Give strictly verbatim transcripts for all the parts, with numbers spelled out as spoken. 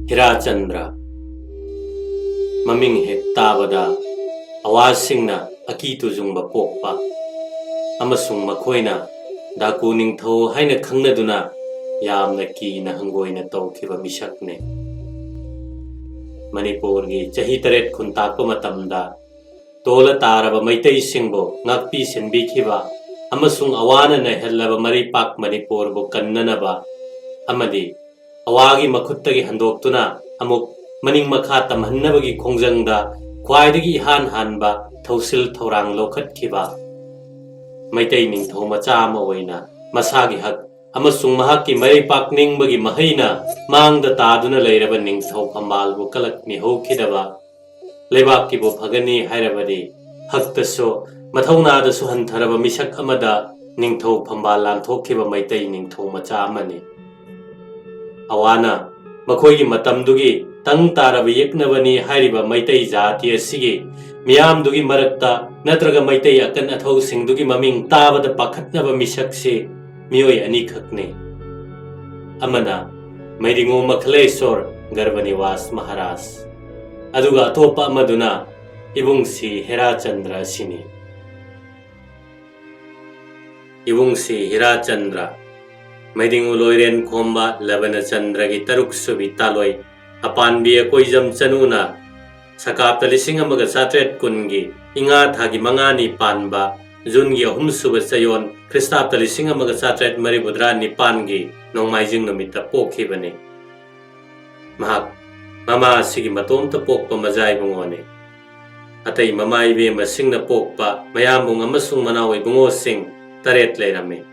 ꯍꯤꯔꯥꯆꯟꯗ꯭ꯔ꯫ ꯃꯃꯤꯡ ꯍꯦꯛ ꯇꯥꯕꯗ ꯑꯋꯥꯁꯤꯡꯅ ꯑꯀꯤ ꯇꯨꯖꯨꯡꯕ ꯄꯣꯛꯄ ꯑꯃꯁꯨꯡ ꯃꯈꯣꯏꯅ ꯗꯥꯀꯨ ꯅꯤꯡꯊꯧ ꯍꯥꯏꯅ ꯈꯪꯅꯗꯨꯅ ꯌꯥꯝꯅ ꯀꯤꯅ ꯍꯪꯒꯣꯏꯅ ꯇꯧꯈꯤꯕ ꯃꯤꯁꯛꯅꯤ꯫ ꯃꯅꯤꯄꯨꯔꯒꯤ ꯆꯍꯤ ꯇꯔꯦꯠ ꯈꯨꯟꯇꯥꯛꯄ ꯃꯇꯝꯗ ꯇꯣꯜꯂ ꯇꯥꯔꯕ ꯃꯩꯇꯩꯁꯤꯡꯕꯨ ꯉꯥꯛꯄꯤ ꯁꯦꯟꯕꯤꯈꯤꯕ ꯑꯃꯁꯨꯡ ꯑꯋꯥꯅ ꯅꯩꯍꯜꯂꯕ ꯃꯔꯩꯄꯥꯛ ꯃꯅꯤꯄꯨꯔꯕꯨ ꯀꯟꯅꯅꯕ ꯑꯃꯗꯤ ꯑꯋꯥꯒꯤ ꯃꯈꯨꯠꯇꯒꯤ ꯍꯟꯗꯣꯛꯇꯨꯅ ꯑꯃꯨꯛ ꯃꯅꯤꯡ ꯃꯈꯥ ꯇꯝꯍꯟꯅꯕꯒꯤ ꯈꯣꯡꯖꯪꯗ ꯈ꯭ꯋꯥꯏꯗꯒꯤ ꯏꯍꯥꯟ ꯍꯥꯟꯕ ꯊꯧꯁꯤꯜ ꯊꯧꯔꯥꯡ ꯂꯧꯈꯠꯈꯤꯕ ꯃꯩꯇꯩ ꯅꯤꯡꯊꯧ ꯃꯆꯥ ꯑꯃ ꯑꯣꯏꯅ ꯃꯁꯥꯒꯤ ꯍꯛ ꯑꯃꯁꯨꯡ ꯃꯍꯥꯛꯀꯤ ꯃꯔꯩꯄꯥꯛ ꯅꯤꯡꯕꯒꯤ ꯃꯍꯩꯅ ꯃꯥꯡꯗ ꯇꯥꯗꯨꯅ ꯂꯩꯔꯕ ꯅꯤꯡꯊꯧ ꯐꯝꯕꯥꯜꯕꯨ ꯀꯂꯛ ꯃꯤꯍꯧꯈꯤꯗꯕ ꯂꯩꯕꯥꯛꯀꯤꯕꯨ ꯐꯒꯅꯤ ꯍꯥꯏꯔꯕꯗꯤ ꯍꯛꯇꯁꯨ ꯃꯊꯧꯅꯥꯗꯁꯨ ꯍꯟꯊꯔꯕ ꯃꯤꯁꯛ ꯑꯃꯗ ꯅꯤꯡꯊꯧ ꯐꯝꯕꯥꯜ ꯂꯥꯟꯊꯣꯛꯈꯤꯕ ꯃꯩꯇꯩ ꯅꯤꯡꯊꯧ ꯃꯆꯥ ꯑꯃꯅꯤ꯫ ꯑꯋꯥꯅ ꯃꯈꯣꯏꯒꯤ ꯃꯇꯝꯗꯨꯒꯤ ꯇꯪ ꯇꯥꯔꯕ ꯌꯦꯛꯅꯕꯅꯤ ꯍꯥꯏꯔꯤꯕ ꯃꯩꯇꯩ ꯖꯥꯇꯤ ꯑꯁꯤꯒꯤ ꯃꯤꯌꯥꯝꯗꯨꯒꯤ ꯃꯔꯛꯇ ꯅꯠꯇ꯭ꯔꯒ ꯃꯩꯇꯩ ꯑꯀꯟ ꯑꯊꯧꯁꯤꯡꯗꯨꯒꯤ ꯃꯃꯤꯡ ꯇꯥꯕꯗ ꯄꯥꯈꯠꯅꯕ ꯃꯤꯁꯛꯁꯤ ꯃꯤꯑꯣꯏ ꯑꯅꯤꯈꯛꯅꯤ꯫ ꯑꯃꯅ ꯃꯩꯗꯤꯉꯣ ꯃꯈꯂꯦꯁꯣꯔ ꯒꯔꯚꯅꯤꯋꯥꯁ ꯃꯍꯥꯔꯥꯖ, ꯑꯗꯨꯒ ꯑꯇꯣꯞꯄ ꯑꯃꯗꯨꯅ ꯏꯕꯨꯡꯁꯤ ꯍꯦꯔꯥꯆꯟꯗ꯭ꯔ ꯑꯁꯤꯅꯤ꯫ ꯏꯕꯨꯡꯁꯤ ꯍꯤꯔꯥꯆꯟꯗ꯭ꯔ, ꯃꯩꯗꯤꯉꯨ ꯂꯣꯏꯔꯦꯟ ꯈꯣꯝꯕ ꯂꯕꯅꯆꯟꯗ꯭ꯔꯒꯤ ꯇꯔꯨꯛ ꯁꯨꯕꯤ ꯇꯥꯂꯣꯏ, ꯑꯄꯥꯟꯕꯤ ꯑꯀꯣꯏꯖꯝ ꯆꯅꯨꯅ ꯁꯀꯥꯞꯇ ꯂꯤꯁꯤꯡ ꯑꯃꯒ ꯆꯥꯇ꯭ꯔꯦꯠ ꯀꯨꯟꯒꯤ ꯏꯉꯥ ꯊꯥꯒꯤ ꯃꯉꯥꯅꯤ ꯄꯥꯟꯕ ꯖꯨꯟꯒꯤ ꯑꯍꯨꯝ ꯁꯨꯕ ꯆꯌꯣꯜ ꯈ꯭ꯔꯤꯁꯇꯥꯞꯇ ꯂꯤꯁꯤꯡ ꯑꯃꯒ ꯆꯥꯇ꯭ꯔꯦꯠ ꯃꯔꯤꯐꯨꯇꯔꯥ ꯅꯤꯄꯥꯟꯒꯤ ꯅꯣꯡꯃꯥꯏꯖꯤꯡ ꯅꯨꯃꯤꯠꯇ ꯄꯣꯛꯈꯤꯕꯅꯤ꯫ ꯃꯍꯥꯛ ꯃꯃꯥ ꯑꯁꯤꯒꯤ ꯃꯇꯣꯝꯇ ꯄꯣꯛꯄ ꯃꯖꯥ ꯏꯕꯨꯡꯉꯣꯅꯤ꯫ ꯑꯇꯩ ꯃꯃꯥ ꯏꯕꯦꯝꯃꯁꯤꯡꯅ ꯄꯣꯛꯄ ꯃꯌꯥꯝꯕꯨꯡ ꯑꯃꯁꯨꯡ ꯃꯅꯥꯎ ꯏꯕꯨꯡꯉꯣꯁꯤꯡ ꯇꯔꯦꯠ ꯂꯩꯔꯝꯃꯤ꯫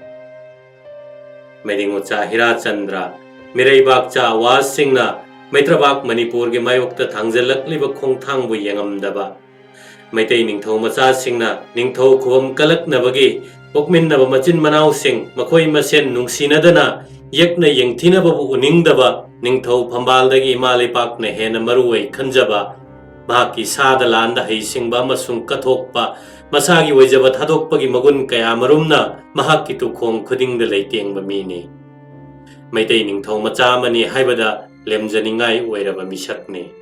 ꯃꯩꯗꯤꯡ ꯃꯆꯥ ꯍꯤꯔꯥꯆꯟꯗ꯭ꯔ, ꯃꯤꯔꯩꯕꯥꯛꯆꯥ ꯑꯋꯥꯁꯤꯡꯅ ꯃꯩꯇ꯭ꯔꯕꯥꯛ ꯃꯅꯤꯄꯨꯔꯒꯤ ꯃꯥꯌꯣꯛꯇ ꯊꯥꯡꯖꯜꯂꯛꯂꯤꯕ ꯈꯣꯡꯊꯥꯡꯕꯨ ꯌꯦꯡꯉꯝꯗꯕ, ꯃꯩꯇꯩ ꯅꯤꯡꯊꯧ ꯃꯆꯥꯁꯤꯡꯅ ꯅꯤꯡꯊꯧ ꯈꯨꯕꯝ ꯀꯜꯂꯛꯅꯕꯒꯤ ꯄꯣꯛꯃꯤꯟꯅꯕ ꯃꯆꯤꯟ ꯃꯅꯥꯎꯁꯤꯡ ꯃꯈꯣꯏ ꯃꯁꯦꯟ ꯅꯨꯡꯁꯤꯅꯗꯅ ꯌꯦꯛꯅ ꯌꯦꯡꯊꯤꯅꯕꯕꯨ ꯎꯅꯤꯡꯗꯕ ꯅꯤꯡꯊꯧ ꯐꯝꯕꯥꯜꯗꯒꯤ ꯏꯃꯥ ꯂꯩꯄꯥꯛꯅ ꯍꯦꯟꯅ ꯃꯔꯨ ꯑꯣꯏ ꯈꯟꯖꯕ, ꯃꯍꯥꯛꯀꯤ ꯁꯥꯗ ꯂꯥꯟꯗ ꯍꯩꯁꯤꯡꯕ ꯑꯃꯁꯨꯡ ꯀꯠꯊꯣꯛꯄ, ꯃꯁꯥꯒꯤ ꯑꯣꯏꯖꯕ ꯊꯥꯗꯣꯛꯄꯒꯤ ꯃꯒꯨꯟ ꯀꯌꯥꯃꯔꯨꯝꯅ ꯃꯍꯥꯛꯀꯤ ꯇꯨꯈꯣꯡ ꯈꯨꯗꯤꯡꯗ ꯂꯩꯇꯦꯡꯕ ꯃꯤꯅꯤ꯫ ꯃꯩꯇꯩ ꯅꯤꯡꯊꯧ ꯃꯆꯥ ꯑꯃꯅꯤ ꯍꯥꯏꯕꯗ ꯂꯦꯝꯖꯅꯤꯡꯉꯥꯏ ꯑꯣꯏꯔꯕ ꯃꯤꯁꯛꯅꯤ꯫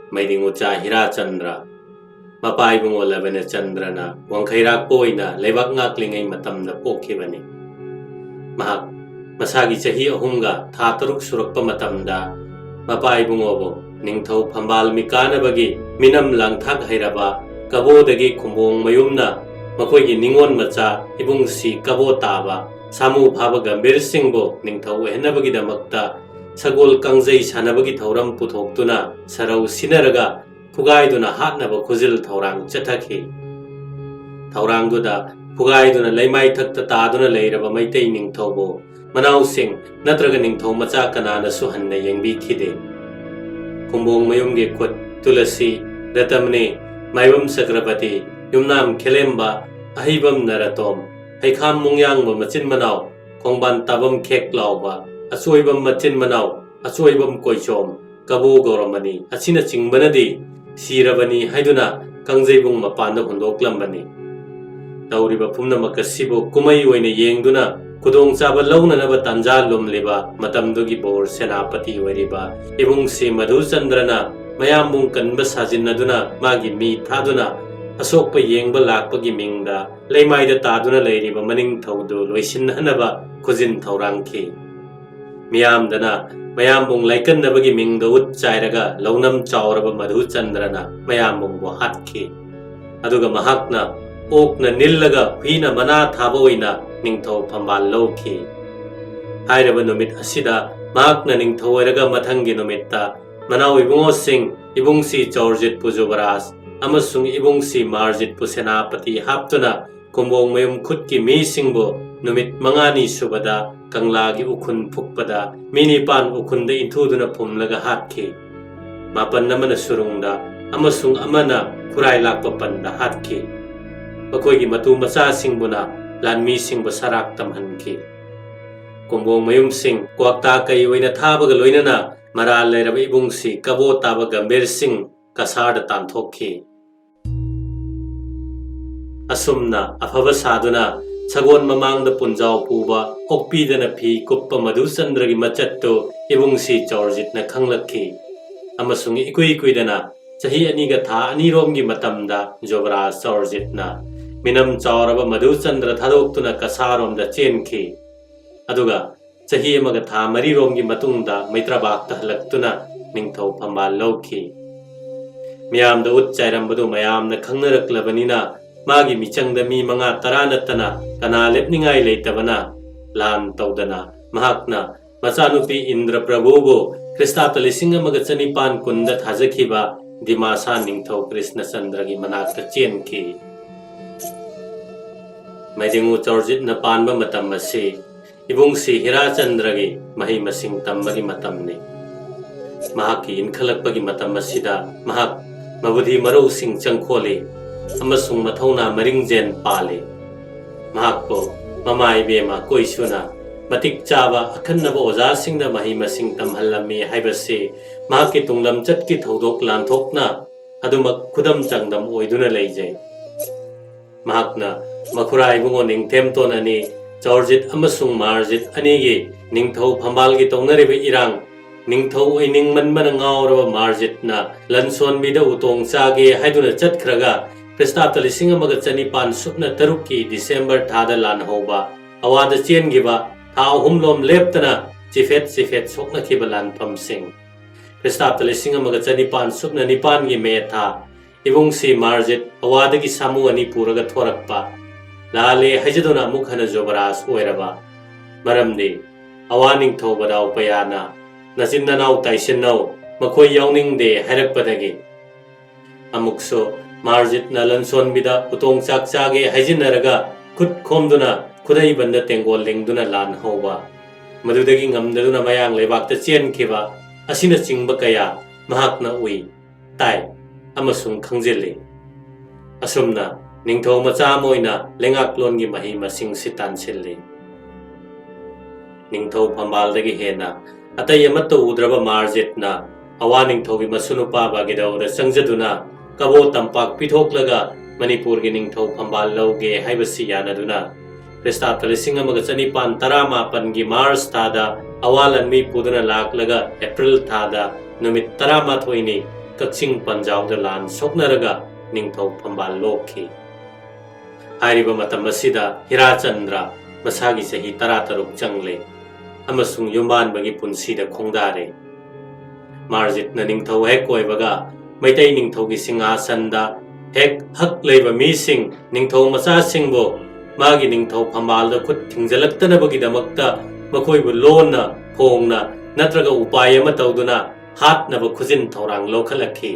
ꯃꯩꯗꯤꯡ ꯎꯆꯥ ꯍꯤꯔꯥꯆꯟꯗ꯭ꯔ, ꯃꯄꯥ ꯏꯕꯨꯡꯉꯣ ꯂꯕꯅꯆꯟꯗ꯭ꯔꯅ ꯋꯥꯡꯈꯩꯔꯥꯛꯄ ꯑꯣꯏꯅ ꯂꯩꯕꯥꯛ ꯉꯥꯛꯂꯤꯉꯩ ꯃꯇꯝꯗ ꯄꯣꯛꯈꯤꯕꯅꯤ꯫ ꯃꯍꯥꯛ ꯃꯁꯥꯒꯤ ꯆꯍꯤ ꯑꯍꯨꯝꯒ ꯊꯥ ꯇꯔꯨꯛ ꯁꯨꯔꯛꯄ ꯃꯇꯝꯗ ꯃꯄꯥ ꯏꯕꯨꯡꯉꯣꯕꯨ ꯅꯤꯡꯊꯧ ꯐꯝꯕꯥꯜ ꯃꯤꯀꯥꯅꯕꯒꯤ ꯃꯤꯅꯝ ꯂꯥꯡꯊꯥꯛ ꯍꯩꯔꯕ ꯀꯕꯣꯗꯒꯤ ꯈꯨꯝꯕꯣꯡ ꯃꯌꯨꯝꯅ ꯃꯈꯣꯏꯒꯤ ꯅꯤꯉꯣꯜ ꯃꯆꯥ ꯏꯕꯨꯡꯁꯤ ꯀꯕꯣ ꯇꯥꯕ ꯁꯥꯃꯨ ꯐꯥꯕ ꯒꯝꯚꯤꯔ ꯁꯤꯡꯕꯨ ꯅꯤꯡꯊꯧ ꯑꯣꯏꯍꯟꯅꯕꯒꯤꯗꯃꯛꯇ ꯁꯒꯣꯜ ꯀꯥꯡꯖꯩ ꯁꯥꯟꯅꯕꯒꯤ ꯊꯧꯔꯝ ꯄꯨꯊꯣꯛꯇꯨꯅ ꯁꯔꯧ ꯁꯤꯟꯅꯔꯒ ꯐꯨꯒꯥꯏꯗꯨꯅ ꯍꯥꯠꯅꯕ ꯈꯨꯖꯤꯜ ꯊꯧꯔꯥꯡ ꯆꯠꯊꯈꯤ꯫ ꯊꯧꯔꯥꯡꯗꯨꯗ ꯐꯨꯒꯥꯏꯗꯨꯅ ꯂꯩꯃꯥꯏꯊꯛꯇ ꯇꯥꯗꯨꯅ ꯂꯩꯔꯕ ꯃꯩꯇꯩ ꯅꯤꯡꯊꯧꯕꯨ ꯃꯅꯥꯎꯁꯤꯡ ꯅꯠꯇ꯭ꯔꯒ ꯅꯤꯡꯊꯧ ꯃꯆꯥ ꯀꯅꯥꯅꯁꯨ ꯍꯟꯅ ꯌꯦꯡꯕꯤꯈꯤꯗꯦ꯫ ꯈꯨꯝꯕꯣꯡ ꯃꯌꯨꯝꯒꯤ ꯈꯨꯠ ꯇꯨꯂꯁꯤ, ꯔꯇꯃꯅꯤ, ꯃꯥꯏꯕꯝ ꯆꯀ꯭ꯔꯕꯇꯤ, ꯌꯨꯝꯅꯥꯝ ꯈꯦꯂꯦꯝꯕ, ꯑꯍꯩꯕꯝ ꯅꯔꯇꯣꯝ, ꯍꯩꯈꯥꯝ ꯃꯨꯡꯌꯥꯡꯕ ꯃꯆꯤꯟ ꯃꯅꯥꯎ, ꯈꯣꯡꯕꯥꯟ ꯇꯥꯕꯝ ꯈꯦꯛ ꯂꯥꯎꯕ, ꯑꯆꯣꯏꯕꯝ ꯃꯆꯤꯟ ꯃꯅꯥꯎ, ꯑꯆꯣꯏꯕꯝ ꯀꯣꯏꯆꯣꯝ, ꯀꯕꯣ ꯒꯧꯔꯃꯅꯤ ꯑꯁꯤꯅꯆꯤꯡꯕꯅꯗꯤ ꯁꯤꯔꯕꯅꯤ ꯍꯥꯏꯗꯨꯅ ꯀꯥꯡꯖꯩꯕꯨꯡ ꯃꯄꯥꯟꯗ ꯍꯨꯟꯗꯣꯛꯂꯝꯕꯅꯤ꯫ ꯇꯧꯔꯤꯕ ꯄꯨꯝꯅꯃꯛ ꯑꯁꯤꯕꯨ ꯀꯨꯝꯍꯩ ꯑꯣꯏꯅ ꯌꯦꯡꯗꯨꯅ ꯈꯨꯗꯣꯡꯆꯥꯕ ꯂꯧꯅꯅꯕ ꯇꯥꯟꯖꯥ ꯂꯨꯝꯂꯤꯕ ꯃꯇꯝꯗꯨꯒꯤ ꯕꯣꯔ ꯁꯦꯅꯥꯄꯇꯤ ꯑꯣꯏꯔꯤꯕ ꯏꯕꯨꯡꯁꯤ ꯃꯙꯨꯆꯟꯗ꯭ꯔꯅ ꯃꯌꯥꯝꯕꯨꯡ ꯀꯟꯕ ꯁꯥꯖꯤꯟꯅꯗꯨꯅ ꯃꯥꯒꯤ ꯃꯤ ꯊꯥꯗꯨꯅ ꯑꯁꯣꯛꯄ ꯌꯦꯡꯕ ꯂꯥꯛꯄꯒꯤ ꯃꯤꯡꯗ ꯂꯩꯃꯥꯏꯗ ꯇꯥꯗꯨꯅ ꯂꯩꯔꯤꯕ ꯃꯅꯤꯡꯊꯧꯗꯨ ꯂꯣꯏꯁꯤꯟꯅꯅꯕ ꯈꯨꯖꯤꯟ ꯊꯧꯔꯥꯡꯈꯤ꯫ ꯃꯤꯌꯥꯝꯗꯅ ꯃꯌꯥꯝꯕꯨꯡ ꯂꯥꯏꯀꯟꯅꯕꯒꯤ ꯃꯤꯡꯗ ꯎꯠ ꯆꯥꯏꯔꯒ ꯂꯧꯅꯝ ꯆꯥꯎꯔꯕ ꯃꯙꯨꯆꯟꯗ꯭ꯔꯅ ꯃꯌꯥꯝꯕꯨꯡꯕꯨ ꯍꯥꯠꯈꯤ꯫ ꯑꯗꯨꯒ ꯃꯍꯥꯛꯅ ꯑꯣꯛꯅ ꯅꯤꯜꯂꯒ ꯍꯨꯏꯅ ꯃꯅꯥ ꯊꯥꯕ ꯑꯣꯏꯅ ꯅꯤꯡꯊꯧ ꯐꯝꯕꯥꯜ ꯂꯧꯈꯤ꯫ ꯍꯥꯏꯔꯤꯕ ꯅꯨꯃꯤꯠ ꯑꯁꯤꯗ ꯃꯍꯥꯛꯅ ꯅꯤꯡꯊꯧ ꯑꯣꯏꯔꯒ ꯃꯊꯪꯒꯤ ꯅꯨꯃꯤꯠꯇ ꯃꯅꯥꯎ ꯏꯕꯨꯡꯉꯣꯁꯤꯡ ꯏꯕꯨꯡꯁꯤ ꯆꯧꯔꯖꯤꯠꯄꯨ ꯖꯨꯕꯔꯥꯖ ꯑꯃꯁꯨꯡ ꯏꯕꯨꯡꯁꯤ ꯃꯥꯔꯖꯤꯠꯄꯨ ꯁꯦꯅꯥꯄꯇꯤ ꯍꯥꯞꯇꯨꯅ ꯀꯨꯝꯕꯣꯡ ꯃꯌꯨꯝ ꯈꯨꯠꯀꯤ ꯃꯤꯁꯤꯡꯕꯨ ꯅꯨꯃꯤꯠ ꯃꯉꯥꯅꯤ ꯁꯨꯕꯗ ꯀꯪꯂꯥꯒꯤ ꯎꯈꯨꯟ ꯐꯨꯛꯄꯗ ꯃꯤ ꯅꯤꯄꯥꯟ ꯎꯈꯨꯟꯗ ꯏꯟꯊꯨꯗꯨꯅ ꯐꯨꯝꯂꯒ ꯍꯥꯠꯈꯤ꯫ ꯃꯥꯄꯟ ꯑꯃꯅ ꯁꯨꯔꯨꯡꯗ ꯑꯃꯁꯨꯡ ꯑꯃꯅ ꯈꯨꯔꯥꯏ ꯂꯥꯛꯄ ꯄꯟꯗ ꯍꯥꯠꯈꯤ꯫ ꯃꯈꯣꯏꯒꯤ ꯃꯇꯨ ꯃꯆꯥꯁꯤꯡꯕꯨꯅ ꯂꯥꯟꯃꯤꯁꯤꯡꯕꯨ ꯁꯔꯥꯛ ꯇꯝꯍꯟꯈꯤ꯫ ꯀꯨꯝꯕꯣꯡ ꯃꯌꯨꯝꯁꯤꯡ ꯀ꯭ꯋꯥꯛꯇꯥ ꯀꯩ ꯑꯣꯏꯅ ꯊꯥꯕꯒ ꯂꯣꯏꯅꯅ ꯃꯔꯥꯜ ꯂꯩꯔꯕ ꯏꯕꯨꯡꯁꯤ ꯀꯕꯣ ꯇꯥꯕ ꯒꯝꯚꯤꯔ ꯁꯤꯡ ꯀꯁꯥꯔꯗ ꯇꯥꯟꯊꯣꯛꯈꯤ꯫ ꯑꯁꯨꯝꯅ ꯑꯐꯕ ꯁꯥꯗꯨꯅ ꯁꯒꯣꯜ ꯃꯃꯥꯡꯗ ꯄꯨꯟꯖꯥꯎ ꯄꯨꯕ, ꯑꯣꯛꯄꯤꯗꯅ ꯐꯤ ꯀꯨꯞꯄ ꯃꯙꯨꯆꯟꯗ꯭ꯔꯒꯤ ꯃꯆꯠꯇꯨ ꯏꯕꯨꯡꯁꯤ ꯆꯧꯔꯖꯤꯠꯅ ꯈꯪꯂꯛꯈꯤ꯫ ꯑꯃꯁꯨꯡ ꯏꯀꯨꯏ ꯀꯨꯏꯗꯅ, ꯆꯍꯤ ꯑꯅꯤꯒ ꯊꯥ ꯑꯅꯤꯔꯣꯝꯒꯤ ꯃꯇꯝꯗ ꯖꯣꯕꯔꯥꯖ ꯆꯧꯔꯖꯤꯠꯅ ꯃꯤꯅꯝ ꯆꯥꯎꯔꯕ ꯃꯙꯨꯆꯟꯗ꯭ꯔ ꯊꯥꯗꯣꯛꯇꯨꯅ ꯀꯁꯥꯔꯣꯝꯗ ꯆꯦꯟꯈꯤ꯫ ꯑꯗꯨꯒ ꯆꯍꯤ ꯑꯃꯒ ꯊꯥ ꯃꯔꯤꯔꯣꯝꯒꯤ ꯃꯇꯨꯡꯗ ꯃꯩꯇ꯭ꯔꯕꯥꯛꯇ ꯍꯜꯂꯛꯇꯨꯅ ꯅꯤꯡꯊꯧ ꯐꯝꯕꯥꯜ ꯂꯧꯈꯤ꯫ ꯃꯤꯌꯥꯝꯗ ꯎꯠ ꯆꯥꯏꯔꯝꯕꯗꯨ ꯃꯌꯥꯝꯅ ꯈꯪꯅꯔꯛꯂꯕꯅꯤꯅ, ꯃꯥꯒꯤ ꯃꯤꯆꯪꯗ ꯃꯤ ꯃꯉꯥ ꯇꯔꯥ ꯅꯠꯇꯅ ꯀꯅꯥ ꯂꯦꯞꯅꯤꯡꯉꯥꯏ ꯂꯩꯇꯕꯅ, ꯂꯥꯟ ꯇꯧꯗꯅ ꯃꯍꯥꯛꯅ ꯃꯆꯥꯅꯨꯄꯤ ꯏꯟꯗ꯭ꯔ ꯄ꯭ꯔꯚꯨꯕꯨ ꯈ꯭ꯔꯤꯁꯇꯥꯕꯇ ꯂꯤꯁꯤꯡ ꯑꯃꯒ ꯆꯅꯤꯄꯥꯟ ꯀꯨꯟꯗ ꯊꯥꯖꯈꯤꯕ ꯗꯤꯃꯥꯁꯥ ꯅꯤꯡꯊꯧ ꯀ꯭ꯔꯤꯁꯅꯆꯟꯗ꯭ꯔꯒꯤ ꯃꯅꯥꯛꯇ ꯆꯦꯟꯈꯤ꯫ ꯃꯩꯗꯤꯡꯉꯨ ꯆꯧꯔꯖꯤꯠꯅ ꯄꯥꯟꯕ ꯃꯇꯝ ꯑꯁꯤ ꯏꯕꯨꯡꯁꯤ ꯍꯤꯔꯥꯆꯟꯗ꯭ꯔꯒꯤ ꯃꯍꯩ ꯃꯁꯤꯡ ꯇꯝꯕꯒꯤ ꯃꯇꯝꯅꯤ꯫ ꯃꯍꯥꯛꯀꯤ ꯏꯟꯈꯠꯂꯛꯄꯒꯤ ꯃꯇꯝ ꯑꯁꯤꯗ ꯃꯍꯥꯛ ꯃꯕꯨꯙꯤ ꯃꯔꯧꯁꯤꯡ ꯆꯪꯈꯣꯜꯂꯤ ꯑꯃꯁꯨꯡ ꯃꯊꯧꯅꯥ ꯃꯔꯤꯡꯖꯦꯟ ꯄꯥꯜꯂꯤ꯫ ꯃꯍꯥꯛꯄꯨ ꯃꯃꯥ ꯏꯕꯦꯝꯃ ꯀꯣꯏꯁꯨꯅ ꯃꯇꯤꯛ ꯆꯥꯕ ꯑꯈꯟꯅꯕ ꯑꯣꯖꯥꯁꯤꯡꯅ ꯃꯍꯩ ꯃꯁꯤꯡ ꯇꯝꯍꯜꯂꯝꯃꯤ ꯍꯥꯏꯕꯁꯤ ꯃꯍꯥꯛꯀꯤ ꯇꯨꯡꯂꯝꯆꯠꯀꯤ ꯊꯧꯗꯣꯛ ꯂꯥꯟꯊꯣꯛꯅ ꯑꯗꯨꯃꯛ ꯈꯨꯗꯝ ꯆꯥꯡꯗꯝ ꯑꯣꯏꯗꯨꯅ ꯂꯩꯖꯩ꯫ ꯃꯍꯥꯛꯅ ꯃꯈꯨꯔꯥ ꯏꯕꯨꯡꯉꯣ ꯅꯤꯡꯊꯦꯝꯇꯣꯟ ꯑꯅꯤ, ꯆꯧꯔꯖꯤꯠ ꯑꯃꯁꯨꯡ ꯃꯥꯔꯖꯤꯠ ꯑꯅꯤꯒꯤ ꯅꯤꯡꯊꯧ ꯐꯝꯕꯥꯜꯒꯤ ꯇꯧꯅꯔꯤꯕ ꯏꯔꯥꯡ, ꯅꯤꯡꯊꯧ ꯑꯣꯏꯅꯤꯡꯃꯟꯕꯅ ꯉꯥꯎꯔꯕ ꯃꯥꯔꯖꯤꯠꯅ ꯂꯟꯁꯣꯟꯕꯤꯗ ꯎꯇꯣꯡ ꯆꯥꯒꯦ ꯍꯥꯏꯗꯨꯅ ꯆꯠꯈ꯭ꯔꯒ, ꯈ꯭ꯔꯤꯁꯇꯥꯕꯇ ꯂꯤꯁꯤꯡ ꯑꯃꯒ ꯆꯅꯤꯄꯥꯟ ꯁꯨꯞꯅ ꯇꯔꯨꯛꯀꯤ ꯗꯤꯁꯦꯝꯕꯔ ꯊꯥꯗ ꯂꯥꯟ ꯍꯧꯕ, ꯑꯋꯥꯗ ꯆꯦꯟꯈꯤꯕ, ꯊꯥ ꯑꯍꯨꯝꯂꯣꯝ ꯂꯦꯞꯇꯅ ꯆꯤꯐꯦꯠ ꯆꯤꯐꯦꯠ ꯁꯣꯛꯅꯈꯤꯕ ꯂꯥꯟꯐꯝꯁꯤꯡ꯫ ꯈ꯭ꯔꯤꯁꯇꯥꯕꯇ ꯂꯤꯁꯤꯡ ꯑꯃꯒ ꯆꯅꯤꯄꯥꯟ ꯁꯨꯞꯅ ꯅꯤꯄꯥꯟꯒꯤ ꯃꯦ ꯊꯥ, ꯏꯕꯨꯡꯁꯤ ꯃꯥꯔꯖꯤꯠ ꯑꯋꯥꯗꯒꯤ ꯁꯥꯃꯨ ꯑꯅꯤ ꯄꯨꯔꯒ ꯊꯣꯔꯛꯄ, ꯂꯥꯜꯂꯦ ꯍꯥꯏꯖꯗꯨꯅ ꯑꯃꯨꯛ ꯍꯟꯅ ꯖꯣꯕꯔꯥꯖ ꯑꯣꯏꯔꯕ꯫ ꯃꯔꯝꯗꯤ ꯑꯋꯥ ꯅꯤꯡꯊꯧ ꯕꯗꯥꯎ ꯄꯌꯥꯅ "ꯅꯆꯤꯟ ꯅꯅꯥꯎ ꯇꯥꯏꯁꯤꯟꯅꯧ, ꯃꯈꯣꯏ ꯌꯥꯎꯅꯤꯡꯗꯦ" ꯍꯥꯏꯔꯛꯄꯗꯒꯤ꯫ ꯑꯃꯨꯛꯁꯨ ꯃꯥꯔꯖꯤꯠꯅ ꯂꯟꯁꯣꯟꯕꯤꯗ ꯎꯇꯣꯡ ꯆꯥꯛ ꯆꯥꯒꯦ ꯍꯥꯏꯖꯤꯟꯅꯔꯒ ꯈꯨꯠ ꯈꯣꯝꯗꯨꯅ ꯈꯨꯗꯩꯕꯟꯗ ꯇꯦꯡꯒꯣꯜ ꯂꯤꯡꯗꯨꯅ ꯂꯥꯟ ꯍꯧꯕ, ꯃꯗꯨꯗꯒꯤ ꯉꯝꯗꯗꯨꯅ ꯃꯌꯥꯡ ꯂꯩꯕꯥꯛꯇ ꯆꯦꯟꯈꯤꯕ ꯑꯁꯤꯅꯆꯤꯡꯕ ꯀꯌꯥ ꯃꯍꯥꯛꯅ ꯎꯏ, ꯇꯥꯏ ꯑꯃꯁꯨꯡ ꯈꯪꯖꯤꯜꯂꯤ꯫ ꯑꯁꯨꯝꯅ ꯅꯤꯡꯊꯧ ꯃꯆꯥ ꯑꯃ ꯑꯣꯏꯅ ꯂꯩꯉꯥꯛꯂꯣꯟꯒꯤ ꯃꯍꯩ ꯃꯁꯤꯡꯁꯤ ꯇꯥꯟꯁꯤꯜꯂꯤ꯫ ꯅꯤꯡꯊꯧ ꯐꯝꯕꯥꯜꯗꯒꯤ ꯍꯦꯟꯅ ꯑꯇꯩ ꯑꯃꯠꯇ ꯎꯗ꯭ꯔꯕ ꯃꯥꯔꯖꯤꯠꯅ ꯑꯋꯥ ꯅꯤꯡꯊꯧꯒꯤ ꯃꯁꯨꯅꯨꯄꯥ ꯕꯥꯒꯤꯗꯧꯗ ꯆꯪꯖꯗꯨꯅ ꯀꯕꯣ ꯇꯝꯄꯥꯛ ꯄꯤꯊꯣꯛꯂꯒ ꯃꯅꯤꯄꯨꯔꯒꯤ ꯅꯤꯡꯊꯧ ꯐꯝꯕꯥꯜ ꯂꯧꯒꯦ ꯍꯥꯏꯕꯁꯤ ꯌꯥꯅꯗꯨꯅ ꯈ꯭ꯔꯤꯁꯇꯥꯕꯇ ꯂꯤꯁꯤꯡ ꯑꯃꯒ ꯆꯅꯤꯄꯥꯟ ꯇꯔꯥꯃꯥꯄꯟꯒꯤ ꯃꯥꯔꯆ ꯊꯥꯗ ꯑꯋꯥ ꯂꯥꯟꯃꯤ ꯄꯨꯗꯨꯅ ꯂꯥꯛꯂꯒ ꯑꯦꯄ꯭ꯔꯤꯜ ꯊꯥꯗ ꯅꯨꯃꯤꯠ ꯇꯔꯥꯃꯥꯊꯣꯏꯅꯤ ꯀꯛꯆꯤꯡ ꯄꯟꯖꯥꯎꯗ ꯂꯥꯟ ꯁꯣꯛꯅꯔꯒ ꯅꯤꯡꯊꯧ ꯐꯝꯕꯥꯜ ꯂꯣꯛꯈꯤ꯫ ꯍꯥꯏꯔꯤꯕ ꯃꯇꯝ ꯑꯁꯤꯗ ꯍꯤꯔꯥꯆꯟꯗ꯭ꯔ ꯃꯁꯥꯒꯤ ꯆꯍꯤ ꯇꯔꯥꯇꯔꯨꯛ ꯆꯪꯂꯦ ꯑꯃꯁꯨꯡ ꯌꯨꯝꯕꯥꯟꯕꯒꯤ ꯄꯨꯟꯁꯤꯗ ꯈꯣꯡꯗꯥꯔꯦ꯫ ꯃꯥꯔꯖꯤꯠꯅ ꯅꯤꯡꯊꯧ ꯍꯦꯛ ꯑꯣꯏꯕꯒ ꯃꯩꯇꯩ ꯅꯤꯡꯊꯧꯒꯤ ꯁꯤꯡꯍꯥꯁꯟꯗ ꯍꯦꯛ ꯍꯛ ꯂꯩꯕ ꯃꯤꯁꯤꯡ, ꯅꯤꯡꯊꯧ ꯃꯆꯥꯁꯤꯡꯕꯨ ꯃꯥꯒꯤ ꯅꯤꯡꯊꯧ ꯐꯝꯕꯥꯜꯗ ꯈꯨꯠ ꯊꯤꯡꯖꯤꯜꯂꯛꯇꯅꯕꯒꯤꯗꯃꯛꯇ ꯃꯈꯣꯏꯕꯨ ꯂꯣꯟꯅ, ꯐꯣꯡꯅ ꯅꯠꯇ꯭ꯔꯒ ꯎꯄꯥꯏ ꯑꯃ ꯇꯧꯗꯨꯅ ꯍꯥꯠꯅꯕ ꯈꯨꯖꯤꯟ ꯊꯧꯔꯥꯡ ꯂꯧꯈꯠꯂꯛꯈꯤ꯫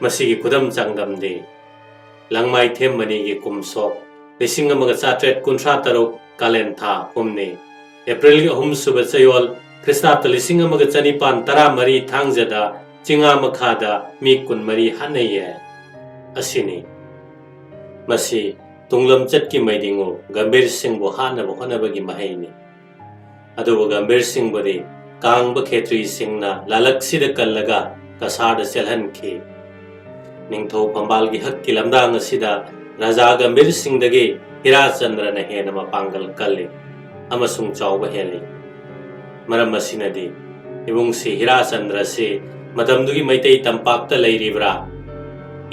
ꯃꯁꯤꯒꯤ ꯈꯨꯗꯝ ꯆꯥꯡꯗꯝꯗꯤ ꯂꯪꯃꯥꯏꯊꯦꯝ ꯃꯅꯤꯒꯤ ꯀꯨꯝꯁꯣꯛ ꯂꯤꯁꯤꯡ ꯑꯃꯒ ꯆꯥꯇ꯭ꯔꯦꯠ ꯀꯨꯟꯊ꯭ꯔꯥ ꯇꯔꯨꯛ ꯀꯥꯂꯦꯟ ꯊꯥ ꯑꯍꯨꯝꯅꯤ꯫ ꯑꯦꯄ꯭ꯔꯤꯜꯒꯤ ꯑꯍꯨꯝ ꯁꯨꯕ ꯆꯌꯣꯜ ꯈ꯭ꯔꯤꯁꯇꯥꯕꯇ ꯂꯤꯁꯤꯡ ꯑꯃꯒ ꯆꯅꯤꯄꯥꯟ ꯇꯔꯥꯃꯔꯤ ꯊꯥꯡꯖꯗ ꯆꯤꯉꯥ ꯃꯈꯥꯗ ꯃꯤ ꯀꯨꯟꯃꯔꯤ ꯍꯥꯠꯅꯩꯌꯦ꯫ ꯑꯁꯤꯅꯤ꯫ ꯃꯁꯤ ꯇꯨꯡꯂꯝꯆꯠꯀꯤ ꯃꯩꯗꯤꯡꯉꯨ ꯒꯝꯚꯤꯔ ꯁꯤꯡꯕꯨ ꯍꯥꯠꯅꯕ ꯍꯣꯠꯅꯕꯒꯤ ꯃꯍꯩꯅꯤ꯫ ꯑꯗꯨꯕꯨ ꯒꯝꯚꯤꯔ ꯁꯤꯡꯕꯨꯗꯤ ꯀꯥꯡꯕ ꯈꯦꯇ꯭ꯔꯤꯁꯤꯡꯅ ꯂꯥꯂꯛꯁꯤꯗ ꯀꯜꯂꯒ ꯀꯁꯥꯔꯗ ꯆꯦꯜꯍꯟꯈꯤ꯫ ꯅꯤꯡꯊꯧ ꯐꯝꯕꯥꯜꯒꯤ ꯍꯛꯀꯤ ꯂꯝꯗꯥꯡ ꯑꯁꯤꯗ ꯔꯥꯖꯥ ꯒꯝꯚꯤꯔ ꯁꯤꯡꯗꯒꯤ ꯍꯤꯔꯥꯆꯟꯗ꯭ꯔꯅ ꯍꯦꯟꯅ ꯃꯄꯥꯡꯒꯜ ꯀꯜꯂꯤ ꯑꯃꯁꯨꯡ ꯆꯥꯎꯕ ꯍꯦꯜꯂꯤ꯫ ꯃꯔꯝ ꯑꯁꯤꯅꯗꯤ ꯏꯕꯨꯡꯁꯤ ꯍꯤꯔꯥꯆꯟꯗ꯭ꯔꯁꯤ ꯃꯇꯝꯗꯨꯒꯤ ꯃꯩꯇꯩ ꯇꯝꯄꯥꯛꯇ ꯂꯩꯔꯤꯕ꯭ꯔꯥ?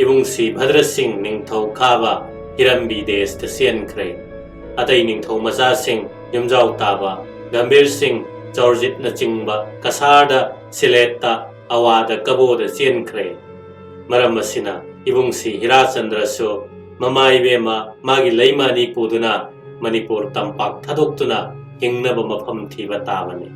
ꯏꯕꯨꯡꯁꯤ ꯚꯗ꯭ꯔ ꯁꯤꯡ ꯅꯤꯡꯊꯧ ꯈꯥꯕ ꯍꯤꯔꯝꯕꯤ ꯗꯦꯁꯇ ꯆꯦꯟꯈ꯭ꯔꯦ꯫ ꯑꯇꯩ ꯅꯤꯡꯊꯧ ꯃꯆꯥꯁꯤꯡ ꯌꯨꯝꯖꯥꯎ ꯇꯥꯕ ꯒꯝꯚꯤꯔ ꯁꯤꯡ, ꯆꯧꯔꯖꯤꯠꯅꯆꯤꯡꯕ ꯀꯁꯥꯔꯗ, ꯁꯤꯂꯦꯠꯇ, ꯑꯋꯥꯗ, ꯀꯕꯣꯗ ꯆꯦꯟꯈ꯭ꯔꯦ꯫ ꯃꯔꯝ ꯑꯁꯤꯅ ꯏꯕꯨꯡꯁꯤ ꯍꯤꯔꯥꯆꯟꯗ꯭ꯔꯁꯨ ꯃꯃꯥ ꯏꯕꯦꯝꯃ ꯃꯥꯒꯤ ꯂꯩꯃ ꯑꯅꯤ ꯄꯨꯗꯨꯅ ꯃꯅꯤꯄꯨꯔ ꯇꯝꯄꯥꯛ ꯊꯥꯗꯣꯛꯇꯨꯅ ꯍꯤꯡꯅꯕ ꯃꯐꯝ ꯊꯤꯕ ꯇꯥꯕꯅꯤ꯫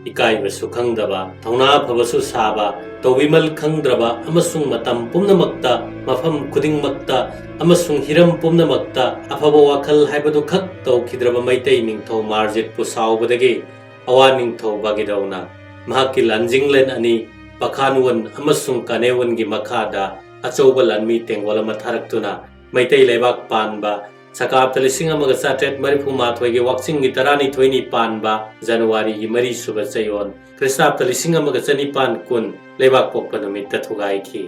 ꯏꯀꯥꯏꯕꯁꯨ ꯈꯪꯗꯕ, ꯊꯧꯅꯥ ꯐꯕꯁꯨ ꯁꯥꯕ, ꯇꯧꯕꯤꯃꯜ ꯈꯪꯗ꯭ꯔꯕ ꯑꯃꯁꯨꯡ ꯃꯇꯝ ꯄꯨꯝꯅꯃꯛꯇ, ꯃꯐꯝ ꯈꯨꯗꯤꯡꯃꯛꯇ ꯑꯃꯁꯨꯡ ꯍꯤꯔꯝ ꯄꯨꯝꯅꯃꯛꯇ ꯑꯐꯕ ꯋꯥꯈꯜ ꯍꯥꯏꯕꯗꯨ ꯈꯛ ꯇꯧꯈꯤꯗ꯭ꯔꯕ ꯃꯩꯇꯩ ꯅꯤꯡꯊꯧ ꯃꯥꯔꯖꯤꯠꯄꯨ ꯁꯥꯎꯕꯗꯒꯤ ꯑꯋꯥ ꯅꯤꯡꯊꯧ ꯕꯥꯒꯤꯗꯧꯅ ꯃꯍꯥꯛꯀꯤ ꯂꯥꯟꯖꯤꯡꯂꯦꯟ ꯑꯅꯤ ꯄꯈꯥꯟꯋꯟ ꯑꯃꯁꯨꯡ ꯀꯥꯅꯦꯋꯟꯒꯤ ꯃꯈꯥꯗ ꯑꯆꯧꯕ ꯂꯥꯟꯃꯤ ꯇꯦꯡꯒꯣꯜ ꯑꯃ ꯊꯥꯔꯛꯇꯨꯅ ꯃꯩꯇꯩ ꯂꯩꯕꯥꯛ ꯄꯥꯟꯕ ꯁꯀꯥꯞꯇ ꯂꯤꯁꯤꯡ ꯑꯃꯒ ꯆꯥꯇ꯭ꯔꯦꯠ ꯃꯔꯤꯐꯨ ꯃꯥꯊꯣꯏꯒꯤ ꯋꯥꯛꯆꯤꯡꯒꯤ ꯇꯔꯥꯅꯤꯊꯣꯏꯅꯤ ꯄꯥꯟꯕ ꯖꯅꯋꯥꯔꯤꯒꯤ ꯃꯔꯤ ꯁꯨꯕ ꯆꯌꯣꯜ ꯈ꯭ꯔꯤꯁꯇꯥꯞꯇ ꯂꯤꯁꯤꯡ ꯑꯃꯒ ꯆꯅꯤꯄꯥꯟ ꯀꯨꯟ ꯂꯩꯕꯥꯛ ꯄꯣꯛꯄ ꯅꯨꯃꯤꯠꯇ ꯊꯨꯒꯥꯏꯈꯤ꯫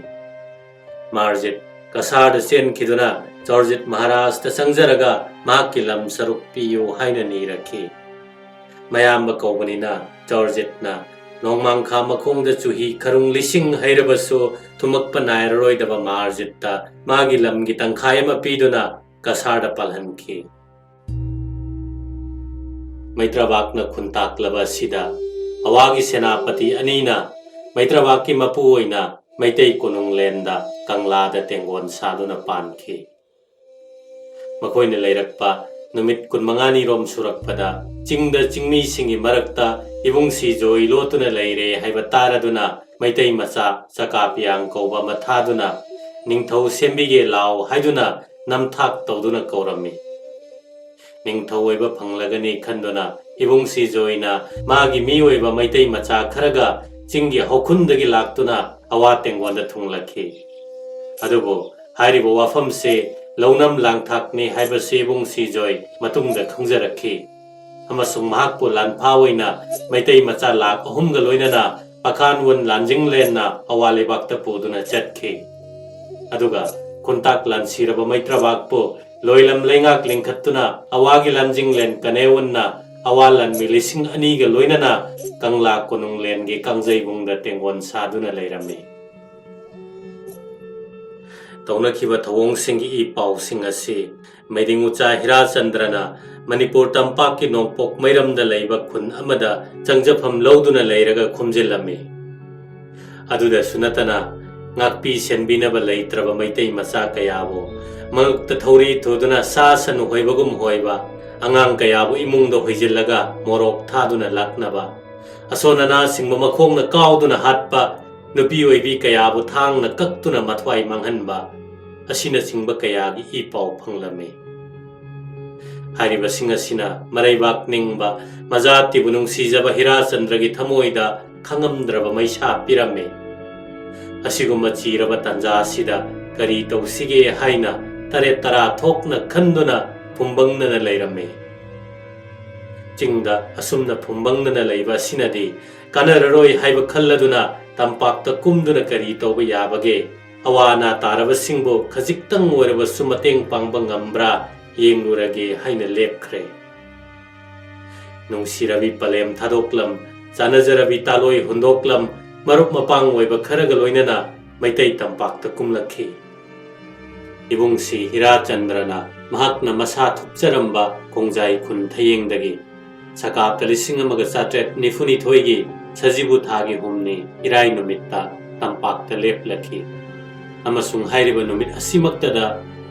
ꯃꯥꯔꯖꯤꯠ ꯀꯁꯥꯔꯗ ꯆꯦꯟꯈꯤꯗꯨꯅ ꯆꯧꯔꯖꯤꯠ ꯃꯍꯥꯔꯥꯖꯇ ꯆꯪꯖꯔꯒ ꯃꯍꯥꯛꯀꯤ ꯂꯝ ꯁꯔꯨꯛ ꯄꯤꯌꯨ ꯍꯥꯏꯅ ꯅꯤꯔꯛꯈꯤ꯫ ꯃꯌꯥꯝꯕ ꯀꯧꯕꯅꯤꯅ ꯆꯧꯔꯖꯤꯠꯅ ꯅꯣꯡꯃꯥꯡꯈꯥ ꯃꯈꯣꯡꯗ ꯆꯨꯍꯤ ꯈꯔꯨꯡ ꯂꯤꯁꯤꯡ ꯍꯩꯔꯕꯁꯨ ꯊꯨꯝꯃꯛꯄ ꯅꯥꯏꯔꯔꯣꯏꯗꯕ ꯃꯍꯥꯔꯖꯤꯠꯇ ꯃꯥꯒꯤ ꯂꯝꯒꯤ ꯇꯪꯈꯥꯏ ꯑꯃ ꯄꯤꯗꯨꯅ ꯀꯁꯥꯔꯗ ꯄꯥꯜꯍꯟꯈꯤ꯫ ꯃꯩꯇ꯭ꯔꯕꯥꯛꯅ ꯈꯨꯟꯇꯥꯛꯂꯕ ꯑꯁꯤꯗ ꯑꯋꯥꯒꯤ ꯁꯦꯅꯥꯄꯇꯤ ꯑꯅꯤꯅ ꯃꯩꯇ꯭ꯔꯕꯥꯛꯀꯤ ꯃꯄꯨ ꯑꯣꯏꯅ ꯃꯩꯇꯩ ꯀꯣꯅꯨꯡꯂꯦꯟꯗ ꯀꯪꯂꯥꯗ ꯇꯦꯡꯒꯣꯟ ꯁꯥꯗꯨꯅ ꯄꯥꯟꯈꯤ꯫ ꯃꯈꯣꯏꯅ ꯂꯩꯔꯛꯄ ꯅꯨꯃꯤꯠ ꯀꯨꯟꯃꯉꯥꯅꯤꯔꯣꯝ ꯁꯨꯔꯛꯄꯗ ꯆꯤꯡꯗ ꯆꯤꯡꯃꯤꯁꯤꯡꯒꯤ ꯃꯔꯛꯇ ꯏꯕꯨꯡ ꯁꯤꯖꯣꯏ ꯂꯣꯠꯇꯨꯅ ꯂꯩꯔꯦ ꯍꯥꯏꯕ ꯇꯥꯔꯗꯨꯅ ꯃꯩꯇꯩ ꯃꯆꯥ ꯆꯀꯥ ꯄꯤꯌꯥꯡ ꯀꯧꯕ ꯑꯃ ꯊꯥꯗꯨꯅ ꯅꯤꯡꯊꯧ ꯁꯦꯝꯕꯤꯒꯦ ꯂꯥꯎ ꯍꯥꯏꯗꯨꯅ ꯅꯝꯊꯥꯛ ꯇꯧꯗꯨꯅ ꯀꯧꯔꯝꯃꯤ꯫ ꯅꯤꯡꯊꯧ ꯑꯣꯏꯕ ꯐꯪꯂꯒꯅꯤ ꯈꯟꯗꯨꯅ ꯏꯕꯨꯡ ꯁꯤꯖꯣꯏꯅ ꯃꯥꯒꯤ ꯃꯤꯑꯣꯏꯕ ꯃꯩꯇꯩ ꯃꯆꯥ ꯈꯔꯒ ꯆꯤꯡꯒꯤ ꯍꯧꯈꯨꯟꯗꯒꯤ ꯂꯥꯛꯇꯨꯅ ꯑꯋꯥ ꯇꯦꯡꯒꯣꯟꯗ ꯊꯨꯡꯂꯛꯈꯤ꯫ ꯑꯗꯨꯕꯨ ꯍꯥꯏꯔꯤꯕ ꯋꯥꯐꯝꯁꯦ ꯂꯧꯅꯝ ꯂꯥꯡꯊꯥꯛꯅꯤ ꯍꯥꯏꯕꯁꯤ ꯏꯕꯨꯡ ꯁꯤꯖꯣꯏ ꯃꯇꯨꯡꯗ ꯈꯪꯖꯔꯛꯈꯤ꯫ ꯑꯃꯁꯨꯡ ꯃꯍꯥꯛꯄꯨ ꯂꯥꯟꯐꯥ ꯑꯣꯏꯅ ꯃꯩꯇꯩ ꯃꯆꯥ ꯂꯥꯈ ꯑꯍꯨꯝꯒ ꯂꯣꯏꯅꯅ ꯄꯈꯥꯟꯋꯟ ꯂꯥꯟꯖꯤꯡꯂꯦꯟꯅ ꯑꯋꯥ ꯂꯩꯕꯥꯛꯇ ꯄꯨꯗꯨꯅ ꯆꯠꯈꯤ꯫ ꯑꯗꯨꯒ ꯈꯨꯟꯇꯥꯛ ꯂꯥꯟꯁꯤꯔꯕ ꯃꯩꯇ꯭ꯔꯕꯥꯛꯄꯨ ꯂꯣꯏꯂꯝ ꯂꯩꯉꯥꯛ ꯂꯤꯡꯈꯠꯇꯨꯅ ꯑꯋꯥꯒꯤ ꯂꯥꯟꯖꯤꯡꯂꯦꯟ ꯀꯅꯦꯋꯟꯅ ꯑꯋꯥ ꯂꯥꯟꯃꯤ ꯂꯤꯁꯤꯡ ꯑꯅꯤꯒ ꯂꯣꯏꯅꯅ ꯀꯪꯂꯥ ꯀꯣꯅꯨꯡꯂꯦꯟꯒꯤ ꯀꯥꯡꯖꯩꯕꯨꯡꯗ ꯇꯦꯡꯒꯣꯟ ꯁꯥꯗꯨꯅ ꯂꯩꯔꯝꯃꯤ꯫ ꯇꯧꯅꯈꯤꯕ ꯊꯧꯑꯣꯡꯁꯤꯡꯒꯤ ꯏ ꯄꯥꯎꯁꯤꯡ ꯑꯁꯤ ꯃꯩꯗꯤꯡ ꯎꯆꯥ ꯍꯤꯔꯥꯆꯟꯗ꯭ꯔꯅ ꯃꯅꯤꯄꯨꯔ ꯇꯝꯄꯥꯛꯀꯤ ꯅꯣꯡꯄꯣꯛ ꯃꯩꯔꯝꯗ ꯂꯩꯕ ꯈꯨꯟ ꯑꯃꯗ ꯆꯪꯖꯐꯝ ꯂꯧꯗꯨꯅ ꯂꯩꯔꯒ ꯈꯨꯝꯖꯤꯜꯂꯝꯃꯤ꯫ ꯑꯗꯨꯗꯁꯨ ꯅꯠꯇꯅ ꯉꯥꯛꯄꯤ ꯁꯦꯟꯕꯤꯅꯕ ꯂꯩꯇ꯭ꯔꯕ ꯃꯩꯇꯩ ꯃꯆꯥ ꯀꯌꯥꯕꯨ ꯃꯉꯛꯇ ꯊꯧꯔꯤ ꯊꯨꯗꯨꯅ ꯁꯥ ꯁꯟ ꯍꯣꯏꯕꯒꯨꯝ ꯍꯣꯏꯕ, ꯑꯉꯥꯡ ꯀꯌꯥꯕꯨ ꯏꯃꯨꯡꯗ ꯍꯣꯏꯖꯤꯜꯂꯒ ꯃꯣꯔꯣꯛ ꯊꯥꯗꯨꯅ ꯂꯥꯛꯅꯕ, ꯑꯁꯣꯟ ꯑꯅꯥꯁꯤꯡꯕꯨ ꯃꯈꯣꯡꯅ ꯀꯥꯎꯗꯨꯅ ꯍꯥꯠꯄ, ꯅꯨꯄꯤ ꯑꯣꯏꯕꯤ ꯀꯌꯥꯕꯨ ꯊꯥꯡꯅ ꯀꯛꯇꯨꯅ ꯃꯊ꯭ꯋꯥꯏ ꯃꯥꯡꯍꯟꯕ ꯑꯁꯤꯅꯆꯤꯡꯕ ꯀꯌꯥꯒꯤ ꯏ ꯄꯥꯎ ꯐꯪꯂꯝꯃꯤ꯫ ꯍꯥꯏꯔꯤꯕꯁꯤꯡ ꯑꯁꯤꯅ ꯃꯔꯩꯕꯥꯛ ꯅꯤꯡꯕ, ꯃꯖꯥꯇꯤꯕꯨ ꯅꯨꯡꯁꯤꯖꯕ ꯍꯤꯔꯥꯆꯟꯗ꯭ꯔꯒꯤ ꯊꯃꯣꯏꯗ ꯈꯪꯉꯝꯗ꯭ꯔꯕ ꯃꯩꯁꯥ ꯄꯤꯔꯝꯃꯤ꯫ ꯑꯁꯤꯒꯨꯝꯕ ꯆꯤꯔꯕ ꯇꯥꯟꯖꯥ ꯑꯁꯤꯗ ꯀꯔꯤ ꯇꯧꯁꯤꯒꯦ ꯍꯥꯏꯅ ꯇꯔꯦꯠ ꯇꯔꯥ ꯊꯣꯛꯅ ꯈꯟꯗꯨꯅ ꯐꯨꯝꯕꯪꯅꯅ ꯂꯩꯔꯝꯃꯤ꯫ ꯆꯤꯡꯗ ꯑꯁꯨꯝꯅ ꯐꯨꯝꯕꯪꯅꯅ ꯂꯩꯕ ꯑꯁꯤꯅꯗꯤ ꯀꯥꯟꯅꯔꯔꯣꯏ ꯍꯥꯏꯕ ꯈꯜꯂꯗꯨꯅ ꯇꯝꯄꯥꯛꯇ ꯀꯨꯝꯗꯨꯅ ꯀꯔꯤ ꯇꯧꯕ ꯌꯥꯕꯒꯦ? ꯑꯋꯥ ꯑꯅꯥ ꯇꯥꯔꯕꯁꯤꯡꯕꯨ ꯈꯖꯤꯛꯇꯪ ꯑꯣꯏꯔꯕꯁꯨ ꯃꯇꯦꯡ ꯄꯥꯡꯕ ꯉꯝꯕ꯭ꯔꯥ ꯌꯦꯡꯂꯨꯔꯒꯦ ꯍꯥꯏꯅ ꯂꯦꯞꯈ꯭ꯔꯦ꯫ ꯅꯨꯡꯁꯤꯔꯕꯤ ꯄꯂꯦꯝ ꯊꯥꯗꯣꯛꯂꯝ, ꯆꯥꯅꯖꯔꯕꯤ ꯇꯥꯂꯣꯏ ꯍꯨꯟꯗꯣꯛꯂꯝ, ꯃꯔꯨꯞ ꯃꯄꯥꯡ ꯑꯣꯏꯕ ꯈꯔꯒ ꯂꯣꯏꯅꯅ ꯃꯩꯇꯩ ꯇꯝꯄꯥꯛꯇ ꯀꯨꯝꯂꯛꯈꯤ꯫ ꯏꯕꯨꯡꯁꯤ ꯍꯤꯔꯥꯆꯟꯗ꯭ꯔꯅ ꯃꯍꯥꯛꯅ ꯃꯁꯥ ꯊꯨꯞꯆꯔꯝꯕ ꯀꯣꯡꯖꯥꯏ ꯈꯨꯟ ꯊꯌꯦꯡꯗꯒꯤ ꯁꯀꯥꯞꯇ ꯂꯤꯁꯤꯡ ꯑꯃꯒ ꯆꯥꯇ꯭ꯔꯦꯠ ꯅꯤꯐꯨꯅꯤꯊꯣꯏꯒꯤ ꯁꯖꯤꯕꯨ ꯊꯥꯒꯤ ꯍꯨꯝꯅꯤ ꯏꯔꯥꯏ ꯅꯨꯃꯤꯠꯇ ꯇꯝꯄꯥꯛꯇ ꯂꯦꯞꯂꯛꯈꯤ꯫ ꯑꯃꯁꯨꯡ ꯍꯥꯏꯔꯤꯕ ꯅꯨꯃꯤꯠ ꯑꯁꯤꯃꯛꯇꯗ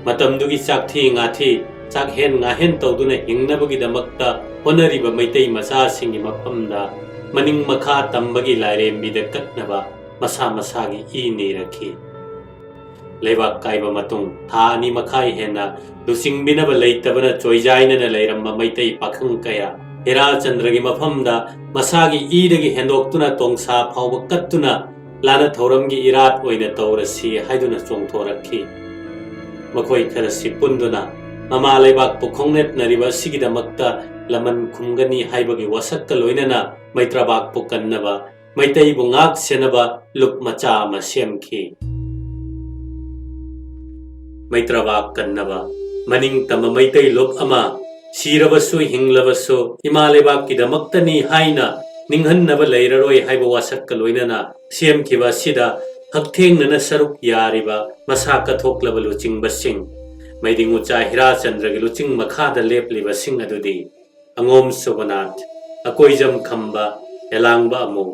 ꯃꯇꯝꯗꯨꯒꯤ ꯆꯥꯛꯊꯤ ꯉꯥꯊꯤ, ꯆꯥꯛꯍꯦꯟ ꯉꯥꯍꯦꯟ ꯇꯧꯗꯨꯅ ꯍꯤꯡꯅꯕꯒꯤꯗꯃꯛꯇ ꯍꯣꯠꯅꯔꯤꯕ ꯃꯩꯇꯩ ꯃꯆꯥꯁꯤꯡꯒꯤ ꯃꯐꯝꯗ ꯃꯅꯤꯡ ꯃꯈꯥ ꯇꯝꯕꯒꯤ ꯂꯥꯏꯔꯦꯝꯕꯤꯗ ꯀꯠꯅꯕ ꯃꯁꯥ ꯃꯁꯥꯒꯤ ꯏ ꯅꯤꯔꯛꯈꯤ꯫ ꯂꯩꯕꯥꯛ ꯀꯥꯏꯕ ꯃꯇꯨꯡ ꯊꯥ ꯑꯅꯤ ꯃꯈꯥꯏ ꯍꯦꯟꯅ ꯂꯨꯆꯤꯡꯕꯤꯅꯕ ꯂꯩꯇꯕꯅ ꯆꯣꯏꯖꯥꯏꯅꯅ ꯂꯩꯔꯝꯕ ꯃꯩꯇꯩ ꯄꯥꯈꯪ ꯀꯌꯥ ꯍꯤꯔꯥꯆꯟꯗ꯭ꯔꯒꯤ ꯃꯐꯝꯗ ꯃꯁꯥꯒꯤ ꯏꯗꯒꯤ ꯍꯦꯟꯗꯣꯛꯇꯨꯅ ꯇꯣꯡꯁꯥ ꯐꯥꯎꯕ ꯀꯠꯇꯨꯅ ꯂꯥꯟꯅ ꯊꯧꯔꯝꯒꯤ ꯏꯔꯥꯠ ꯑꯣꯏꯅ ꯇꯧꯔꯁꯤ ꯍꯥꯏꯗꯨꯅ ꯆꯣꯡꯊꯣꯔꯛꯈꯤ꯫ ꯃꯈꯣꯏ ꯈꯔꯁꯤ ꯄꯨꯟꯗꯨꯅ ꯃꯃꯥ ꯂꯩꯕꯥꯛꯄꯨ ꯈꯣꯡꯅꯦꯠꯅꯔꯤꯕ ꯑꯁꯤꯒꯤꯗꯃꯛꯇ ꯂꯃꯟ ꯈꯨꯝꯒꯅꯤ ꯍꯥꯏꯕꯒꯤ ꯋꯥꯁꯛꯀ ꯂꯣꯏꯅꯅ ꯃꯩꯇ꯭ꯔꯕꯥꯛꯄꯨ ꯀꯟꯅꯕ, ꯃꯩꯇꯩꯕꯨ ꯉꯥꯛ ꯁꯦꯟꯅꯕ ꯂꯨꯞ ꯃꯆꯥ ꯑꯃ ꯁꯦꯝꯈꯤ꯫ ꯃꯩꯇ꯭ꯔꯕꯥꯛ ꯀꯟꯅꯕ ꯃꯅꯤꯡ ꯇꯝꯕ ꯃꯩꯇꯩ ꯂꯨꯞ ꯑꯃ, ꯁꯤꯔꯕꯁꯨ ꯍꯤꯡꯂꯕꯁꯨ ꯏꯃꯥ ꯂꯩꯕꯥꯛꯀꯤꯗꯃꯛꯇꯅꯤ ꯍꯥꯏꯅ ꯅꯤꯡꯍꯟꯅꯕ ꯂꯩꯔꯔꯣꯏ ꯍꯥꯏꯕ ꯋꯥꯁꯛꯀ ꯂꯣꯏꯅꯅ ꯁꯦꯝꯈꯤꯕ ꯑꯁꯤꯗ ꯍꯛꯊꯦꯡꯅꯅ ꯁꯔꯨꯛ ꯌꯥꯔꯤꯕ ꯃꯁꯥ ꯀꯠꯊꯣꯛꯂꯕ ꯂꯨꯆꯤꯡꯕꯁꯤꯡ, ꯃꯩꯗꯤꯡ ꯎꯆꯥ ꯍꯤꯔꯥꯆꯟꯗ꯭ꯔꯒꯤ ꯂꯨꯆꯤꯡ ꯃꯈꯥꯗ ꯂꯦꯞꯂꯤꯕꯁꯤꯡ ꯑꯗꯨꯗꯤ ꯑꯉꯣꯝ ꯁꯣꯕꯅꯥꯊ, ꯑꯀꯣꯏꯖꯝ ꯈꯝꯕ, ꯌꯦꯂꯥꯡꯕ ꯑꯃꯨ,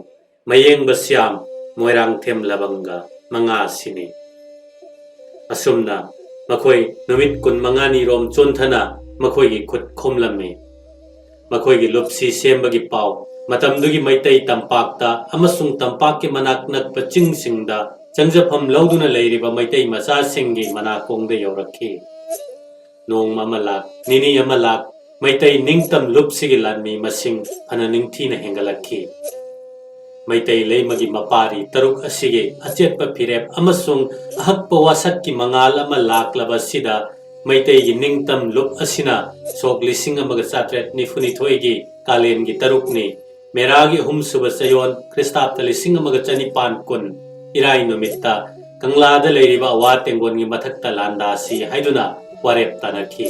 ꯃꯌꯦꯡꯕ ꯁ꯭ꯌꯥꯝ, ꯃꯣꯏꯔꯥꯡꯊꯦꯝ ꯂꯕꯪꯒ ꯃꯉꯥ ꯑꯁꯤꯅꯤ꯫ ꯑꯁꯨꯝꯅ ꯃꯈꯣꯏ ꯅꯨꯃꯤꯠ ꯀꯨꯟꯃꯉꯥꯅꯤꯔꯣꯝ ꯆꯣꯟꯊꯅ ꯃꯈꯣꯏꯒꯤ ꯈꯨꯠ ꯈꯣꯝꯂꯝꯃꯤ꯫ ꯃꯈꯣꯏꯒꯤ ꯂꯨꯞꯁꯤ ꯁꯦꯝꯕꯒꯤ ꯄꯥꯎ ꯃꯇꯝꯗꯨꯒꯤ ꯃꯩꯇꯩ ꯇꯝꯄꯥꯛꯇ ꯑꯃꯁꯨꯡ ꯇꯝꯄꯥꯛꯀꯤ ꯃꯅꯥꯛ ꯅꯛꯄ ꯆꯤꯡꯁꯤꯡꯗ ꯆꯪꯖꯐꯝ ꯂꯧꯗꯨꯅ ꯂꯩꯔꯤꯕ ꯃꯩꯇꯩ ꯃꯆꯥꯁꯤꯡꯒꯤ ꯃꯅꯥꯀꯣꯡꯗ ꯌꯧꯔꯛꯈꯤ꯫ ꯅꯣꯡꯃ ꯑꯃ ꯂꯥꯛ, ꯅꯤꯅꯤ ꯑꯃ ꯂꯥꯛ, ꯃꯩꯇꯩ ꯅꯤꯡꯇꯝ ꯂꯨꯞꯁꯤꯒꯤ ꯂꯥꯟꯃꯤ ꯃꯁꯤꯡ ꯐꯅ ꯅꯤꯡꯊꯤꯅ ꯍꯦꯟꯒꯠꯂꯛꯈꯤ꯫ ꯃꯩꯇꯩ ꯂꯩꯃꯒꯤ ꯃꯄꯥꯔꯤ ꯇꯔꯨꯛ ꯑꯁꯤꯒꯤ ꯑꯆꯦꯠꯄ ꯐꯤꯔꯦꯞ ꯑꯃꯁꯨꯡ ꯑꯍꯛꯄ ꯋꯥꯁꯛꯀꯤ ꯃꯉꯥꯜ ꯑꯃ ꯂꯥꯛꯂꯕ ꯑꯁꯤꯗ ꯃꯩꯇꯩꯒꯤ ꯅꯤꯡꯇꯝ ꯂꯨꯞ ꯑꯁꯤꯅ ꯁꯣꯛ ꯂꯤꯁꯤꯡ ꯑꯃꯒ ꯆꯥꯇ꯭ꯔꯦꯠ ꯅꯤꯐꯨꯅꯤꯊꯣꯏꯒꯤ ꯀꯥꯂꯦꯟꯒꯤ ꯇꯔꯨꯛꯅꯤ, ꯃꯦꯔꯥꯒꯤ ꯑꯍꯨꯝꯁꯨꯕ ꯆꯌꯣꯜ, ꯈ꯭ꯔꯤꯁꯇꯥꯕꯇ ꯂꯤꯁꯤꯡ ꯑꯃꯒ ꯆꯅꯤꯄꯥꯟ ꯀꯨꯟ, ꯏꯔꯥꯏ ꯅꯨꯃꯤꯠꯇ ꯀꯪꯂꯥꯗ ꯂꯩꯔꯤꯕ ꯑꯋꯥ ꯇꯦꯡꯒꯣꯟꯒꯤ ꯃꯊꯛꯇ ꯂꯥꯟꯗꯥꯁꯤ ꯍꯥꯏꯗꯨꯅ ꯋꯥꯔꯦꯞ ꯇꯥꯅꯈꯤ꯫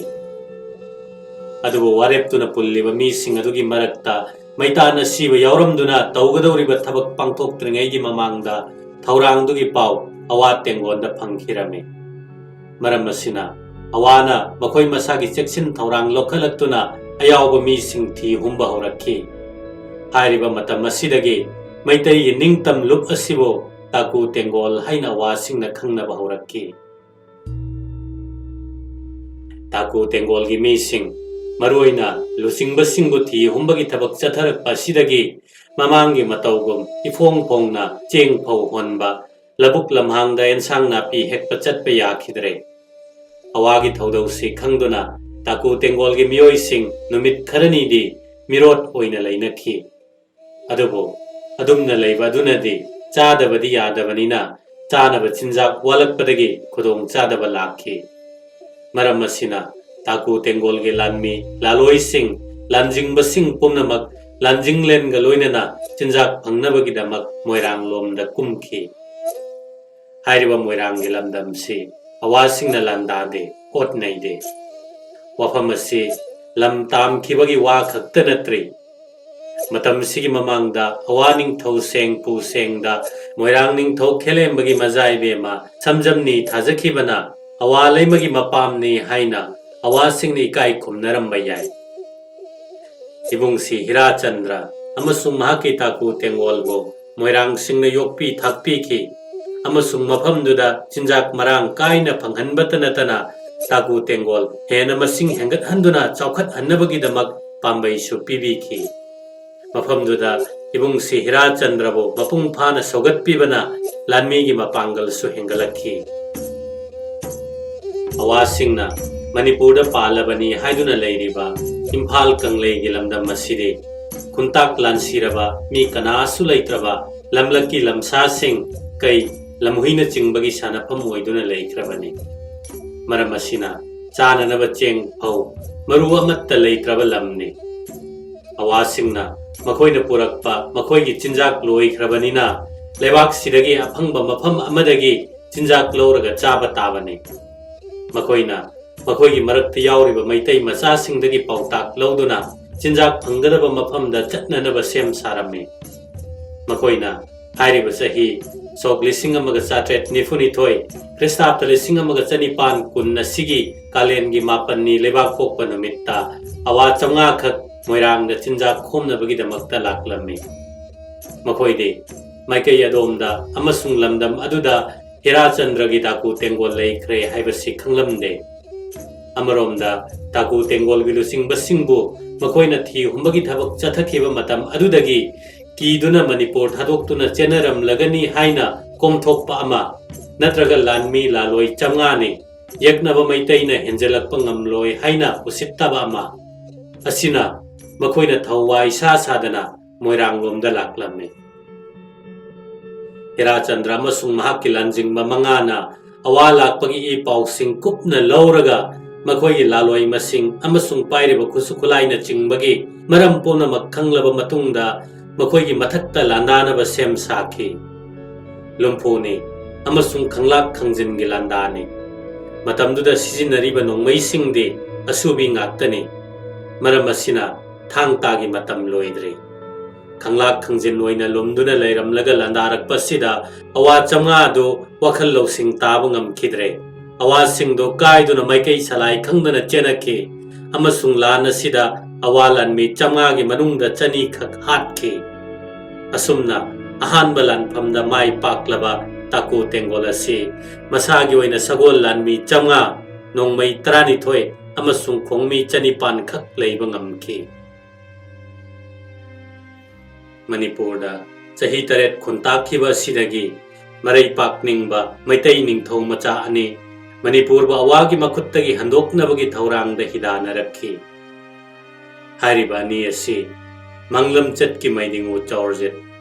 ꯑꯗꯨꯕꯨ ꯋꯥꯔꯦꯞꯇꯨꯅ ꯄꯨꯜꯂꯤꯕ ꯃꯤꯁꯤꯡ ꯑꯗꯨꯒꯤ ꯃꯔꯛꯇ ꯃꯩꯇꯥꯟ ꯑꯁꯤꯕ ꯌꯥꯎꯔꯝꯗꯨꯅ ꯇꯧꯒꯗꯧꯔꯤꯕ ꯊꯕꯛ ꯄꯥꯡꯊꯣꯛꯇ꯭ꯔꯤꯉꯩꯒꯤ ꯃꯃꯥꯡꯗ ꯊꯧꯔꯥꯡꯗꯨꯒꯤ ꯄꯥꯎ ꯑꯋꯥ ꯇꯦꯡꯒꯣꯟꯗ ꯐꯪꯈꯤꯔꯝꯃꯤ꯫ ꯃꯔꯝ ꯑꯁꯤꯅ ꯑꯋꯥꯅ ꯃꯈꯣꯏ ꯃꯁꯥꯒꯤ ꯆꯦꯛꯁꯤꯟ ꯊꯧꯔꯥꯡ ꯂꯧꯈꯠꯂꯛꯇꯨꯅ ꯑꯌꯥꯎꯕ ꯃꯤꯁꯤꯡ ꯊꯤ ꯍꯨꯝꯕ ꯍꯧꯔꯛꯈꯤ꯫ ꯍꯥꯏꯔꯤꯕ ꯃꯇꯝ ꯑꯁꯤꯗꯒꯤ ꯃꯩꯇꯩꯒꯤ ꯅꯤꯡꯇꯝ ꯂꯨꯞ ꯑꯁꯤꯕꯨ ꯇꯥꯀꯨ ꯇꯦꯡꯒꯣꯜ ꯍꯥꯏꯅ ꯑꯋꯥꯁꯤꯡꯅ ꯈꯪꯅꯕ ꯍꯧꯔꯛꯈꯤ꯫ ꯇꯥꯀꯨ ꯇꯦꯡꯒꯣꯜꯒꯤ ꯃꯤꯁꯤꯡ, ꯃꯔꯨꯑꯣꯏꯅ ꯂꯨꯆꯤꯡꯕꯁꯤꯡꯕꯨ ꯊꯤ ꯍꯨꯝꯕꯒꯤ ꯊꯕꯛ ꯆꯠꯊꯔꯛꯄ ꯑꯁꯤꯗꯒꯤ ꯃꯃꯥꯡꯒꯤ ꯃꯇꯧꯒꯨꯝ ꯏꯐꯣꯡ ꯐꯣꯡꯅ ꯆꯦꯡ ꯐꯧ ꯍꯣꯟꯕ, ꯂꯧꯕꯨꯛ ꯂꯝꯍꯥꯡꯗ ꯑꯦꯟꯁꯥꯡ ꯅꯥꯄꯤ ꯍꯦꯛꯄ ꯆꯠꯄ ꯌꯥꯈꯤꯗ꯭ꯔꯦ꯫ ꯑꯋꯥꯒꯤ ꯊꯧꯗꯧꯁꯤ ꯈꯪꯗꯨꯅ ꯇꯥꯀꯨ ꯇꯦꯡꯒꯣꯜꯒꯤ ꯃꯤꯑꯣꯏꯁꯤꯡ ꯅꯨꯃꯤꯠ ꯈꯔꯅꯤꯗꯤ ꯃꯤꯔꯣꯠ ꯑꯣꯏꯅ ꯂꯩꯅꯈꯤ꯫ ꯑꯗꯨꯕꯨ ꯑꯗꯨꯝꯅ ꯂꯩꯕ ꯑꯗꯨꯅꯗꯤ ꯆꯥꯗꯕꯗꯤ ꯌꯥꯗꯕꯅꯤꯅ ꯆꯥꯅꯕ ꯆꯤꯟꯖꯥꯛ ꯋꯥꯠꯂꯛꯄꯗꯒꯤ ꯈꯨꯗꯣꯡ ꯆꯥꯗꯕ ꯂꯥꯛꯈꯤ꯫ ꯃꯔꯝ ꯑꯁꯤꯅ ꯇꯥꯀꯨ ꯇꯦꯡꯒꯣꯜꯒꯤ ꯂꯥꯟꯃꯤ, ꯂꯥꯂꯣꯏꯁꯤꯡ, ꯂꯥꯟꯖꯤꯡꯕꯁꯤꯡ ꯄꯨꯝꯅꯃꯛ ꯂꯥꯟꯖꯤꯡꯂꯦꯟꯒ ꯂꯣꯏꯅꯅ ꯆꯤꯟꯖꯥꯛ ꯐꯪꯅꯕꯒꯤꯗꯃꯛ ꯃꯣꯏꯔꯥꯡ ꯂꯣꯝꯗ ꯀꯨꯝꯈꯤ꯫ ꯍꯥꯏꯔꯤꯕ ꯃꯣꯏꯔꯥꯡꯒꯤ ꯂꯝꯗꯝꯁꯤ ꯑꯋꯥꯁꯤꯡꯅ ꯂꯥꯟꯗꯥꯗꯦ, ꯑꯣꯠ ꯅꯩꯗꯦ꯫ ꯋꯥꯐꯝ ꯑꯁꯤ ꯂꯝ ꯇꯥꯝꯈꯤꯕꯒꯤ ꯋꯥ ꯈꯛꯇ ꯅꯠꯇ꯭ꯔꯤ꯫ ꯃꯇꯝꯁꯤꯒꯤ ꯃꯃꯥꯡꯗ ꯑꯋꯥ ꯅꯤꯡꯊꯧ ꯁꯦꯡ ꯄꯨ ꯁꯦꯡꯗ ꯃꯣꯏꯔꯥꯡ ꯅꯤꯡꯊꯧ ꯈꯦꯂꯦꯝꯕꯒꯤ ꯃꯖꯥ ꯏꯕꯦꯝꯃ ꯁꯝꯖꯝꯅꯤ ꯊꯥꯖꯈꯤꯕꯅ ꯑꯋꯥ ꯂꯩꯃꯒꯤ ꯃꯄꯥꯝꯅꯤ ꯍꯥꯏꯅ ꯑꯋꯥꯁꯤꯡꯅ ꯏꯀꯥꯏ ꯈꯨꯝꯅꯔꯝꯕ ꯌꯥꯏ꯫ ꯏꯕꯨꯡꯁꯤ ꯍꯤꯔꯥꯆꯟꯗ꯭ꯔ ꯑꯃꯁꯨꯡ ꯃꯍꯥꯛꯀꯤ ꯇꯥꯀꯨ ꯇꯦꯡꯒꯣꯜꯕꯨ ꯃꯣꯏꯔꯥꯡꯁꯤꯡꯅ ꯌꯣꯛꯄꯤ ꯊꯥꯛꯄꯤꯈꯤ ꯑꯃꯁꯨꯡ ꯃꯐꯝꯗꯨꯗ ꯆꯤꯟꯖꯥꯛ ꯃꯔꯥꯡ ꯀꯥꯏꯅ ꯐꯪꯍꯟꯕꯇ ꯅꯠꯇꯅ ꯇꯥꯀꯨ ꯇꯦꯡꯒꯣꯜ ꯍꯦꯟꯅ ꯃꯁꯤꯡ ꯍꯦꯟꯒꯠꯍꯟꯗꯨꯅ ꯆꯥꯎꯈꯠꯍꯟꯅꯕꯒꯤꯗꯃꯛ ꯄꯥꯝꯕꯩꯁꯨ ꯄꯤꯕꯤꯈꯤ꯫ ꯃꯐꯝꯗꯨꯗ ꯏꯕꯨꯡꯁꯤ ꯍꯤꯔꯥꯆꯟꯗ꯭ꯔꯕꯨ ꯃꯄꯨꯡ ꯐꯥꯅ ꯁꯧꯒꯠꯄꯤꯕꯅ ꯂꯥꯟꯃꯤꯒꯤ ꯃꯄꯥꯡꯒꯜꯁꯨ ꯍꯦꯟꯒꯠꯂꯛꯈꯤ꯫ ꯑꯋꯥꯁꯤꯡꯅ ꯃꯅꯤꯄꯨꯔꯗ ꯄꯥꯜꯂꯕꯅꯤ ꯍꯥꯏꯗꯨꯅ ꯂꯩꯔꯤꯕ ꯏꯝꯐꯥꯜ ꯀꯪꯂꯩꯒꯤ ꯂꯝꯗꯝ ꯑꯁꯤꯗꯤ ꯈꯨꯟꯇꯥꯛ ꯂꯥꯟꯁꯤꯔꯕ ꯃꯤ ꯀꯅꯥꯁꯨ ꯂꯩꯇ꯭ꯔꯕ ꯂꯝꯂꯛꯀꯤ ꯂꯝꯁꯥꯁꯤꯡ, ꯀꯩ, ꯂꯝꯍꯨꯏꯅꯆꯤꯡꯕꯒꯤ ꯁꯥꯟꯅꯐꯝ ꯑꯣꯏꯗꯨꯅ ꯂꯩꯈ꯭ꯔꯕꯅꯤ꯫ ꯃꯔꯝ ꯑꯁꯤꯅ ꯆꯥꯅꯅꯕ ꯆꯦꯡ ꯐꯧ ꯃꯔꯨ ꯑꯃꯠꯇ ꯂꯩꯇ꯭ꯔꯕ ꯂꯝꯅꯤ꯫ ꯑꯋꯥꯁꯤꯡꯅ ꯃꯈꯣꯏꯅ ꯄꯨꯔꯛꯄ ꯃꯈꯣꯏꯒꯤ ꯆꯤꯟꯖꯥꯛ ꯂꯣꯏꯈ꯭ꯔꯕꯅꯤꯅ ꯂꯩꯕꯥꯛꯁꯤꯗꯒꯤ ꯑꯐꯪꯕ ꯃꯐꯝ ꯑꯃꯗꯒꯤ ꯆꯤꯟꯖꯥꯛ ꯂꯧꯔꯒ ꯆꯥꯕ ꯇꯥꯕꯅꯤ꯫ ꯃꯈꯣꯏꯅ ꯃꯈꯣꯏꯒꯤ ꯃꯔꯛꯇ ꯌꯥꯎꯔꯤꯕ ꯃꯩꯇꯩ ꯃꯆꯥꯁꯤꯡꯗꯒꯤ ꯄꯥꯎꯇꯥꯛ ꯂꯧꯗꯨꯅ ꯆꯤꯟꯖꯥꯛ ꯐꯪꯒꯗꯕ ꯃꯐꯝꯗ ꯆꯠꯅꯅꯕ ꯁꯦꯝ ꯁꯥꯔꯝꯃꯤ꯫ ꯃꯈꯣꯏꯅ ꯍꯥꯏꯔꯤꯕ ꯆꯍꯤ ꯁꯣꯛ ꯂꯤꯁꯤꯡ ꯑꯃꯒ ꯆꯥꯇ꯭ꯔꯦꯠ ꯅꯤꯐꯨ ꯅꯤꯊꯣꯏ, ꯈ꯭ꯔꯤꯁꯇꯥꯕꯇ ꯂꯤꯁꯤꯡ ꯑꯃꯒ ꯆꯅꯤꯄꯥꯟ ꯀꯨꯟ ꯑꯁꯤꯒꯤ ꯀꯥꯂꯦꯟꯒꯤ ꯃꯥꯄꯟꯅꯤ ꯂꯩꯕꯥꯛ ꯄꯣꯛꯄ ꯅꯨꯃꯤꯠꯇ ꯑꯋꯥ ꯆꯥꯝꯃꯉꯥ ꯈꯛ ꯃꯣꯏꯔꯥꯡꯗ ꯆꯤꯟꯖꯥꯛ ꯈꯣꯝꯅꯕꯒꯤꯗꯃꯛꯇ ꯂꯥꯛꯂꯝꯃꯤ꯫ ꯃꯈꯣꯏꯗꯤ ꯃꯥꯏꯀꯩ ꯑꯗꯣꯝꯗ ꯑꯃꯁꯨꯡ ꯂꯝꯗꯝ ꯑꯗꯨꯗ ꯍꯤꯔꯥꯆꯟꯗ꯭ꯔꯒꯤ ꯗꯥꯀꯨ ꯇꯦꯡꯒꯣꯜ ꯂꯩꯈ꯭ꯔꯦ ꯍꯥꯏꯕꯁꯤ ꯈꯪꯂꯝꯗꯦ꯫ ꯑꯃꯔꯣꯝꯗ ꯗꯥꯀꯨ ꯇꯦꯡꯒꯣꯜꯒꯤ ꯂꯨꯆꯤꯡꯕꯁꯤꯡꯕꯨ ꯃꯈꯣꯏꯅ ꯊꯤ ꯍꯨꯝꯕꯒꯤ ꯊꯕꯛ ꯆꯠꯊꯈꯤꯕ ꯃꯇꯝ ꯑꯗꯨꯗꯒꯤ ꯀꯤꯗꯨꯅ ꯃꯅꯤꯄꯨꯔ ꯊꯥꯗꯣꯛꯇꯨꯅ ꯆꯦꯟꯅꯔꯝꯂꯒꯅꯤ ꯍꯥꯏꯅ ꯀꯣꯝꯊꯣꯛꯄ ꯑꯃ, ꯅꯠꯇ꯭ꯔꯒ ꯂꯥꯟꯃꯤ ꯂꯥꯂꯣꯏ ꯆꯥꯝꯃꯉꯥꯅꯤ, ꯌꯦꯛꯅꯕ ꯃꯩꯇꯩꯅ ꯍꯦꯟꯖꯜꯂꯛꯄ ꯉꯝꯂꯣꯏ ꯍꯥꯏꯅ ꯎꯁꯤꯠꯇꯕ ꯑꯃ ꯑꯁꯤꯅ ꯃꯈꯣꯏꯅ ꯊꯧꯋꯥꯏ ꯁꯥ ꯁꯥꯗꯅ ꯃꯣꯏꯔꯥꯡꯂꯣꯝꯗ ꯂꯥꯛꯂꯝꯃꯤ꯫ ꯍꯤꯔꯥꯆꯟꯗ꯭ꯔ ꯑꯃꯁꯨꯡ ꯃꯍꯥꯛꯀꯤ ꯂꯥꯟꯖꯤꯡꯕ ꯃꯉꯥꯅ ꯑꯋꯥ ꯂꯥꯛꯄꯒꯤ ꯏ ꯄꯥꯎꯁꯤꯡ ꯀꯨꯞꯅ ꯂꯧꯔꯒ ꯃꯈꯣꯏꯒꯤ ꯂꯥꯂꯣꯏ ꯃꯁꯤꯡ ꯑꯃꯁꯨꯡ ꯄꯥꯏꯔꯤꯕ ꯈꯨꯠꯁꯨ ꯈꯨꯠꯂꯥꯏꯅꯆꯤꯡꯕꯒꯤ ꯃꯔꯝ ꯄꯨꯝꯅꯃꯛ ꯈꯪꯂꯕ ꯃꯇꯨꯡꯗ ꯃꯈꯣꯏꯒꯤ ꯃꯊꯛꯇ ꯂꯥꯟꯗꯥꯅꯕ ꯁꯦꯝ ꯁꯥꯈꯤ꯫ ꯂꯨꯝꯐꯨꯅꯤ ꯑꯃꯁꯨꯡ ꯈꯪꯂꯥꯛ ꯈꯪꯖꯤꯟꯒꯤ ꯂꯥꯟꯗꯥꯅꯤ꯫ ꯃꯇꯝꯗꯨꯗ ꯁꯤꯖꯤꯟꯅꯔꯤꯕ ꯅꯣꯡꯃꯩꯁꯤꯡꯗꯤ ꯑꯁꯨꯕꯤ ꯉꯥꯛꯇꯅꯤ꯫ ꯃꯔꯝ ꯑꯁꯤꯅ ꯊꯥꯡ ꯇꯥꯒꯤ ꯃꯇꯝ ꯂꯣꯏꯗ꯭ꯔꯤ꯫ ꯈꯪꯂꯥꯛ ꯈꯪꯖꯤꯟ ꯑꯣꯏꯅ ꯂꯨꯝꯗꯨꯅ ꯂꯩꯔꯝꯂꯒ ꯂꯥꯟꯗꯥꯔꯛꯄ ꯑꯁꯤꯗ ꯑꯋꯥ ꯆꯥꯝꯃꯉꯥ ꯑꯗꯨ ꯋꯥꯈꯜ ꯂꯧꯁꯤꯡ ꯇꯥꯕ ꯉꯝꯈꯤꯗ꯭ꯔꯦ꯫ ꯑꯋꯥꯁꯤꯡꯗꯨ ꯀꯥꯏꯗꯨꯅ ꯃꯥꯏꯀꯩ ꯁꯂꯥꯏ ꯈꯪꯗꯅ ꯆꯦꯟꯅꯈꯤ ꯑꯃꯁꯨꯡ ꯂꯥꯟ ꯑꯁꯤꯗ ꯑꯋꯥ ꯂꯥꯟꯃꯤ ꯆꯥꯝꯃꯉꯥꯒꯤ ꯃꯅꯨꯡꯗ ꯆꯅꯤ ꯈꯛ ꯍꯥꯠꯈꯤ꯫ ꯑꯁꯨꯝꯅ ꯑꯍꯥꯟꯕ ꯂꯥꯟꯐꯝꯗ ꯃꯥꯏ ꯄꯥꯛꯂꯕ ꯇꯥꯀꯨ ꯇꯦꯡꯒꯣꯜ ꯑꯁꯤ ꯃꯁꯥꯒꯤ ꯑꯣꯏꯅ ꯁꯒꯣꯜ ꯂꯥꯟꯃꯤ ꯆꯥꯝꯃꯉꯥ, ꯅꯣꯡꯃꯩ ꯇꯔꯥꯅꯤꯊꯣꯏ ꯑꯃꯁꯨꯡ ꯈꯣꯡꯃꯤ ꯆꯅꯤꯄꯥꯟ ꯈꯛ ꯂꯩꯕ ꯉꯝꯈꯤ꯫ ꯃꯅꯤꯄꯨꯔꯗ ꯆꯍꯤ ꯇꯔꯦꯠ ꯈꯨꯟꯇꯥꯛꯈꯤꯕ ꯑꯁꯤꯗꯒꯤ ꯃꯔꯩ ꯄꯥꯛꯅꯤꯡꯕ ꯃꯩꯇꯩ ꯅꯤꯡꯊꯧ ꯃꯆꯥ ꯑꯅꯤ ꯃꯅꯤꯄꯨꯔꯕꯨ ꯑꯋꯥꯒꯤ ꯃꯈꯨꯠꯇꯒꯤ ꯍꯟꯗꯣꯛꯅꯕꯒꯤ ꯊꯧꯔꯥꯡꯗ ꯍꯤꯗꯥꯟꯅꯔꯛꯈꯤ꯫ ꯍꯥꯏꯔꯤꯕ ꯑꯅꯤ ꯑꯁꯤ ꯃꯪꯂꯝꯆꯠꯀꯤ ꯃꯩꯗꯤꯡꯉꯨ ꯆꯥꯎꯔꯖꯤꯠ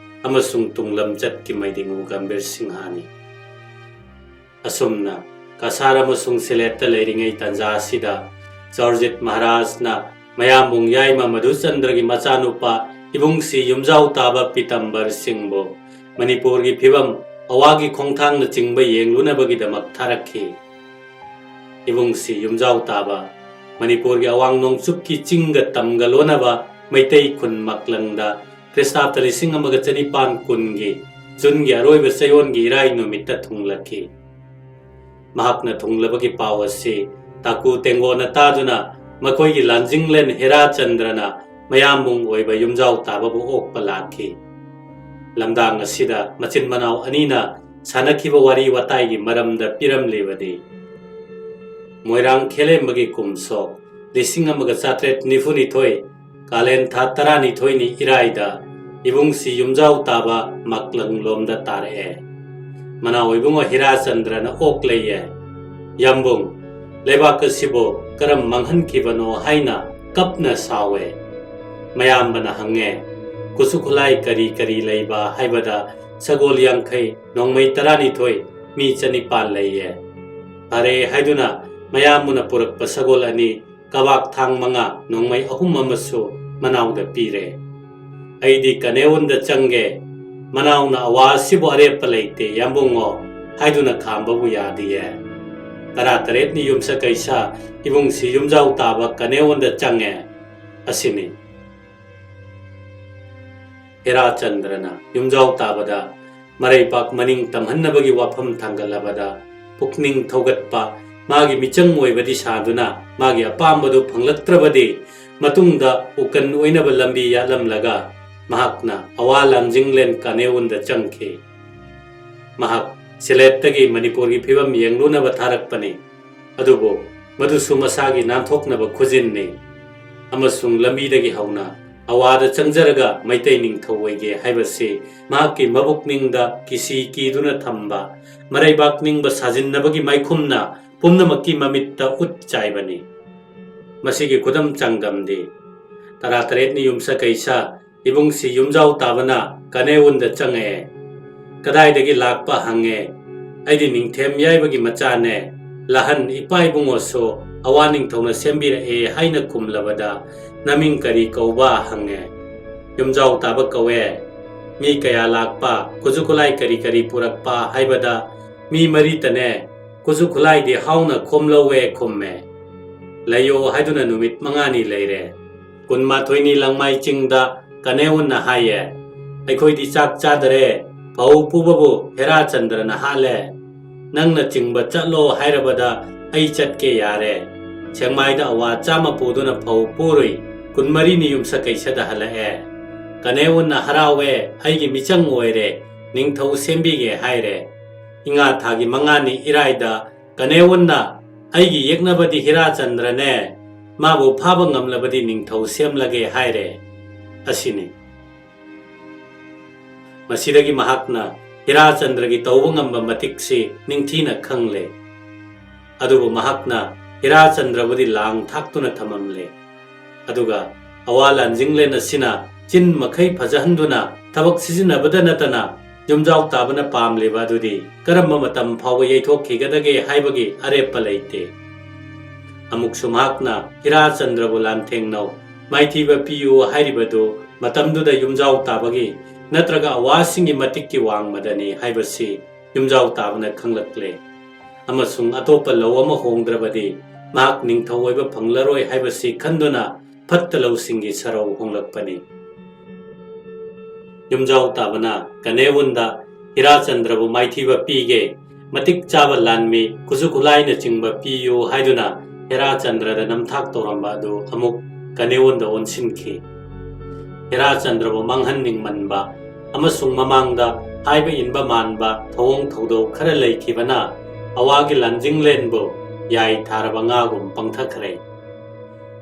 ꯑꯃꯁꯨꯡ ꯇꯨꯡꯂꯝꯆꯠꯀꯤ ꯃꯩꯗꯤꯡꯉꯨ ꯒꯝꯚꯤꯔ ꯁꯤꯡꯍꯅꯤ꯫ ꯑꯁꯨꯝꯅ ꯀꯁꯥꯔ ꯑꯃꯁꯨꯡ ꯁꯤꯂꯦꯠꯇ ꯂꯩꯔꯤꯉꯩ ꯇꯥꯟꯖꯥ ꯑꯁꯤꯗ ꯆꯥꯎꯔꯖꯤꯠ ꯃꯍꯥꯔꯥꯖꯅ ꯃꯌꯥꯝꯕꯨꯡ ꯌꯥꯏꯃ ꯃꯙꯨꯆꯟꯗ꯭ꯔꯒꯤ ꯃꯆꯥꯅꯨꯄꯥ ꯏꯕꯨꯡꯁꯤ ꯌꯨꯝꯖꯥꯎ ꯇꯥꯕ ꯄꯤꯇꯝꯕꯔ ꯁꯤꯡꯕꯨ ꯃꯅꯤꯄꯨꯔꯒꯤ ꯐꯤꯕꯝ ꯑꯋꯥꯒꯤ ꯈꯣꯡꯊꯥꯡꯅꯆꯤꯡꯕ ꯌꯦꯡꯂꯨꯅꯕꯒꯤꯗꯃꯛ ꯊꯥꯔꯛꯈꯤ꯫ ꯏꯕꯨꯡꯁꯤ ꯌꯨꯝꯖꯥꯎ ꯇꯥꯕ ꯃꯅꯤꯄꯨꯔꯒꯤ ꯑꯋꯥꯡ ꯅꯣꯡꯆꯨꯞꯀꯤ ꯆꯤꯡꯒ ꯇꯝꯒ ꯂꯣꯟꯅꯕ ꯃꯩꯇꯩ ꯈꯨꯟ ꯃꯛꯂꯪꯗ ꯈ꯭ꯔꯤꯁꯇꯥꯕꯇ ꯂꯤꯁꯤꯡ ꯑꯃꯒ ꯆꯅꯤꯄꯥꯟ ꯀꯨꯟꯒꯤ ꯖꯨꯟꯒꯤ ꯑꯔꯣꯏꯕ ꯆꯌꯣꯜꯒꯤ ꯏꯔꯥꯏ ꯅꯨꯃꯤꯠꯇ ꯊꯨꯡꯂꯛꯈꯤ꯫ ꯃꯍꯥꯛꯅ ꯊꯨꯡꯂꯕꯒꯤ ꯄꯥꯎ ꯑꯁꯤ ꯇꯥꯀꯨ ꯇꯦꯡꯒꯣꯅ ꯇꯥꯗꯨꯅ ꯃꯈꯣꯏꯒꯤ ꯂꯥꯟꯖꯤꯡꯂꯦꯟ ꯍꯦꯔꯥꯆꯟꯗ꯭ꯔꯅ ꯃꯌꯥꯝꯕꯨꯡ ꯑꯣꯏꯕ ꯌꯨꯝꯖꯥꯎ ꯇꯥꯕꯕꯨ ꯑꯣꯛꯄ ꯂꯥꯛꯈꯤ꯫ ꯂꯝꯗꯥꯡ ꯑꯁꯤꯗ ꯃꯆꯤꯟ ꯃꯅꯥꯎ ꯑꯅꯤꯅ ꯁꯥꯟꯅꯈꯤꯕ ꯋꯥꯔꯤ ꯋꯥꯇꯥꯏꯒꯤ ꯃꯔꯝꯗ ꯄꯤꯔꯝꯂꯤꯕꯅꯤ꯫ ꯃꯣꯏꯔꯥꯡ ꯈꯦꯂꯦꯝꯕꯒꯤ ꯀꯨꯝꯁꯣꯛ ꯂꯤꯁꯤꯡ ꯑꯃꯒ ꯆꯥꯇ꯭ꯔꯦꯠ ꯅꯤꯐꯨꯅꯤꯊꯣꯏ, ꯀꯥꯂꯦꯟ ꯊꯥ ꯇꯔꯥꯅꯤꯊꯣꯏꯅꯤ ꯏꯔꯥꯏꯗ ꯏꯕꯨꯡꯁꯤ ꯌꯨꯝꯖꯥꯎ ꯇꯥꯕ ꯃꯛꯂꯪꯂꯣꯝꯗ ꯇꯥꯔꯛꯑꯦ꯫ ꯃꯅꯥꯎ ꯏꯕꯨꯡꯉꯣ ꯍꯤꯔꯥꯆꯟꯗ꯭ꯔꯅ ꯑꯣꯛ ꯂꯩꯌꯦ꯫ "ꯌꯥꯝꯕꯨꯡ, ꯂꯩꯕꯥꯛ ꯑꯁꯤꯕꯨ ꯀꯔꯝ ꯃꯥꯡꯍꯟꯈꯤꯕꯅꯣ?" ꯍꯥꯏꯅ ꯀꯞꯅ ꯁꯥꯎꯋꯦ꯫ ꯃꯌꯥꯝꯕꯅ ꯍꯪꯉꯦ, "ꯈꯨꯠꯁꯨ ꯈꯨꯠꯂꯥꯏ ꯀꯔꯤ ꯀꯔꯤ ꯂꯩꯕ?" ꯍꯥꯏꯕꯗ, "ꯁꯒꯣꯜ ꯌꯥꯡꯈꯩ, ꯅꯣꯡꯃꯩ ꯇꯔꯥꯅꯤꯊꯣꯏ, ꯃꯤ ꯆꯅꯤꯄꯥꯟ ꯂꯩꯌꯦ"꯫ ꯐꯔꯦ ꯍꯥꯏꯗꯨꯅ ꯃꯌꯥꯝꯕꯅ ꯄꯨꯔꯛꯄ ꯁꯒꯣꯜ ꯑꯅꯤ, ꯀꯕꯥꯛ ꯊꯥꯡ ꯃꯉꯥ, ꯅꯣꯡꯃꯩ ꯑꯍꯨꯝ ꯑꯃꯁꯨ ꯃꯅꯥꯎꯗ ꯄꯤꯔꯦ꯫ "ꯑꯩꯗꯤ ꯀꯅꯦꯋꯨꯟꯗ ꯆꯪꯒꯦ, ꯃꯅꯥꯎꯅ ꯑꯋꯥ ꯑꯁꯤꯕꯨ ꯑꯔꯦꯞꯄ ꯂꯩꯇꯦ ꯌꯥꯝꯕꯨꯡꯉꯣ" ꯍꯥꯏꯗꯨꯅ ꯈꯥꯝꯕꯕꯨ ꯌꯥꯗꯤꯌꯦ꯫ ꯇꯔꯥꯇꯔꯦꯠꯅꯤ ꯌꯨꯝꯁꯀꯩꯁ ꯏꯕꯨꯡꯁꯤ ꯌꯨꯝꯖꯥꯎ ꯇꯥꯕ ꯀꯅꯦꯋꯨꯟꯗ ꯆꯪꯉꯦ꯫ ꯑꯁꯤꯅꯤ꯫ ꯍꯦꯔꯥꯆꯟꯗ꯭ꯔꯅ ꯌꯨꯝꯖꯥꯎ ꯇꯥꯕꯗ ꯃꯔꯩꯕꯥꯛ ꯃꯅꯤꯡ ꯇꯝꯍꯟꯅꯕꯒꯤ ꯋꯥꯐꯝ ꯊꯥꯡꯒꯠꯂꯕꯗ, ꯄꯨꯛꯅꯤꯡ ꯊꯧꯒꯠꯄ, ꯃꯥꯒꯤ ꯃꯤꯆꯪ ꯑꯣꯏꯕꯗꯤ ꯁꯥꯗꯨꯅ ꯃꯥꯒꯤ ꯑꯄꯥꯝꯕꯗꯨ ꯐꯪꯂꯛꯇ꯭ꯔꯕꯗꯤ ꯃꯇꯨꯡꯗ ꯎꯀꯟ ꯑꯣꯏꯅꯕ ꯂꯝꯕꯤ ꯌꯥꯠꯂꯝꯂꯒ ꯃꯍꯥꯛꯅ ꯑꯋꯥ ꯂꯥꯡꯖꯤꯡꯂꯦꯟ ꯀꯥꯅꯦꯋꯨꯟꯗ ꯆꯪꯈꯤ꯫ ꯃꯍꯥꯛ ꯁꯤꯂꯦꯠꯇꯒꯤ ꯃꯅꯤꯄꯨꯔꯒꯤ ꯐꯤꯕꯝ ꯌꯦꯡꯂꯨꯅꯕ ꯊꯥꯔꯛꯄꯅꯤ꯫ ꯑꯗꯨꯕꯨ ꯃꯗꯨꯁꯨ ꯃꯁꯥꯒꯤ ꯅꯥꯟꯊꯣꯛꯅꯕ ꯈꯨꯖꯤꯟꯅꯤ꯫ ꯑꯃꯁꯨꯡ ꯂꯝꯕꯤꯗꯒꯤ ꯍꯧꯅ ꯑꯋꯥꯗ ꯆꯪꯖꯔꯒ ꯃꯩꯇꯩ ꯅꯤꯡꯊꯧ ꯑꯣꯏꯒꯦ ꯍꯥꯏꯕꯁꯤ ꯃꯍꯥꯛꯀꯤ ꯃꯕꯨꯛꯅꯤꯡꯗ ꯀꯤꯁꯤ ꯀꯤꯗꯨꯅ ꯊꯝꯕ, ꯃꯔꯩꯕꯥꯛ ꯅꯤꯡꯕ ꯁꯥꯖꯤꯟꯅꯕꯒꯤ ꯃꯥꯏꯈꯨꯝꯅ ꯄꯨꯝꯅꯃꯛꯀꯤ ꯃꯃꯤꯠꯇ ꯎꯠ ꯆꯥꯏꯕꯅꯤ꯫ ꯃꯁꯤꯒꯤ ꯈꯨꯗꯝ ꯆꯥꯡꯗꯝꯗꯤ, ꯇꯔꯥꯇꯔꯦꯠꯅꯤ ꯌꯨꯝꯁꯀꯩꯁ ꯏꯕꯨꯡꯁꯤ ꯌꯨꯝꯖꯥꯎ ꯇꯥꯕꯅ ꯀꯅꯦꯋꯨꯟꯗ ꯆꯪꯉꯛꯑꯦ꯫ "ꯀꯗꯥꯏꯗꯒꯤ ꯂꯥꯛꯄ?" ꯍꯪꯉꯦ꯫ "ꯑꯩꯗꯤ ꯅꯤꯡꯊꯦꯝ ꯌꯥꯏꯕꯒꯤ ꯃꯆꯥꯅꯦ꯫ ꯂꯍꯟ ꯏꯄꯥ ꯏꯕꯨꯡꯉꯣꯁꯨ ꯑꯋꯥ ꯅꯤꯡꯊꯧꯅ ꯁꯦꯝꯕꯤꯔꯛꯑꯦ" ꯍꯥꯏꯅ ꯈꯨꯝꯂꯕꯗ, "ꯅꯃꯤꯡ ꯀꯔꯤ ꯀꯧꯕ?" ꯍꯪꯉꯦ꯫ "ꯌꯨꯝꯖꯥꯎ ꯇꯥꯕ ꯀꯧꯋꯦ"꯫ ꯃꯤ ꯀꯌꯥ ꯂꯥꯛꯄ, ꯈꯨꯠꯁꯨ ꯈꯨꯠꯂꯥꯏ ꯀꯔꯤ ꯀꯔꯤ ꯄꯨꯔꯛꯄ ꯍꯥꯏꯕꯗ, "ꯃꯤ ꯃꯔꯤꯇꯅꯦ, ꯈꯨꯠꯁꯨ ꯈꯨꯠꯂꯥꯏꯗꯤ ꯍꯥꯎꯅ ꯈꯣꯝꯂꯧꯋꯦ" ꯈꯨꯝꯃꯦ꯫ "ꯂꯩꯌꯣ" ꯍꯥꯏꯗꯨꯅ ꯅꯨꯃꯤꯠ ꯃꯉꯥꯅꯤ ꯂꯩꯔꯦ꯫ ꯀꯨꯟꯃꯥꯊꯣꯏꯅꯤ ꯂꯪꯃꯥꯏ ꯆꯤꯡꯗ ꯀꯅꯦꯋꯨꯟꯅ ꯍꯥꯏꯌꯦ, "ꯑꯩꯈꯣꯏꯗꯤ ꯆꯥꯛ ꯆꯥꯗꯔꯦ, ꯐꯧ ꯄꯨꯕꯕꯨ ꯍꯦꯔꯥꯆꯟꯗ꯭ꯔꯅ ꯍꯥꯠꯂꯦ꯫ ꯅꯪꯅ ꯆꯤꯡꯕ ꯆꯠꯂꯣ ꯍꯥꯏꯔꯕꯗ ꯑꯩ ꯆꯠꯀꯦ ꯌꯥꯔꯦ꯫ ꯁꯦꯛꯃꯥꯏꯗ ꯑꯋꯥ ꯆꯥꯝꯃ ꯄꯨꯗꯨꯅ ꯐꯧ ꯄꯨꯔꯨꯏ, ꯀꯨꯟꯃꯔꯤꯅꯤ ꯌꯨꯝꯁꯀꯩꯁꯗ ꯍꯜꯂꯛꯑꯦ꯫ ꯀꯅꯦꯋꯨꯟꯅ ꯍꯔꯥꯎꯋꯦ, ꯑꯩꯒꯤ ꯃꯤꯆꯪ ꯑꯣꯏꯔꯦ, ꯅꯤꯡꯊꯧ ꯁꯦꯝꯕꯤꯒꯦ ꯍꯥꯏꯔꯦ꯫ ꯏꯉꯥ ꯊꯥꯒꯤ ꯃꯉꯥꯅꯤ ꯏꯔꯥꯏꯗ ꯀꯅꯦꯋꯨꯟꯅ ꯑꯩꯒꯤ ꯌꯦꯛꯅꯕꯗꯤ ꯍꯤꯔꯥꯆꯟꯗ꯭ꯔꯅꯦ, ꯃꯥꯕꯨ ꯐꯥꯕ ꯉꯝꯂꯕꯗꯤ ꯅꯤꯡꯊꯧ ꯁꯦꯝꯂꯒꯦ" ꯍꯥꯏꯔꯦ꯫ ꯑꯁꯤꯅꯤ꯫ ꯃꯁꯤꯗꯒꯤ ꯃꯍꯥꯛꯅ ꯍꯤꯔꯥꯆꯟꯗ꯭ꯔꯒꯤ ꯇꯧꯕ ꯉꯝꯕ ꯃꯇꯤꯛꯁꯤ ꯅꯤꯡꯊꯤꯅ ꯈꯪꯂꯦ꯫ ꯑꯗꯨꯕꯨ ꯃꯍꯥꯛꯅ ꯍꯤꯔꯥꯆꯟꯗ꯭ꯔꯕꯨꯗꯤ ꯂꯥꯡ ꯊꯥꯛꯇꯨꯅ ꯊꯝꯃꯝꯂꯦ꯫ ꯑꯗꯨꯒ ꯑꯋꯥ ꯂꯥꯟꯖꯤꯡꯂꯦꯟ ꯑꯁꯤꯅ ꯆꯤꯟ ꯃꯈꯩ ꯐꯖꯍꯟꯗꯨꯅ ꯊꯕꯛ ꯁꯤꯖꯤꯟꯅꯕꯗ ꯅꯠꯇꯅ, ꯌꯨꯝꯖꯥꯎ ꯇꯥꯕꯅ ꯄꯥꯝꯂꯤꯕ ꯑꯗꯨꯗꯤ ꯀꯔꯝꯕ ꯃꯇꯝ ꯐꯥꯎꯕ ꯌꯩꯊꯣꯛꯈꯤꯒꯗꯒꯦ ꯍꯥꯏꯕꯒꯤ ꯑꯔꯦꯞꯄ ꯂꯩꯇꯦ꯫ ꯑꯃꯨꯛꯁꯨ ꯃꯍꯥꯛꯅ ꯍꯤꯔꯥꯆꯟꯗ꯭ꯔꯕꯨ ꯂꯥꯟꯊꯦꯡꯅꯧ, ꯃꯥꯏꯊꯤꯕ ꯄꯤꯌꯨ ꯍꯥꯏꯔꯤꯕꯗꯨ ꯃꯇꯝꯗꯨꯗ ꯌꯨꯝꯖꯥꯎ ꯇꯥꯕꯒꯤ ꯅꯠꯇ꯭ꯔꯒ ꯑꯋꯥꯁꯤꯡꯒꯤ ꯃꯇꯤꯛꯀꯤ ꯋꯥꯡꯃꯗꯅꯤ ꯍꯥꯏꯕꯁꯤ ꯌꯨꯝꯖꯥꯎ ꯇꯥꯕꯅ ꯈꯪꯂꯛꯂꯦ꯫ ꯑꯃꯁꯨꯡ ꯑꯇꯣꯞꯄ ꯂꯧ ꯑꯃ ꯍꯣꯡꯗ꯭ꯔꯕꯗꯤ ꯃꯍꯥꯛ ꯅꯤꯡꯊꯧ ꯑꯣꯏꯕ ꯐꯪꯂꯔꯣꯏ ꯍꯥꯏꯕꯁꯤ ꯈꯟꯗꯨꯅ ꯐꯠꯇ ꯂꯧꯁꯤꯡꯒꯤ ꯁꯔꯧ ꯍꯣꯡꯂꯛꯄꯅꯤ꯫ ꯌꯨꯝꯖꯥꯎ ꯇꯥꯕꯅ ꯀꯅꯦꯋꯨꯟꯗ ꯍꯤꯔꯥꯆꯟꯗ꯭ꯔꯕꯨ ꯃꯥꯏꯊꯤꯕ ꯄꯤꯒꯦ, ꯃꯇꯤꯛ ꯆꯥꯕ ꯂꯥꯟꯃꯤ, ꯈꯨꯠꯁꯨ ꯈꯨꯠꯂꯥꯏꯅꯆꯤꯡꯕ ꯄꯤꯌꯨ ꯍꯥꯏꯗꯨꯅ ꯍꯦꯔꯥꯆꯟꯗ꯭ꯔꯗ ꯅꯝꯊꯥꯛ ꯇꯧꯔꯝꯕ ꯑꯗꯨ ꯑꯃꯨꯛ ꯀꯅꯦꯋꯨꯟꯗ ꯑꯣꯟꯁꯤꯟꯈꯤ꯫ ꯍꯦꯔꯥꯆꯟꯗ꯭ꯔꯕꯨ ꯃꯥꯡꯍꯟꯅꯤꯡꯃꯟꯕ ꯑꯃꯁꯨꯡ ꯃꯃꯥꯡꯗ ꯍꯥꯏꯕ ꯏꯟꯕ ꯃꯥꯟꯕ ꯊꯧꯑꯣꯡ ꯊꯧꯗꯧ ꯈꯔ ꯂꯩꯈꯤꯕꯅ ꯑꯋꯥꯒꯤ ꯂꯥꯟꯖꯤꯡꯂꯦꯟꯕꯨ ꯌꯥꯏ ꯊꯥꯔꯕ ꯉꯥꯒꯨꯝ ꯄꯪꯊꯈ꯭ꯔꯦ꯫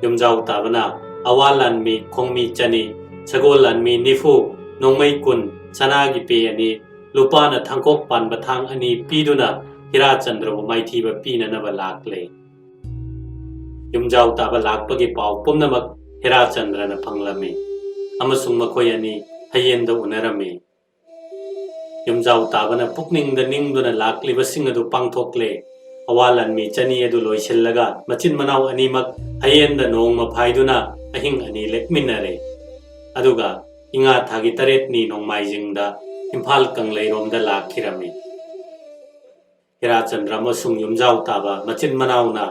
ꯌꯨꯝꯖꯥꯎ ꯇꯥꯕꯅ ꯑꯋꯥ ꯂꯥꯟꯃꯤ ꯈꯣꯡꯃꯤ ꯆꯅꯤ, ꯁꯒꯣꯜ ꯂꯥꯟꯃꯤ ꯅꯤꯐꯨ, ꯅꯣꯡꯃꯩ ꯀꯨꯟ, ꯁꯅꯥꯒꯤ ꯄꯦ ꯑꯅꯤ, ꯂꯨꯄꯥꯅ ꯊꯥꯡꯀꯣꯛ ꯄꯥꯟꯕ ꯊꯥꯡ ꯑꯅꯤ ꯄꯤꯗꯨꯅ ꯍꯤꯔꯥꯆꯟꯗ꯭ꯔꯕꯨ ꯃꯥꯏꯊꯤꯕ ꯄꯤꯅꯅꯕ ꯂꯥꯛꯂꯦ꯫ ꯌꯨꯝꯖꯥꯎ ꯇꯥꯕ ꯂꯥꯛꯄꯒꯤ ꯄꯥꯎ ꯄꯨꯝꯅꯃꯛ ꯍꯤꯔꯥꯆꯟꯗ꯭ꯔꯅ ꯐꯪꯂꯝꯃꯤ ꯑꯃꯁꯨꯡ ꯃꯈꯣꯏ ꯑꯅꯤ ꯍꯌꯦꯟꯗ ꯎꯅꯔꯝꯃꯤ꯫ ꯌꯨꯝꯖꯥꯎ ꯇꯥꯕꯅ ꯄꯨꯛꯅꯤꯡꯗ ꯅꯤꯡꯗꯨꯅ ꯂꯥꯛꯂꯤꯕꯁꯤꯡ ꯑꯗꯨ ꯄꯥꯡꯊꯣꯛꯂꯦ꯫ ꯑꯋꯥ ꯂꯥꯟꯃꯤ ꯆꯅꯤ ꯑꯗꯨ ꯂꯣꯏꯁꯤꯜꯂꯒ ꯃꯆꯤꯟ ꯃꯅꯥꯎ ꯑꯅꯤꯃꯛ ꯍꯌꯦꯟꯗ ꯅꯣꯡꯃ ꯐꯥꯏꯗꯨꯅ ꯑꯍꯤꯡ ꯑꯅꯤ ꯂꯦꯛꯃꯤꯟꯅꯔꯦ꯫ ꯑꯗꯨꯒ ꯏꯉꯥ ꯊꯥꯒꯤ ꯇꯔꯦꯠꯅꯤ ꯅꯣꯡꯃꯥꯏꯖꯤꯡꯗ ꯏꯝꯐꯥꯜ ꯀꯪꯂꯩꯔꯣꯝꯗ ꯂꯥꯛꯈꯤꯔꯝꯃꯤ꯫ ꯍꯤꯔꯥꯆꯟꯗ꯭ꯔ ꯑꯃꯁꯨꯡ ꯌꯨꯝꯖꯥꯎ ꯇꯥꯕ ꯃꯆꯤꯟ ꯃꯅꯥꯎꯅ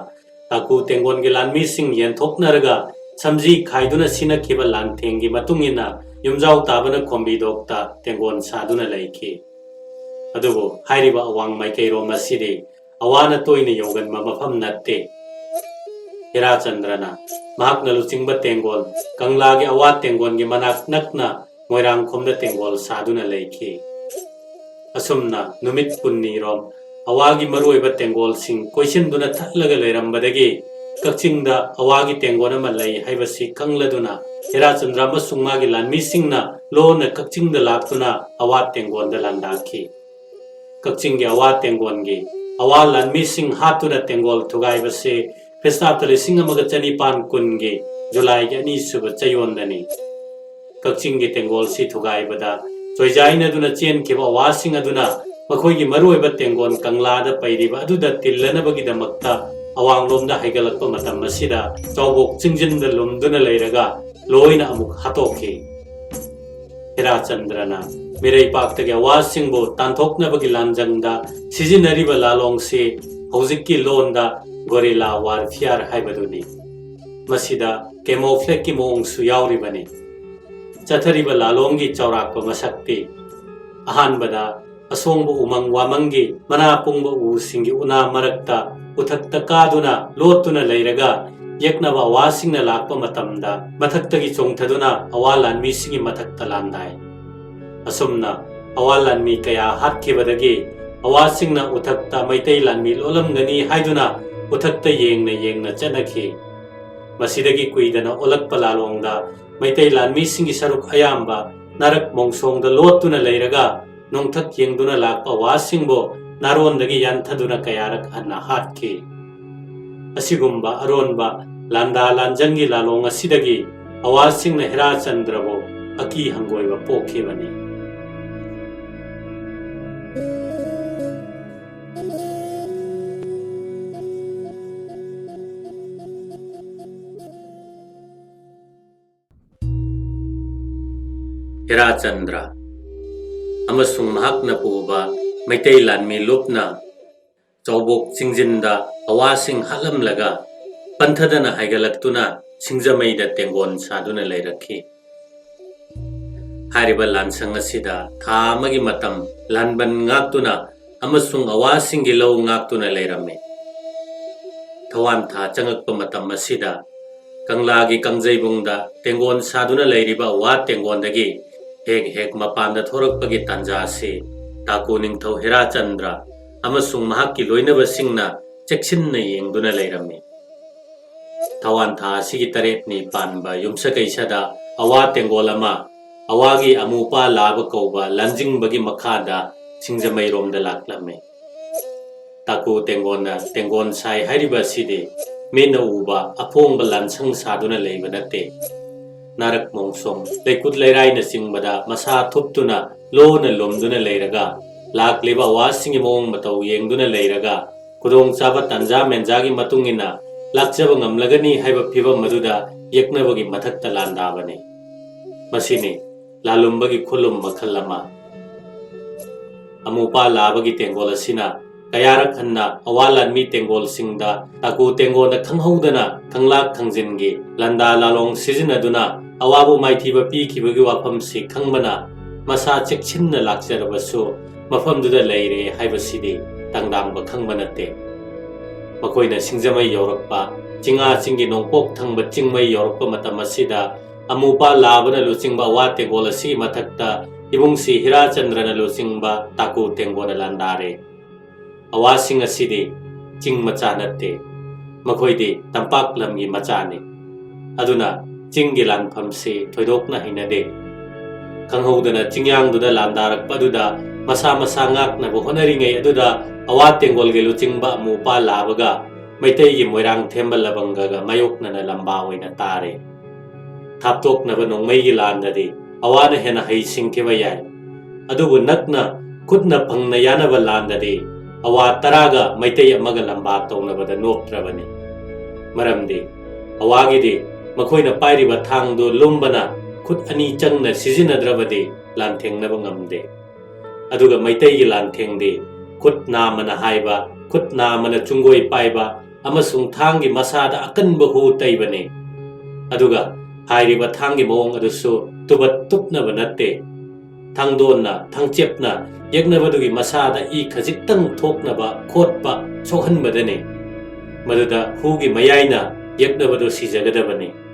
ꯇꯥꯀꯨ ꯇꯦꯡꯒꯣꯟꯒꯤ ꯂꯥꯟꯃꯤꯁꯤꯡ ꯌꯦꯟꯊꯣꯛꯅꯔꯒ ꯁꯝꯖꯤ ꯈꯥꯏꯗꯨꯅ ꯁꯤꯅꯈꯤꯕ ꯂꯥꯟꯊꯦꯡꯒꯤ ꯃꯇꯨꯡ ꯏꯟꯅ ꯌꯨꯝꯖꯥꯎ ꯇꯥꯕꯅ ꯈꯣꯝꯕꯤꯗꯣꯛꯇ ꯇꯦꯡꯒꯣꯟ ꯁꯥꯗꯨꯅ ꯂꯩꯈꯤ꯫ ꯑꯗꯨꯕꯨ ꯍꯥꯏꯔꯤꯕ ꯑꯋꯥꯡ ꯃꯥꯏꯀꯩꯔꯣꯝ ꯑꯁꯤꯗꯤ ꯑꯋꯥꯅ ꯇꯣꯏꯅ ꯌꯧꯒꯟꯕ ꯃꯐꯝ ꯅꯠꯇꯦ꯫ ꯍꯤꯔꯥꯆꯟꯗ꯭ꯔꯅ ꯃꯍꯥꯛꯅ ꯂꯨꯆꯤꯡꯕ ꯇꯦꯡꯒꯣꯜ ꯀꯪꯂꯥꯒꯤ ꯑꯋꯥ ꯇꯦꯡꯒꯣꯜꯒꯤ ꯃꯅꯥꯛ ꯅꯛꯅ ꯃꯣꯏꯔꯥꯡꯈꯣꯝꯗ ꯇꯦꯡꯒꯣꯜ ꯁꯥꯗꯨꯅ ꯂꯩꯈꯤ꯫ ꯑꯁꯨꯝꯅ ꯅꯨꯃꯤꯠ ꯀꯨꯟꯅꯤꯔꯣꯝ ꯑꯋꯥꯒꯤ ꯃꯔꯨꯑꯣꯏꯕ ꯇꯦꯡꯒꯣꯜꯁꯤꯡ ꯀꯣꯏꯁꯤꯟꯗꯨꯅ ꯊꯠꯂꯒ ꯂꯩꯔꯝꯕꯗꯒꯤ ꯀꯛꯆꯤꯡꯗ ꯑꯋꯥꯒꯤ ꯇꯦꯡꯒꯣꯜ ꯑꯃ ꯂꯩ ꯍꯥꯏꯕꯁꯤ ꯈꯪꯂꯗꯨꯅ ꯍꯤꯔꯥꯆꯟꯗ꯭ꯔ ꯑꯃꯁꯨꯡ ꯃꯥꯒꯤ ꯂꯥꯟꯃꯤꯁꯤꯡꯅ ꯂꯣꯟꯅ ꯀꯛꯆꯤꯡꯗ ꯂꯥꯛꯇꯨꯅ ꯑꯋꯥ ꯇꯦꯡꯒꯣꯜꯗ ꯂꯥꯟꯗꯥꯈꯤ꯫ ꯀꯛꯆꯤꯡꯒꯤ ꯑꯋꯥ ꯇꯦꯡꯒꯣꯜꯒꯤ ꯑꯋꯥ ꯂꯥꯟꯃꯤꯁꯤꯡ ꯍꯥꯠꯇꯨꯅ ꯇꯦꯡꯒꯣꯜ ꯊꯨꯒꯥꯏꯕꯁꯤ ꯈ꯭ꯔꯤꯁꯇꯥꯕꯇ ꯂꯤꯁꯤꯡ ꯑꯃꯒ ꯆꯅꯤꯄꯥꯟ ꯀꯨꯟꯒꯤ ꯖꯨꯂꯥꯏꯒꯤ ꯑꯅꯤꯁꯨꯕ ꯆꯌꯣꯜꯗꯅꯤ꯫ ꯀꯛꯆꯤꯡꯒꯤ ꯇꯦꯡꯒꯣꯜꯁꯤ ꯊꯨꯒꯥꯏꯕꯗ ꯆꯣꯏꯖꯥꯏꯅꯗꯨꯅ ꯆꯦꯟꯈꯤꯕ ꯑꯋꯥꯁꯤꯡ ꯑꯗꯨꯅ ꯃꯈꯣꯏꯒꯤ ꯃꯔꯨꯑꯣꯏꯕ ꯇꯦꯡꯒꯣꯜ ꯀꯪꯂꯥꯗ ꯄꯩꯔꯤꯕ ꯑꯗꯨꯗ ꯇꯤꯜꯂꯅꯕꯒꯤꯗꯃꯛꯇ ꯑꯋꯥꯡꯂꯣꯝꯗ ꯍꯥꯏꯒꯠꯂꯛꯄ ꯃꯇꯝ ꯑꯁꯤꯗ ꯆꯥꯎꯕꯣꯛ ꯆꯤꯡꯖꯤꯟꯗ ꯂꯨꯝꯗꯨꯅ ꯂꯩꯔꯒ ꯂꯣꯏꯅ ꯑꯃꯨꯛ ꯍꯥꯠꯇꯣꯛꯈꯤ꯫ ꯍꯤꯔꯥꯆꯟꯗ꯭ꯔꯅ ꯃꯤꯔꯩꯄꯥꯛꯇꯒꯤ ꯑꯋꯥꯁꯤꯡꯕꯨ ꯇꯥꯟꯊꯣꯛꯅꯕꯒꯤ ꯂꯥꯟꯖꯪꯗ ꯁꯤꯖꯤꯟꯅꯔꯤꯕ ꯂꯥꯂꯣꯡꯁꯤ ꯍꯧꯖꯤꯛꯀꯤ ꯂꯣꯟꯗ ꯒꯣꯔꯤꯂꯥ ꯋꯥꯔꯐꯤꯌꯥꯔ ꯍꯥꯏꯕꯗꯨꯅꯤ꯫ ꯃꯁꯤꯗ ꯀꯦꯃꯣꯐ꯭ꯂꯦꯛꯀꯤ ꯃꯑꯣꯡꯁꯨ ꯌꯥꯎꯔꯤꯕꯅꯤ꯫ ꯆꯠꯊꯔꯤꯕ ꯂꯥꯂꯣꯡꯒꯤ ꯆꯥꯎꯔꯥꯛꯄ ꯃꯁꯛꯇꯤ ꯑꯍꯥꯟꯕꯗ ꯑꯁꯣꯡꯕ ꯎꯃꯪ ꯋꯥꯃꯪꯒꯤ ꯃꯅꯥ ꯄꯨꯡꯕ ꯎꯁꯤꯡꯒꯤ ꯎꯅꯥ ꯃꯔꯛꯇ ꯎꯊꯛꯇ ꯀꯥꯗꯨꯅ ꯂꯣꯠꯇꯨꯅ ꯂꯩꯔꯒ ꯌꯦꯛꯅꯕ ꯑꯋꯥꯁꯤꯡꯅ ꯂꯥꯛꯄ ꯃꯇꯝꯗ ꯃꯊꯛꯇꯒꯤ ꯆꯣꯡꯊꯗꯨꯅ ꯑꯋꯥ ꯂꯥꯟꯃꯤꯁꯤꯡꯒꯤ ꯃꯊꯛꯇ ꯂꯥꯟꯗꯥꯏ꯫ ꯑꯁꯨꯝꯅ ꯑꯋꯥ ꯂꯥꯟꯃꯤ ꯀꯌꯥ ꯍꯥꯠꯈꯤꯕꯗꯒꯤ ꯑꯋꯥꯁꯤꯡꯅ ꯎꯊꯛꯇ ꯃꯩꯇꯩ ꯂꯥꯟꯃꯤ ꯂꯣꯠꯂꯝꯒꯅꯤ ꯍꯥꯏꯗꯨꯅ ꯎꯊꯛꯇ ꯌꯦꯡꯅ ꯌꯦꯡꯅ ꯆꯠꯅꯈꯤ꯫ ꯃꯁꯤꯗꯒꯤ ꯀꯨꯏꯗꯅ ꯑꯣꯜꯂꯛꯄ ꯂꯥꯂꯣꯡꯗ ꯃꯩꯇꯩ ꯂꯥꯟꯃꯤꯁꯤꯡꯒꯤ ꯁꯔꯨꯛ ꯑꯌꯥꯝꯕ ꯅꯥꯔꯛ ꯃꯣꯡꯁꯣꯡꯗ ꯂꯣꯠꯇꯨꯅ ꯂꯩꯔꯒ ꯅꯣꯡꯊꯛ ꯌꯦꯡꯗꯨꯅ ꯂꯥꯛꯄ ꯑꯋꯥꯁꯤꯡꯕꯨ ꯅꯥꯔꯣꯟꯗꯒꯤ ꯌꯥꯟꯊꯗꯨꯅ ꯀꯌꯥꯔꯛ ꯍꯟꯅ ꯍꯥꯠꯈꯤ꯫ ꯑꯁꯤꯒꯨꯝꯕ ꯑꯔꯣꯟꯕ ꯂꯥꯟꯗꯥ ꯂꯥꯟꯖꯪꯒꯤ ꯂꯥꯂꯣꯡ ꯑꯁꯤꯗꯒꯤ ꯑꯋꯥꯁꯤꯡꯅ ꯍꯦꯔꯥꯆꯟꯗ꯭ꯔꯕꯨ ꯑꯀꯤ ꯍꯪꯒꯣꯏꯕ ꯄꯣꯛꯈꯤꯕꯅꯤ꯫ ꯍꯤꯔꯥꯆꯟꯗ꯭ꯔ ꯑꯃꯁꯨꯡ ꯃꯍꯥꯛꯅ ꯄꯨꯕ ꯃꯩꯇꯩ ꯂꯥꯟꯃꯤ ꯂꯨꯞꯅ ꯆꯥꯎꯕꯣꯛ ꯆꯤꯡꯖꯤꯟꯗ ꯑꯋꯥꯁꯤꯡ ꯍꯥꯠꯂꯝꯂꯒ ꯄꯟꯊꯗꯅ ꯍꯥꯏꯒꯠꯂꯛꯇꯨꯅ ꯁꯤꯡꯖꯃꯩꯗ ꯇꯦꯡꯒꯣꯟ ꯁꯥꯗꯨꯅ ꯂꯩꯔꯛꯈꯤ꯫ ꯍꯥꯏꯔꯤꯕ ꯂꯥꯟꯁꯪ ꯑꯁꯤꯗ ꯊꯥ ꯑꯃꯒꯤ ꯃꯇꯝ ꯂꯥꯟꯕꯟ ꯉꯥꯛꯇꯨꯅ ꯑꯃꯁꯨꯡ ꯑꯋꯥꯁꯤꯡꯒꯤ ꯂꯧ ꯉꯥꯛꯇꯨꯅ ꯂꯩꯔꯝꯃꯤ꯫ ꯊꯋꯥꯟ ꯊꯥ ꯆꯪꯉꯛꯄ ꯃꯇꯝ ꯑꯁꯤꯗ ꯀꯪꯂꯥꯒꯤ ꯀꯥꯡꯖꯩꯕꯨꯡꯗ ꯇꯦꯡꯒꯣꯟ ꯁꯥꯗꯨꯅ ꯂꯩꯔꯤꯕ ꯑꯋꯥ ꯇꯦꯡꯒꯣꯟꯗꯒꯤ ꯍꯦꯛ ꯍꯦꯛ ꯃꯄꯥꯟꯗ ꯊꯣꯔꯛꯄꯒꯤ ꯇꯥꯟꯖꯥ ꯑꯁꯤ ꯇꯥꯀꯨ ꯅꯤꯡꯊꯧ ꯍꯤꯔꯥꯆꯟꯗ꯭ꯔ ꯑꯃꯁꯨꯡ ꯃꯍꯥꯛꯀꯤ ꯂꯣꯏꯅꯕꯁꯤꯡꯅ ꯆꯦꯛꯁꯤꯟꯅ ꯌꯦꯡꯗꯨꯅ ꯂꯩꯔꯝꯃꯤ꯫ ꯊꯋꯥꯟ ꯊꯥ ꯑꯁꯤꯒꯤ ꯇꯔꯦꯠꯅꯤ ꯄꯥꯟꯕ ꯌꯨꯝꯁꯀꯩꯁꯗ ꯑꯋꯥ ꯇꯦꯡꯒꯣꯜ ꯑꯃ ꯑꯋꯥꯒꯤ ꯑꯃꯨꯄꯥ ꯂꯥꯕ ꯀꯧꯕ ꯂꯥꯟꯖꯤꯡꯕꯒꯤ ꯃꯈꯥꯗ ꯁꯤꯡꯖꯃꯩꯔꯣꯝꯗ ꯂꯥꯛꯂꯝꯃꯤ꯫ ꯇꯥꯀꯨ ꯇꯦꯡꯒꯣꯟꯅ ꯇꯦꯡꯒꯣꯟ ꯁꯥꯏ ꯍꯥꯏꯔꯤꯕ ꯑꯁꯤꯗꯤ ꯃꯤꯠꯅ ꯎꯕ ꯑꯐꯣꯡꯕ ꯂꯥꯟꯁꯪ ꯁꯥꯗꯨꯅ ꯂꯩꯕ ꯅꯠꯇꯦ꯫ ꯅꯥꯔꯛ ꯃꯣꯡꯁꯣꯡ, ꯂꯩꯀꯨꯠ ꯂꯩꯔꯥꯏꯅꯆꯤꯡꯕꯗ ꯃꯁꯥ ꯊꯨꯞꯇꯨꯅ ꯂꯣꯅ ꯂꯨꯝꯗꯨꯅ ꯂꯩꯔꯒ, ꯂꯥꯛꯂꯤꯕ ꯑꯋꯥꯁꯤꯡꯒꯤ ꯃꯑꯣꯡ ꯃꯇꯧ ꯌꯦꯡꯗꯨꯅ ꯂꯩꯔꯒ, ꯈꯨꯗꯣꯡꯆꯥꯕ ꯇꯥꯟꯖꯥ ꯃꯦꯟꯖꯥꯒꯤ ꯃꯇꯨꯡ ꯏꯟꯅ ꯂꯥꯛꯆꯕ ꯉꯝꯂꯒꯅꯤ ꯍꯥꯏꯕ ꯐꯤꯚꯝ ꯑꯗꯨꯗ ꯌꯦꯛꯅꯕꯒꯤ ꯃꯊꯛꯇ ꯂꯥꯟꯗꯥꯕꯅꯤ꯫ ꯃꯁꯤꯅꯤ ꯂꯥꯂꯨꯝꯕꯒꯤ ꯈꯨꯂꯨꯝ ꯃꯈꯜ ꯑꯃ꯫ ꯑꯃꯨꯄꯥ ꯂꯥꯕꯒꯤ ꯇꯦꯡꯒꯣꯜ ꯑꯁꯤꯅ ꯀꯌꯥꯔꯛ ꯍꯟꯅ ꯑꯋꯥ ꯂꯥꯟꯃꯤ ꯇꯦꯡꯒꯣꯜꯁꯤꯡꯗ ꯇꯥꯀꯨ ꯇꯦꯡꯒꯣꯜꯅ ꯈꯪꯍꯧꯗꯅ ꯈꯪꯂꯥꯛ ꯈꯪꯖꯤꯟꯒꯤ ꯂꯥꯟꯗꯥ ꯂꯥꯂꯣꯡ ꯁꯤꯖꯤꯟꯅꯗꯨꯅ ꯑꯋꯥꯕꯨ ꯃꯥꯏꯊꯤꯕ ꯄꯤꯈꯤꯕꯒꯤ ꯋꯥꯐꯝꯁꯤ ꯈꯪꯕꯅ ꯃꯁꯥ ꯆꯦꯛꯁꯤꯟꯅ ꯂꯥꯛꯆꯔꯕꯁꯨ ꯃꯐꯝꯗꯨꯗ ꯂꯩꯔꯦ ꯍꯥꯏꯕꯁꯤꯗꯤ ꯇꯪꯗꯥꯡꯕ ꯈꯪꯕ ꯅꯠꯇꯦ꯫ ꯃꯈꯣꯏꯅ ꯁꯤꯡꯖꯃꯩ ꯌꯧꯔꯛꯄ ꯆꯤꯡꯉꯥ ꯆꯤꯡꯒꯤ ꯅꯣꯡꯄꯣꯛ ꯊꯪꯕ ꯆꯤꯡꯃꯩ ꯌꯧꯔꯛꯄ ꯃꯇꯝ ꯑꯁꯤꯗ ꯑꯃꯨꯄꯥ ꯂꯥꯕꯅ ꯂꯨꯆꯤꯡꯕ ꯑꯋꯥ ꯇꯦꯡꯒꯣꯜ ꯑꯁꯤꯒꯤ ꯃꯊꯛꯇ ꯏꯕꯨꯡꯁꯤ ꯍꯤꯔꯥꯆꯟꯗ꯭ꯔꯅ ꯂꯨꯆꯤꯡꯕ ꯇꯥꯀꯨ ꯇꯦꯡꯒꯣꯜꯅ ꯂꯥꯟꯗꯥꯔꯦ꯫ ꯑꯋꯥꯁꯤꯡ ꯑꯁꯤꯗꯤ ꯆꯤꯡ ꯃꯆꯥ ꯅꯠꯇꯦ, ꯃꯈꯣꯏꯗꯤ ꯇꯝꯄꯥꯛ ꯂꯝꯒꯤ ꯃꯆꯥꯅꯤ꯫ ꯑꯗꯨꯅ ꯆꯤꯡꯒꯤ ꯂꯥꯟꯐꯝꯁꯤ ꯊꯣꯏꯗꯣꯛꯅ ꯍꯩꯅꯗꯦ꯫ ꯈꯪꯍꯧꯗꯅ ꯆꯤꯡꯌꯥꯡꯗꯨꯗ ꯂꯥꯟꯗꯥꯔꯛꯄ ꯑꯗꯨꯗ ꯃꯁꯥ ꯃꯁꯥ ꯉꯥꯛꯅꯕ ꯍꯣꯠꯅꯔꯤꯉꯩ ꯑꯗꯨꯗ ꯑꯋꯥ ꯇꯦꯡꯒꯣꯜꯒꯤ ꯂꯨꯆꯤꯡꯕ ꯑꯃꯨꯄꯥ ꯂꯥꯕꯒ ꯃꯩꯇꯩꯒꯤ ꯃꯣꯏꯔꯥꯡ ꯊꯦꯝꯕ ꯂꯕꯪꯒꯒ ꯃꯥꯌꯣꯛꯅꯅ ꯂꯝꯕꯥ ꯑꯣꯏꯅ ꯇꯥꯔꯦ꯫ ꯊꯥꯞꯇꯣꯛꯅꯕ ꯅꯣꯡꯃꯩꯒꯤ ꯂꯥꯟꯗꯗꯤ ꯑꯋꯥꯅ ꯍꯦꯟꯅ ꯍꯩꯁꯤꯡꯈꯤꯕ ꯌꯥꯏ, ꯑꯗꯨꯕꯨ ꯅꯛꯅ ꯈꯨꯠꯅ ꯐꯪꯅ ꯌꯥꯅꯕ ꯂꯥꯟꯗꯗꯤ ꯑꯋꯥ ꯇꯔꯥꯒ ꯃꯩꯇꯩ ꯑꯃꯒ ꯂꯝꯕꯥ ꯇꯧꯅꯕꯗ ꯅꯣꯞꯇ꯭ꯔꯕꯅꯤ꯫ ꯃꯔꯝꯗꯤ ꯑꯋꯥꯒꯤꯗꯤ ꯃꯈꯣꯏꯅ ꯄꯥꯏꯔꯤꯕ ꯊꯥꯡꯗꯨ ꯂꯨꯝꯕꯅ ꯈꯨꯠ ꯑꯅꯤ ꯆꯪꯅ ꯁꯤꯖꯤꯟꯅꯗ꯭ꯔꯕꯗꯤ ꯂꯥꯟꯊꯦꯡꯅꯕ ꯉꯝꯗꯦ꯫ ꯑꯗꯨꯒ ꯃꯩꯇꯩꯒꯤ ꯂꯥꯟꯊꯦꯡꯗꯤ ꯈꯨꯠ ꯅꯥꯝꯃꯅ ꯍꯥꯏꯕ, ꯈꯨꯠ ꯅꯥꯝꯃꯅ ꯆꯨꯡꯒꯣꯏ ꯄꯥꯏꯕ ꯑꯃꯁꯨꯡ ꯊꯥꯡꯒꯤ ꯃꯁꯥꯗ ꯑꯀꯟꯕ ꯍꯨ ꯇꯩꯕꯅꯤ꯫ ꯑꯗꯨꯒ ꯍꯥꯏꯔꯤꯕ ꯊꯥꯡꯒꯤ ꯃꯑꯣꯡ ꯑꯗꯨꯁꯨ ꯇꯨꯕꯠ ꯇꯨꯞꯅꯕ ꯅꯠꯇꯦ꯫ ꯊꯥꯡꯗꯣꯟꯅ, ꯊꯥꯡꯆꯦꯞꯅ ꯌꯦꯛꯅꯕꯗꯨꯒꯤ ꯃꯁꯥꯗ ꯏ ꯈꯖꯤꯛꯇꯪ ꯊꯣꯛꯅꯕ ꯈꯣꯠꯄ, ꯁꯣꯛꯍꯟꯕꯗꯅꯤ꯫ ꯃꯗꯨꯗ ꯍꯨꯒꯤ ꯃꯌꯥꯏꯅ ꯌꯦꯛꯅꯕꯗꯨ ꯁꯤꯖꯒꯗꯕꯅꯤ꯫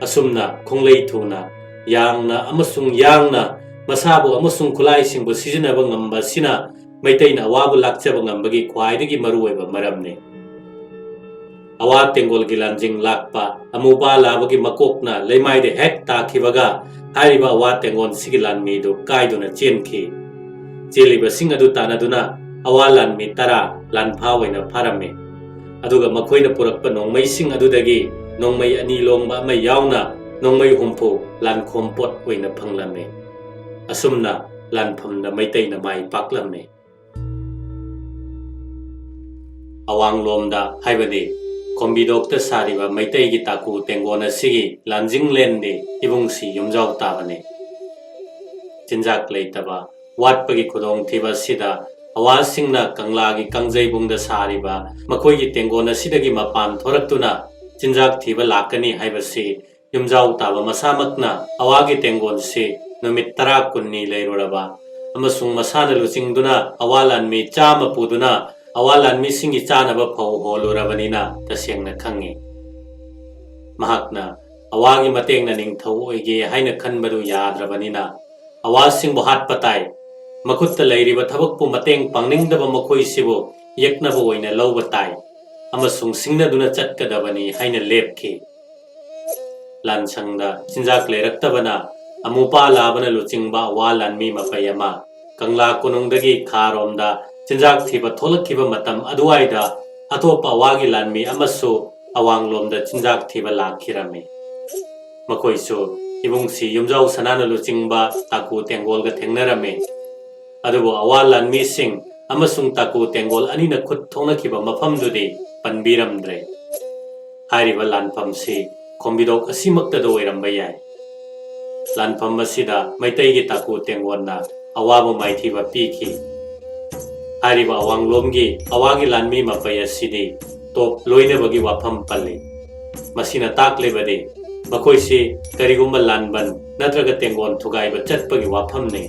ꯑꯁꯨꯝꯅ ꯈꯣꯡꯂꯩ ꯊꯨꯅ, ꯌꯥꯡꯅ ꯑꯃꯁꯨꯡ ꯌꯥꯡꯅ ꯃꯁꯥꯕꯨ ꯑꯃꯁꯨꯡ ꯈꯨꯠꯂꯥꯏꯁꯤꯡꯕꯨ ꯁꯤꯖꯤꯟꯅꯕ ꯉꯝꯕ ꯑꯁꯤꯅ ꯃꯩꯇꯩꯅ ꯑꯋꯥꯕ ꯂꯥꯛꯆꯕ ꯉꯝꯕꯒꯤ ꯈ꯭ꯋꯥꯏꯗꯒꯤ ꯃꯔꯨꯑꯣꯏꯕ ꯃꯔꯝꯅꯤ꯫ ꯑꯋꯥ ꯇꯦꯡꯒꯣꯜꯒꯤ ꯂꯥꯟꯖꯤꯡ ꯂꯥꯛꯄ ꯑꯃꯨꯕꯥ ꯂꯥꯕꯒꯤ ꯃꯀꯣꯛꯅ ꯂꯩꯃꯥꯏꯗ ꯍꯦꯛ ꯇꯥꯈꯤꯕꯒ ꯍꯥꯏꯔꯤꯕ ꯑꯋꯥ ꯇꯦꯡꯒꯣꯜꯁꯤꯒꯤ ꯂꯥꯟꯃꯤꯗꯨ ꯀꯥꯏꯗꯨꯅ ꯆꯦꯟꯈꯤ꯫ ꯆꯦꯜꯂꯤꯕꯁꯤꯡ ꯑꯗꯨ ꯇꯥꯟꯅꯗꯨꯅ ꯑꯋꯥ ꯂꯥꯟꯃꯤ ꯇꯔꯥ ꯂꯥꯟꯐꯥ ꯑꯣꯏꯅ ꯐꯥꯔꯝꯃꯤ꯫ ꯑꯗꯨꯒ ꯃꯈꯣꯏꯅ ꯄꯨꯔꯛꯄ ꯅꯣꯡꯃꯩꯁꯤꯡ ꯑꯗꯨꯗꯒꯤ ꯅꯣꯡꯃꯩ ꯑꯅꯤ ꯂꯣꯡꯕ ꯑꯃ ꯌꯥꯎꯅ ꯅꯣꯡꯃꯩ ꯍꯨꯝꯐꯨ ꯂꯥꯟꯈꯣꯝ ꯄꯣꯠ ꯑꯣꯏꯅ ꯐꯪꯂꯝꯃꯤ꯫ ꯑꯁꯨꯝꯅ ꯂꯥꯟꯐꯝꯗ ꯃꯩꯇꯩꯅ ꯃꯥꯏ ꯄꯥꯛꯂꯝꯃꯤ꯫ ꯑꯋꯥꯡꯂꯣꯝꯗ, ꯍꯥꯏꯕꯗꯤ ꯈꯣꯝꯕꯤꯗꯣꯛꯇ ꯁꯥꯔꯤꯕ ꯃꯩꯇꯩꯒꯤ ꯇꯥꯀꯨ ꯇꯦꯡꯒꯣꯟ ꯑꯁꯤꯒꯤ ꯂꯥꯟꯖꯤꯡꯂꯦꯟꯗꯤ ꯏꯕꯨꯡꯁꯤ ꯌꯨꯝꯖꯥꯎ ꯇꯥꯕꯅꯤ꯫ ꯆꯤꯟꯖꯥꯛ ꯂꯩꯇꯕ, ꯋꯥꯠꯄꯒꯤ ꯈꯨꯗꯣꯡꯊꯤꯕ ꯑꯁꯤꯗ ꯑꯋꯥꯁꯤꯡꯅ ꯀꯪꯂꯥꯒꯤ ꯀꯥꯡꯖꯩꯕꯨꯡꯗ ꯁꯥꯔꯤꯕ ꯃꯈꯣꯏꯒꯤ ꯇꯦꯡꯒꯣꯟ ꯑꯁꯤꯗꯒꯤ ꯃꯄꯥꯟ ꯊꯣꯔꯛꯇꯨꯅ ꯆꯤꯟꯖꯥꯛ ꯊꯤꯕ ꯂꯥꯛꯀꯅꯤ ꯍꯥꯏꯕꯁꯤ ꯌꯨꯝꯖꯥꯎ ꯇꯥꯕ ꯃꯁꯥꯃꯛꯅ ꯑꯋꯥꯒꯤ ꯇꯦꯡꯒꯣꯟꯁꯤ ꯅꯨꯃꯤꯠ ꯇꯔꯥ ꯀꯨꯟꯅꯤ ꯂꯩꯔꯨꯔꯕ ꯑꯃꯁꯨꯡ ꯃꯁꯥꯅ ꯂꯨꯆꯤꯡꯗꯨꯅ ꯑꯋꯥ ꯂꯥꯟꯃꯤ ꯆꯥꯝꯃ ꯄꯨꯗꯨꯅ ꯑꯋꯥ ꯂꯥꯟꯃꯤꯁꯤꯡꯒꯤ ꯆꯥꯅꯕ ꯐꯧ ꯍꯣꯜꯂꯨꯔꯕꯅꯤꯅ ꯇꯁꯦꯡꯅ ꯈꯪꯉꯤ꯫ ꯃꯍꯥꯛꯅ ꯑꯋꯥꯒꯤ ꯃꯇꯦꯡꯅ ꯅꯤꯡꯊꯧ ꯑꯣꯏꯒꯦ ꯍꯥꯏꯅ ꯈꯟꯕꯗꯨ ꯌꯥꯗ꯭ꯔꯕꯅꯤꯅ ꯑꯋꯥꯁꯤꯡꯕꯨ ꯍꯥꯠꯄ ꯇꯥꯏ꯫ ꯃꯈꯨꯠꯇ ꯂꯩꯔꯤꯕ ꯊꯕꯛꯄꯨ ꯃꯇꯦꯡ ꯄꯥꯡꯅꯤꯡꯗꯕ ꯃꯈꯣꯏꯁꯤꯕꯨ ꯌꯦꯛꯅꯕ ꯑꯣꯏꯅ ꯂꯧꯕ ꯇꯥꯏ ꯑꯃꯁꯨꯡ ꯁꯤꯡꯅꯗꯨꯅ ꯆꯠꯀꯗꯕꯅꯤ ꯍꯥꯏꯅ ꯂꯦꯞꯈꯤ꯫ ꯂꯥꯟꯁꯪꯗ ꯆꯤꯟꯖꯥꯛ ꯂꯩꯔꯛꯇꯕꯅ ꯑꯃꯨꯄꯥ ꯂꯥꯕꯅ ꯂꯨꯆꯤꯡꯕ ꯑꯋꯥ ꯂꯥꯟꯃꯤ ꯃꯄꯩ ꯑꯃ ꯀꯪꯂꯥ ꯀꯣꯅꯨꯡꯗꯒꯤ ꯈꯥꯔꯣꯝꯗ ꯆꯤꯟꯖꯥꯛ ꯊꯤꯕ ꯊꯣꯛꯂꯛꯈꯤꯕ ꯃꯇꯝ ꯑꯗꯨꯋꯥꯏꯗ ꯑꯇꯣꯞꯄ ꯑꯋꯥꯒꯤ ꯂꯥꯟꯃꯤ ꯑꯃꯁꯨ ꯑꯋꯥꯡꯂꯣꯝꯗ ꯆꯤꯟꯖꯥꯛ ꯊꯤꯕ ꯂꯥꯛꯈꯤꯔꯝꯃꯤ꯫ ꯃꯈꯣꯏꯁꯨ ꯏꯕꯨꯡꯁꯤ ꯌꯨꯝꯖꯥꯎ ꯁꯅꯥꯅ ꯂꯨꯆꯤꯡꯕ ꯇꯥꯀꯨ ꯇꯦꯡꯒꯣꯜꯒ ꯊꯦꯡꯅꯔꯝꯃꯤ꯫ ꯑꯗꯨꯕꯨ ꯑꯋꯥ ꯂꯥꯟꯃꯤꯁꯤꯡ ꯑꯃꯁꯨꯡ ꯇꯥꯀꯨ ꯇꯦꯡꯒꯣꯜ ꯑꯅꯤꯅ ꯈꯨꯠ ꯊꯣꯛꯅꯈꯤꯕ ꯃꯐꯝꯗꯨꯗꯤ ꯄꯟꯕꯤꯔꯝꯗ꯭ꯔꯦ꯫ ꯍꯥꯏꯔꯤꯕ ꯂꯥꯟꯐꯝꯁꯤ ꯈꯣꯝꯕꯤꯗꯣꯛ ꯑꯁꯤꯃꯛꯇꯗ ꯑꯣꯏꯔꯝꯕ ꯌꯥꯏ꯫ ꯂꯥꯟꯐꯝ ꯑꯁꯤꯗ ꯃꯩꯇꯩꯒꯤ ꯇꯥꯀꯨ ꯇꯦꯡꯒꯣꯟꯅ ꯑꯋꯥꯕ ꯃꯥꯏꯊꯤꯕ ꯄꯤꯈꯤ꯫ ꯍꯥꯏꯔꯤꯕ ꯑꯋꯥꯡꯂꯣꯝꯒꯤ ꯑꯋꯥꯒꯤ ꯂꯥꯟꯃꯤ ꯃꯄꯩ ꯑꯁꯤꯗꯤ ꯇꯣꯞ ꯂꯣꯏꯅꯕꯒꯤ ꯋꯥꯐꯝ ꯄꯜꯂꯤ꯫ ꯃꯁꯤꯅ ꯇꯥꯛꯂꯤꯕꯗꯤ ꯃꯈꯣꯏꯁꯤ ꯀꯔꯤꯒꯨꯝꯕ ꯂꯥꯟꯕꯟ ꯅꯠꯇ꯭ꯔꯒ ꯇꯦꯡꯒꯣꯟ ꯊꯨꯒꯥꯏꯕ ꯆꯠꯄꯒꯤ ꯋꯥꯐꯝꯅꯤ꯫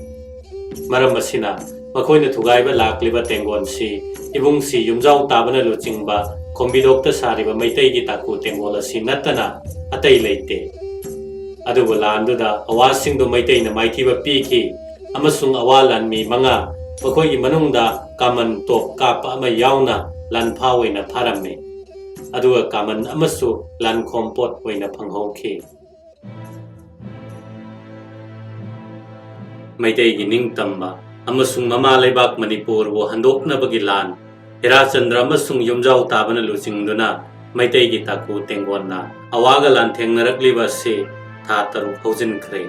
ꯃꯔꯝ ꯑꯁꯤꯅ ꯃꯈꯣꯏꯅ ꯊꯨꯒꯥꯏꯕ ꯂꯥꯛꯂꯤꯕ ꯇꯦꯡꯒꯣꯟꯁꯤ ꯏꯕꯨꯡꯁꯤ ꯌꯨꯝꯖꯥꯎ ꯇꯥꯕꯅ ꯂꯨꯆꯤꯡꯕ ꯈꯣꯝꯕꯤꯗꯣꯛꯇ ꯁꯥꯔꯤꯕ ꯃꯩꯇꯩꯒꯤ ꯇꯥꯀꯨ ꯇꯦꯡꯒꯣꯜ ꯑꯁꯤ ꯅꯠꯇꯅ ꯑꯇꯩ ꯂꯩꯇꯦ꯫ ꯑꯗꯨꯕꯨ ꯂꯥꯟꯗꯨꯗ ꯑꯋꯥꯁꯤꯡꯗꯨ ꯃꯩꯇꯩꯅ ꯃꯥꯏꯊꯤꯕ ꯄꯤꯈꯤ ꯑꯃꯁꯨꯡ ꯑꯋꯥ ꯂꯥꯟꯃꯤ ꯃꯉꯥ, ꯃꯈꯣꯏꯒꯤ ꯃꯅꯨꯡꯗ ꯀꯥꯃꯟ ꯇꯣꯞ ꯀꯥꯞꯄ ꯑꯃ ꯌꯥꯎꯅ ꯂꯥꯟꯐꯥ ꯑꯣꯏꯅ ꯐꯥꯔꯝꯃꯤ꯫ ꯑꯗꯨꯒ ꯀꯥꯃꯟ ꯑꯃꯁꯨ ꯂꯥꯟꯈꯣꯝ ꯄꯣꯠ ꯑꯣꯏꯅ ꯐꯪꯍꯧꯈꯤ꯫ ꯃꯩꯇꯩꯒꯤ ꯅꯤꯡꯇꯝꯕ ꯑꯃꯁꯨꯡ ꯃꯃꯥ ꯂꯩꯕꯥꯛ ꯃꯅꯤꯄꯨꯔꯕꯨ ꯍꯟꯗꯣꯛꯅꯕꯒꯤ ꯂꯥꯟ ꯍꯤꯔꯥꯆꯟꯗ꯭ꯔ ꯑꯃꯁꯨꯡ ꯌꯨꯝꯖꯥꯎ ꯇꯥꯕꯅ ꯂꯨꯆꯤꯡꯗꯨꯅ ꯃꯩꯇꯩꯒꯤ ꯇꯥꯀꯨ ꯇꯦꯡꯒꯣꯟꯅ ꯑꯋꯥꯒ ꯂꯥꯟꯊꯦꯡꯅꯔꯛꯂꯤꯕ ꯑꯁꯤ ꯊꯥ ꯇꯔꯨꯛ ꯍꯧꯖꯤꯟꯈ꯭ꯔꯦ꯫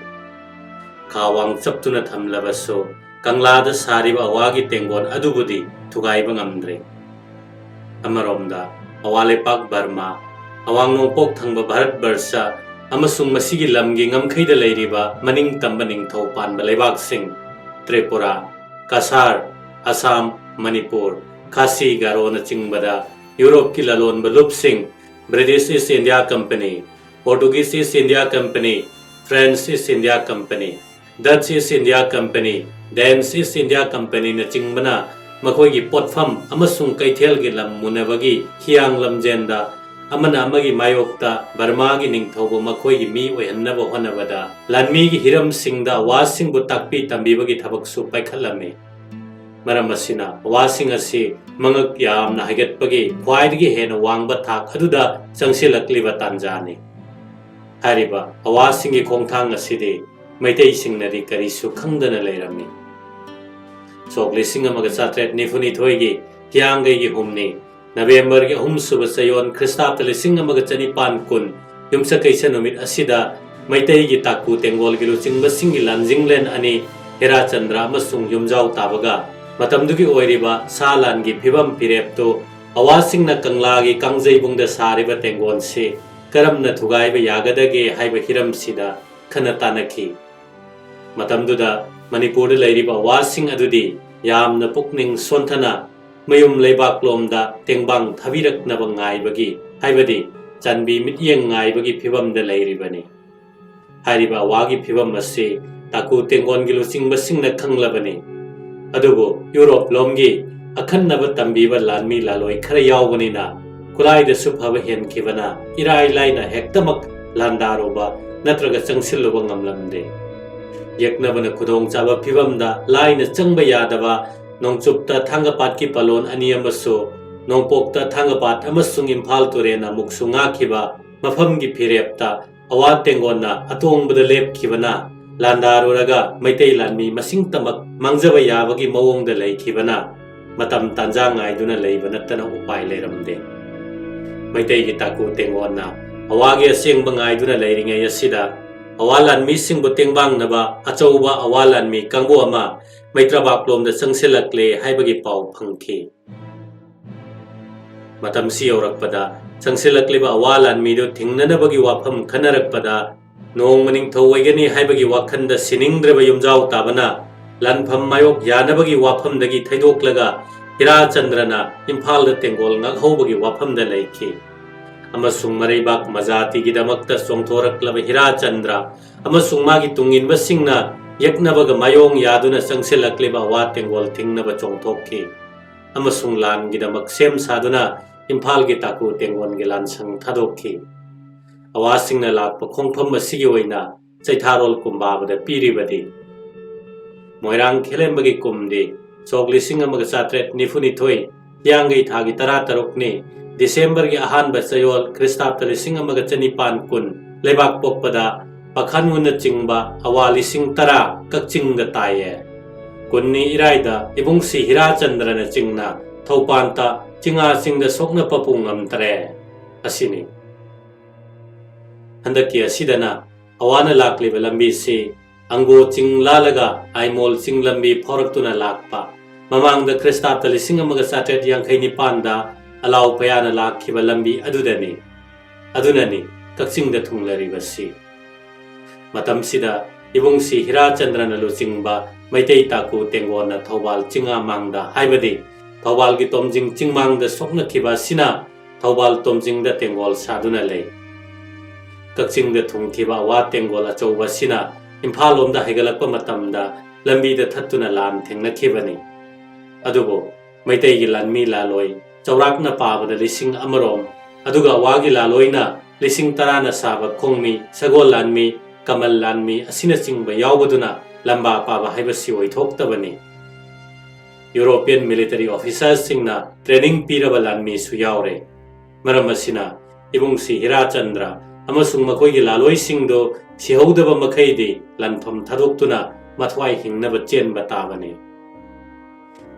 ꯈꯥ ꯋꯥꯡ ꯆꯞꯇꯨꯅ ꯊꯝꯂꯕꯁꯨ ꯀꯪꯂꯥꯗ ꯁꯥꯔꯤꯕ ꯑꯋꯥꯒꯤ ꯇꯦꯡꯒꯣꯟ ꯑꯗꯨꯕꯨꯗꯤ ꯊꯨꯒꯥꯏꯕ ꯉꯝꯗ꯭ꯔꯦ꯫ ꯑꯃꯔꯣꯝꯗ ꯑꯋꯥ ꯂꯩꯄꯥꯛ ꯕꯔꯃꯥ, ꯑꯋꯥꯡ ꯅꯣꯡꯄꯣꯛ ꯊꯪꯕ ꯚꯥꯔꯠ ꯕꯔꯁ ꯑꯃꯁꯨꯡ ꯃꯁꯤꯒꯤ ꯂꯝꯒꯤ ꯉꯝꯈꯩꯗ ꯂꯩꯔꯤꯕ ꯃꯅꯤꯡ ꯇꯝꯕ ꯅꯤꯡꯊꯧ ꯄꯥꯟꯕ ꯂꯩꯕꯥꯛꯁꯤꯡ ꯇ꯭ꯔꯤꯄꯨꯔꯥ, ꯀꯁꯥꯔ, ꯑꯁꯥꯝ, ꯃꯅꯤꯄꯨꯔ, ꯈꯥꯁꯤ ꯒꯥꯔꯣꯅꯆꯤꯡꯕꯗ ꯌꯨꯔꯣꯞꯀꯤ ꯂꯂꯣꯟꯕ ꯂꯨꯞꯁꯤꯡ, British East India Company, Portuguese East India Company, French East India Company, Dutch East India Company, Danish East India Company ꯅꯆꯤꯡꯕꯅ ꯃꯈꯣꯏꯒꯤ ꯄꯣꯠꯐꯝ ꯑꯃꯁꯨꯡ ꯀꯩꯊꯦꯜꯒꯤ ꯂꯝ ꯃꯨꯟꯅꯕꯒꯤ ꯍꯤꯌꯥꯡ ꯂꯝꯖꯦꯟꯗ ꯑꯃꯅ ꯑꯃꯒꯤ ꯃꯥꯌꯣꯛꯇ ꯕꯔꯃꯥꯒꯤ ꯅꯤꯡꯊꯧꯕꯨ ꯃꯈꯣꯏꯒꯤ ꯃꯤ ꯑꯣꯏꯍꯟꯅꯕ ꯍꯣꯠꯅꯕꯗ ꯂꯥꯟꯃꯤꯒꯤ ꯍꯤꯔꯝꯁꯤꯡꯗ ꯑꯋꯥꯁꯤꯡꯕꯨ ꯇꯥꯛꯄꯤ ꯇꯝꯕꯤꯕꯒꯤ ꯊꯕꯛꯁꯨ ꯄꯥꯏꯈꯠꯂꯝꯃꯤ꯫ ꯃꯔꯝ ꯑꯁꯤꯅ ꯑꯋꯥꯁꯤꯡ ꯑꯁꯤ ꯃꯉꯛ ꯌꯥꯝꯅ ꯍꯥꯏꯒꯠꯄꯒꯤ ꯈ꯭ꯋꯥꯏꯗꯒꯤ ꯍꯦꯟꯅ ꯋꯥꯡꯕ ꯊꯥꯛ ꯑꯗꯨꯗ ꯆꯪꯁꯤꯜꯂꯛꯂꯤꯕ ꯇꯥꯟꯖꯥꯅꯤ꯫ ꯍꯥꯏꯔꯤꯕ ꯑꯋꯥꯁꯤꯡꯒꯤ ꯈꯣꯡꯊꯥꯡ ꯑꯁꯤꯗꯤ ꯃꯩꯇꯩꯁꯤꯡꯅꯗꯤ ꯀꯔꯤꯁꯨ ꯈꯪꯗꯅ ꯂꯩꯔꯝꯃꯤ꯫ ꯁꯣꯛ ꯂꯤꯁꯤꯡ ꯑꯃꯒ ꯆꯥꯇ꯭ꯔꯦꯠ ꯅꯤꯐꯨ ꯅꯤꯊꯣꯏꯒꯤ ꯍꯤꯌꯥꯡꯒꯩꯒꯤ ꯍꯨꯝꯅꯤ, ꯅꯕꯦꯝꯕꯔꯒꯤ ꯑꯍꯨꯝꯁꯨꯕ ꯆꯌꯣꯜ ꯈ꯭ꯔꯤꯁꯇꯥꯕꯇ ꯂꯤꯁꯤꯡ ꯑꯃꯒ ꯆꯅꯤꯄꯥꯟ ꯀꯨꯟ ꯌꯨꯝꯁꯀꯩꯁ ꯅꯨꯃꯤꯠ ꯑꯁꯤꯗ ꯃꯩꯇꯩꯒꯤ ꯇꯥꯀꯨ ꯇꯦꯡꯒꯣꯜꯒꯤ ꯂꯨꯆꯤꯡꯕꯁꯤꯡꯒꯤ ꯂꯥꯟꯖꯤꯡꯂꯦꯟ ꯑꯅꯤ ꯍꯦꯔꯥꯆꯟꯗ꯭ꯔ ꯑꯃꯁꯨꯡ ꯌꯨꯝꯖꯥꯎ ꯇꯥꯕꯒ ꯃꯇꯝꯗꯨꯒꯤ ꯑꯣꯏꯔꯤꯕ ꯁꯥ ꯂꯥꯟꯒꯤ ꯐꯤꯕꯝ ꯐꯤꯔꯦꯞꯇꯨ ꯑꯋꯥꯁꯤꯡꯅ ꯀꯪꯂꯥꯒꯤ ꯀꯥꯡꯖꯩꯕꯨꯡꯗ ꯁꯥꯔꯤꯕ ꯇꯦꯡꯒꯣꯟꯁꯤ ꯀꯔꯝꯅ ꯊꯨꯒꯥꯏꯕ ꯌꯥꯒꯗꯒꯦ ꯍꯥꯏꯕ ꯍꯤꯔꯝꯁꯤꯗ ꯈꯟꯅ ꯇꯥꯟꯅꯈꯤ꯫ ꯃꯇꯝꯗꯨꯗ ꯃꯅꯤꯄꯨꯔꯗ ꯂꯩꯔꯤꯕ ꯑꯋꯥꯁꯤꯡ ꯑꯗꯨꯗꯤ ꯌꯥꯝꯅ ꯄꯨꯛꯅꯤꯡ ꯁꯣꯟꯊꯅ ꯃꯌꯨꯝ ꯂꯩꯕꯥꯛꯂꯣꯝꯗ ꯇꯦꯡꯕꯥꯡ ꯊꯥꯕꯤꯔꯛꯅꯕ ꯉꯥꯏꯕꯒꯤ, ꯍꯥꯏꯕꯗꯤ ꯆꯥꯟꯕꯤ ꯃꯤꯠꯌꯦꯡ ꯉꯥꯏꯕꯒꯤ ꯐꯤꯕꯝꯗ ꯂꯩꯔꯤꯕꯅꯤ꯫ ꯍꯥꯏꯔꯤꯕ ꯑꯋꯥꯒꯤ ꯐꯤꯕꯝ ꯑꯁꯤ ꯇꯥꯀꯨ ꯇꯦꯡꯒꯣꯟꯒꯤ ꯂꯨꯆꯤꯡꯕꯁꯤꯡꯅ ꯈꯪꯂꯕꯅꯤ꯫ ꯑꯗꯨꯕꯨ ꯌꯨꯔꯣꯞ ꯂꯣꯝꯒꯤ ꯑꯈꯟꯅꯕ ꯇꯝꯕꯤꯕ ꯂꯥꯟꯃꯤ ꯂꯥꯂꯣꯏ ꯈꯔ ꯌꯥꯎꯕꯅꯤꯅ ꯈꯨꯠꯂꯥꯏꯗꯁꯨ ꯐꯕ ꯍꯦꯟꯈꯤꯕꯅ ꯏꯔꯥꯏ ꯂꯥꯏꯅ ꯍꯦꯛꯇꯃꯛ ꯂꯥꯟꯗꯥꯔꯨꯕ ꯅꯠꯇ꯭ꯔꯒ ꯆꯪꯁꯤꯜꯂꯨꯕ ꯉꯝꯂꯝꯗꯦ꯫ ꯌꯦꯛꯅꯕꯅ ꯈꯨꯗꯣꯡꯆꯥꯕ ꯐꯤꯕꯝꯗ ꯂꯥꯏꯅ ꯆꯪꯕ ꯌꯥꯗꯕ ꯅꯣꯡꯆꯨꯞꯇ ꯊꯥꯡꯒꯄꯥꯠꯀꯤ ꯄꯥꯂꯣꯟ ꯑꯅꯤ ꯑꯃꯁꯨ ꯅꯣꯡꯄꯣꯛꯇ ꯊꯥꯡꯒꯄꯥꯠ ꯑꯃꯁꯨꯡ ꯏꯝꯐꯥꯜ ꯇꯨꯔꯦꯟ ꯑꯃꯨꯛꯁꯨ ꯉꯥꯛꯈꯤꯕ ꯃꯐꯝꯒꯤ ꯐꯤꯔꯦꯞꯇ ꯑꯋꯥ ꯇꯦꯡꯒꯣꯟꯅ ꯑꯇꯣꯡꯕꯗ ꯂꯦꯞꯈꯤꯕꯅ ꯂꯥꯟꯗꯥꯔꯨꯔꯒ ꯃꯩꯇꯩ ꯂꯥꯟꯃꯤ ꯃꯁꯤꯡ ꯇꯃꯛ ꯃꯥꯡꯖꯕ ꯌꯥꯕꯒꯤ ꯃꯑꯣꯡꯗ ꯂꯩꯈꯤꯕꯅ ꯃꯇꯝ ꯇꯥꯟꯖꯥ ꯉꯥꯏꯗꯨꯅ ꯂꯩꯕ ꯅꯠꯇꯅ ꯎꯄꯥꯏ ꯂꯩꯔꯝꯗꯦ꯫ ꯃꯩꯇꯩꯒꯤ ꯇꯥꯀꯨ ꯇꯦꯡꯒꯣꯟꯅ ꯑꯋꯥꯒꯤ ꯑꯁꯦꯡꯕ ꯉꯥꯏꯗꯨꯅ ꯂꯩꯔꯤꯉꯩ ꯑꯁꯤꯗ ꯑꯋꯥ ꯂꯥꯟꯃꯤꯁꯤꯡꯕꯨ ꯇꯦꯡꯕꯥꯡꯅꯕ ꯑꯆꯧꯕ ꯑꯋꯥ ꯂꯥꯟꯃꯤ ꯀꯥꯡꯕꯨ ꯑꯃ ꯃꯩꯇ꯭ꯔꯕꯥꯛꯂꯣꯝꯗ ꯆꯪꯁꯤꯜꯂꯛꯂꯦ ꯍꯥꯏꯕꯒꯤ ꯄꯥꯎ ꯐꯪꯈꯤ꯫ ꯃꯇꯝꯁꯤ ꯌꯧꯔꯛꯄꯗ ꯆꯪꯁꯤꯜꯂꯛꯂꯤꯕ ꯑꯋꯥ ꯂꯥꯟꯃꯤꯗꯨ ꯊꯤꯡꯅꯅꯕꯒꯤ ꯋꯥꯐꯝ ꯈꯟꯅꯔꯛꯄꯗ ꯅꯣꯡꯃ ꯅꯤꯡꯊꯧ ꯑꯣꯏꯒꯅꯤ ꯍꯥꯏꯕꯒꯤ ꯋꯥꯈꯜꯗ ꯁꯤꯅꯤꯡꯗ꯭ꯔꯕ ꯌꯨꯝꯖꯥꯎ ꯇꯥꯕꯅ ꯂꯥꯟꯐꯝ ꯃꯥꯌꯣꯛ ꯌꯥꯅꯕꯒꯤ ꯋꯥꯐꯝꯗꯒꯤ ꯊꯩꯗꯣꯛꯂꯒ ꯍꯤꯔꯥꯆꯟꯗ꯭ꯔꯅ ꯏꯝꯐꯥꯜꯗ ꯇꯦꯡꯒꯣꯜ ꯉꯥꯛꯍꯧꯕꯒꯤ ꯋꯥꯐꯝꯗ ꯂꯩꯈꯤ꯫ ꯑꯃꯁꯨꯡ ꯃꯔꯩꯕꯥꯛ ꯃꯖꯥꯇꯤꯒꯤꯗꯃꯛꯇ ꯆꯣꯡꯊꯣꯔꯛꯂꯕ ꯍꯤꯔꯥꯆꯟꯗ꯭ꯔ ꯑꯃꯁꯨꯡ ꯃꯥꯒꯤ ꯇꯨꯡꯏꯟꯕꯁꯤꯡꯅ ꯌꯦꯛꯅꯕꯒ ꯃꯥꯌꯣꯡ ꯌꯥꯗꯨꯅ ꯆꯪꯁꯤꯜꯂꯛꯂꯤꯕ ꯑꯋꯥ ꯇꯦꯡꯒꯣꯜ ꯊꯤꯡꯅꯕ ꯆꯣꯡꯊꯣꯛꯈꯤ꯫ ꯑꯃꯁꯨꯡ ꯂꯥꯟꯒꯤꯗꯃꯛ ꯁꯦꯝ ꯁꯥꯗꯨꯅ ꯏꯝꯐꯥꯜꯒꯤ ꯇꯥꯀꯨ ꯇꯦꯡꯒꯣꯟꯒꯤ ꯂꯥꯟꯁꯪ ꯊꯥꯗꯣꯛꯈꯤ꯫ ꯑꯋꯥꯁꯤꯡꯅ ꯂꯥꯛꯄ ꯈꯣꯡꯐꯝ ꯑꯁꯤꯒꯤ ꯑꯣꯏꯅ ꯆꯩꯊꯥꯔꯣꯜ ꯀꯨꯝꯕꯥꯕꯗ ꯄꯤꯔꯤꯕꯗꯤ ꯃꯣꯏꯔꯥꯡ ꯈꯦꯂꯦꯝꯕꯒꯤ ꯀꯨꯝꯗꯤ ꯁꯣꯛ ꯂꯤꯁꯤꯡ ꯑꯃꯒ ꯆꯥꯇ꯭ꯔꯦꯠ ꯅꯤꯐꯨ ꯅꯤꯊꯣꯏ, ꯍꯤꯌꯥꯡꯒꯩ ꯊꯥꯒꯤ ꯇꯔꯥ ꯇꯔꯨꯛꯅꯤ, ꯗꯤꯁꯦꯝꯕꯔꯒꯤ ꯑꯍꯥꯟꯕ ꯆꯌꯣꯜ ꯈ꯭ꯔꯤꯁꯇꯥꯕꯇ ꯂꯤꯁꯤꯡ ꯑꯃꯒ ꯆꯅꯤꯄꯥꯟ ꯀꯨꯟ, ꯂꯩꯕꯥꯛ ꯄꯣꯛꯄꯗ ꯄꯥꯈꯟꯒꯨꯟꯅ ꯆꯤꯡꯕ ꯑꯋꯥ ꯂꯤꯁꯤꯡ ꯇꯔꯥ ꯀꯛꯆꯤꯡꯗ ꯇꯥꯏꯌꯦ꯫ ꯀꯨꯟꯅꯤ ꯏꯔꯥꯏꯗ ꯏꯕꯨꯡꯁꯤ ꯍꯤꯔꯥꯆꯟꯗ꯭ꯔꯅ ꯆꯤꯡꯅ ꯊꯧꯄꯥꯟꯇ ꯆꯤꯡꯉꯥ ꯆꯤꯡꯗ ꯁꯣꯛꯅ ꯄꯄꯨ ꯉꯝꯗ꯭ꯔꯦ꯫ ꯑꯁꯤꯅꯤ꯫ ꯍꯟꯗꯛꯀꯤ ꯑꯁꯤꯗꯅ ꯑꯋꯥꯅ ꯂꯥꯛꯂꯤꯕ ꯂꯝꯕꯤꯁꯤ ꯑꯪꯒꯣ ꯆꯤꯡ ꯂꯥꯜꯂꯒ ꯑꯥꯏꯃꯣꯜ ꯆꯤꯡ ꯂꯝꯕꯤ ꯐꯥꯎꯔꯛꯇꯨꯅ ꯂꯥꯛꯄ, ꯃꯃꯥꯡꯗ ꯈ꯭ꯔꯤꯁꯇꯥꯕꯇ ꯂꯤꯁꯤꯡ ꯑꯃꯒ ꯆꯥꯇ꯭ꯔꯦꯠ ꯌꯥꯡꯈꯩ ꯅꯤꯄꯥꯟꯗ ꯑꯂꯥꯎ ꯄꯌꯥꯅ ꯂꯥꯛꯈꯤꯕ ꯂꯝꯕꯤ ꯑꯗꯨꯗꯅꯤ꯫ ꯑꯗꯨꯅꯅꯤ ꯀꯛꯆꯤꯡꯗ ꯊꯨꯡꯂꯔꯤꯕꯁꯤ꯫ ꯃꯇꯝꯁꯤꯗ ꯏꯕꯨꯡꯁꯤ ꯍꯤꯔꯥꯆꯟꯗ꯭ꯔꯅ ꯂꯨꯆꯤꯡꯕ ꯃꯩꯇꯩ ꯇꯥꯀꯨ ꯇꯦꯡꯒꯣꯜꯅ ꯊꯧꯕꯥꯜ ꯆꯤꯡꯉꯥ ꯃꯥꯡꯗ, ꯍꯥꯏꯕꯗꯤ ꯊꯧꯕꯥꯜꯒꯤ ꯇꯣꯝꯖꯤꯡ ꯆꯤꯡꯃꯥꯡꯗ ꯁꯣꯛꯅꯈꯤꯕ ꯑꯁꯤꯅ ꯊꯧꯕꯥꯜ ꯇꯣꯝꯖꯤꯡꯗ ꯇꯦꯡꯒꯣꯜ ꯁꯥꯗꯨꯅ ꯂꯩ꯫ ꯀꯛꯆꯤꯡꯗ ꯊꯨꯡꯈꯤꯕ ꯑꯋꯥ ꯇꯦꯡꯒꯣꯜ ꯑꯆꯧꯕ ꯑꯁꯤꯅ ꯏꯝꯐꯥꯜ ꯂꯣꯝꯗ ꯍꯥꯏꯒꯠꯂꯛꯄ ꯃꯇꯝꯗ ꯂꯝꯕꯤꯗ ꯊꯠꯇꯨꯅ ꯂꯥꯟ ꯊꯦꯡꯅꯈꯤꯕꯅꯤ꯫ ꯑꯗꯨꯕꯨ ꯃꯩꯇꯩꯒꯤ ꯂꯥꯟꯃꯤ ꯂꯥꯂꯣꯏ ꯆꯥꯎꯔꯥꯛꯅ ꯄꯥꯕꯗ ꯂꯤꯁꯤꯡ ꯑꯃꯔꯣꯝ, ꯑꯗꯨꯒ ꯑꯋꯥꯒꯤ ꯂꯥꯂꯣꯏꯅ ꯂꯤꯁꯤꯡ ꯇꯔꯥꯅ ꯁꯥꯕ ꯈꯣꯡꯃꯤ, ꯁꯒꯣꯜ ꯂꯥꯟꯃꯤ, ꯀꯃꯜ ꯂꯥꯟꯃꯤ ꯑꯁꯤꯅꯆꯤꯡꯕ ꯌꯥꯎꯕꯗꯨꯅ ꯂꯝꯕꯥ ꯄꯥꯕ ꯍꯥꯏꯕꯁꯤ ꯑꯣꯏꯊꯣꯛꯇꯕꯅꯤ꯫ ꯌꯨꯔꯣꯄꯤꯌꯟ ꯃꯤꯂꯤꯇꯔꯤ ꯑꯣꯐꯤꯁꯥꯔꯁꯤꯡꯅ ꯇ꯭ꯔꯦꯅꯤꯡ ꯄꯤꯔꯕ ꯂꯥꯟꯃꯤꯁꯨ ꯌꯥꯎꯔꯦ꯫ ꯃꯔꯝ ꯑꯁꯤꯅ ꯏꯕꯨꯡꯁꯤ ꯍꯤꯔꯥꯆꯟꯗ꯭ꯔ ꯑꯃꯁꯨꯡ ꯃꯈꯣꯏꯒꯤ ꯂꯥꯂꯣꯏꯁꯤꯡꯗꯨ ꯁꯤꯍꯧꯗꯕ ꯃꯈꯩꯗꯤ ꯂꯥꯟꯐꯝ ꯊꯥꯗꯣꯛꯇꯨꯅ ꯃꯊ꯭ꯋꯥꯏ ꯍꯤꯡꯅꯕ ꯆꯦꯟꯕ ꯇꯥꯕꯅꯤ꯫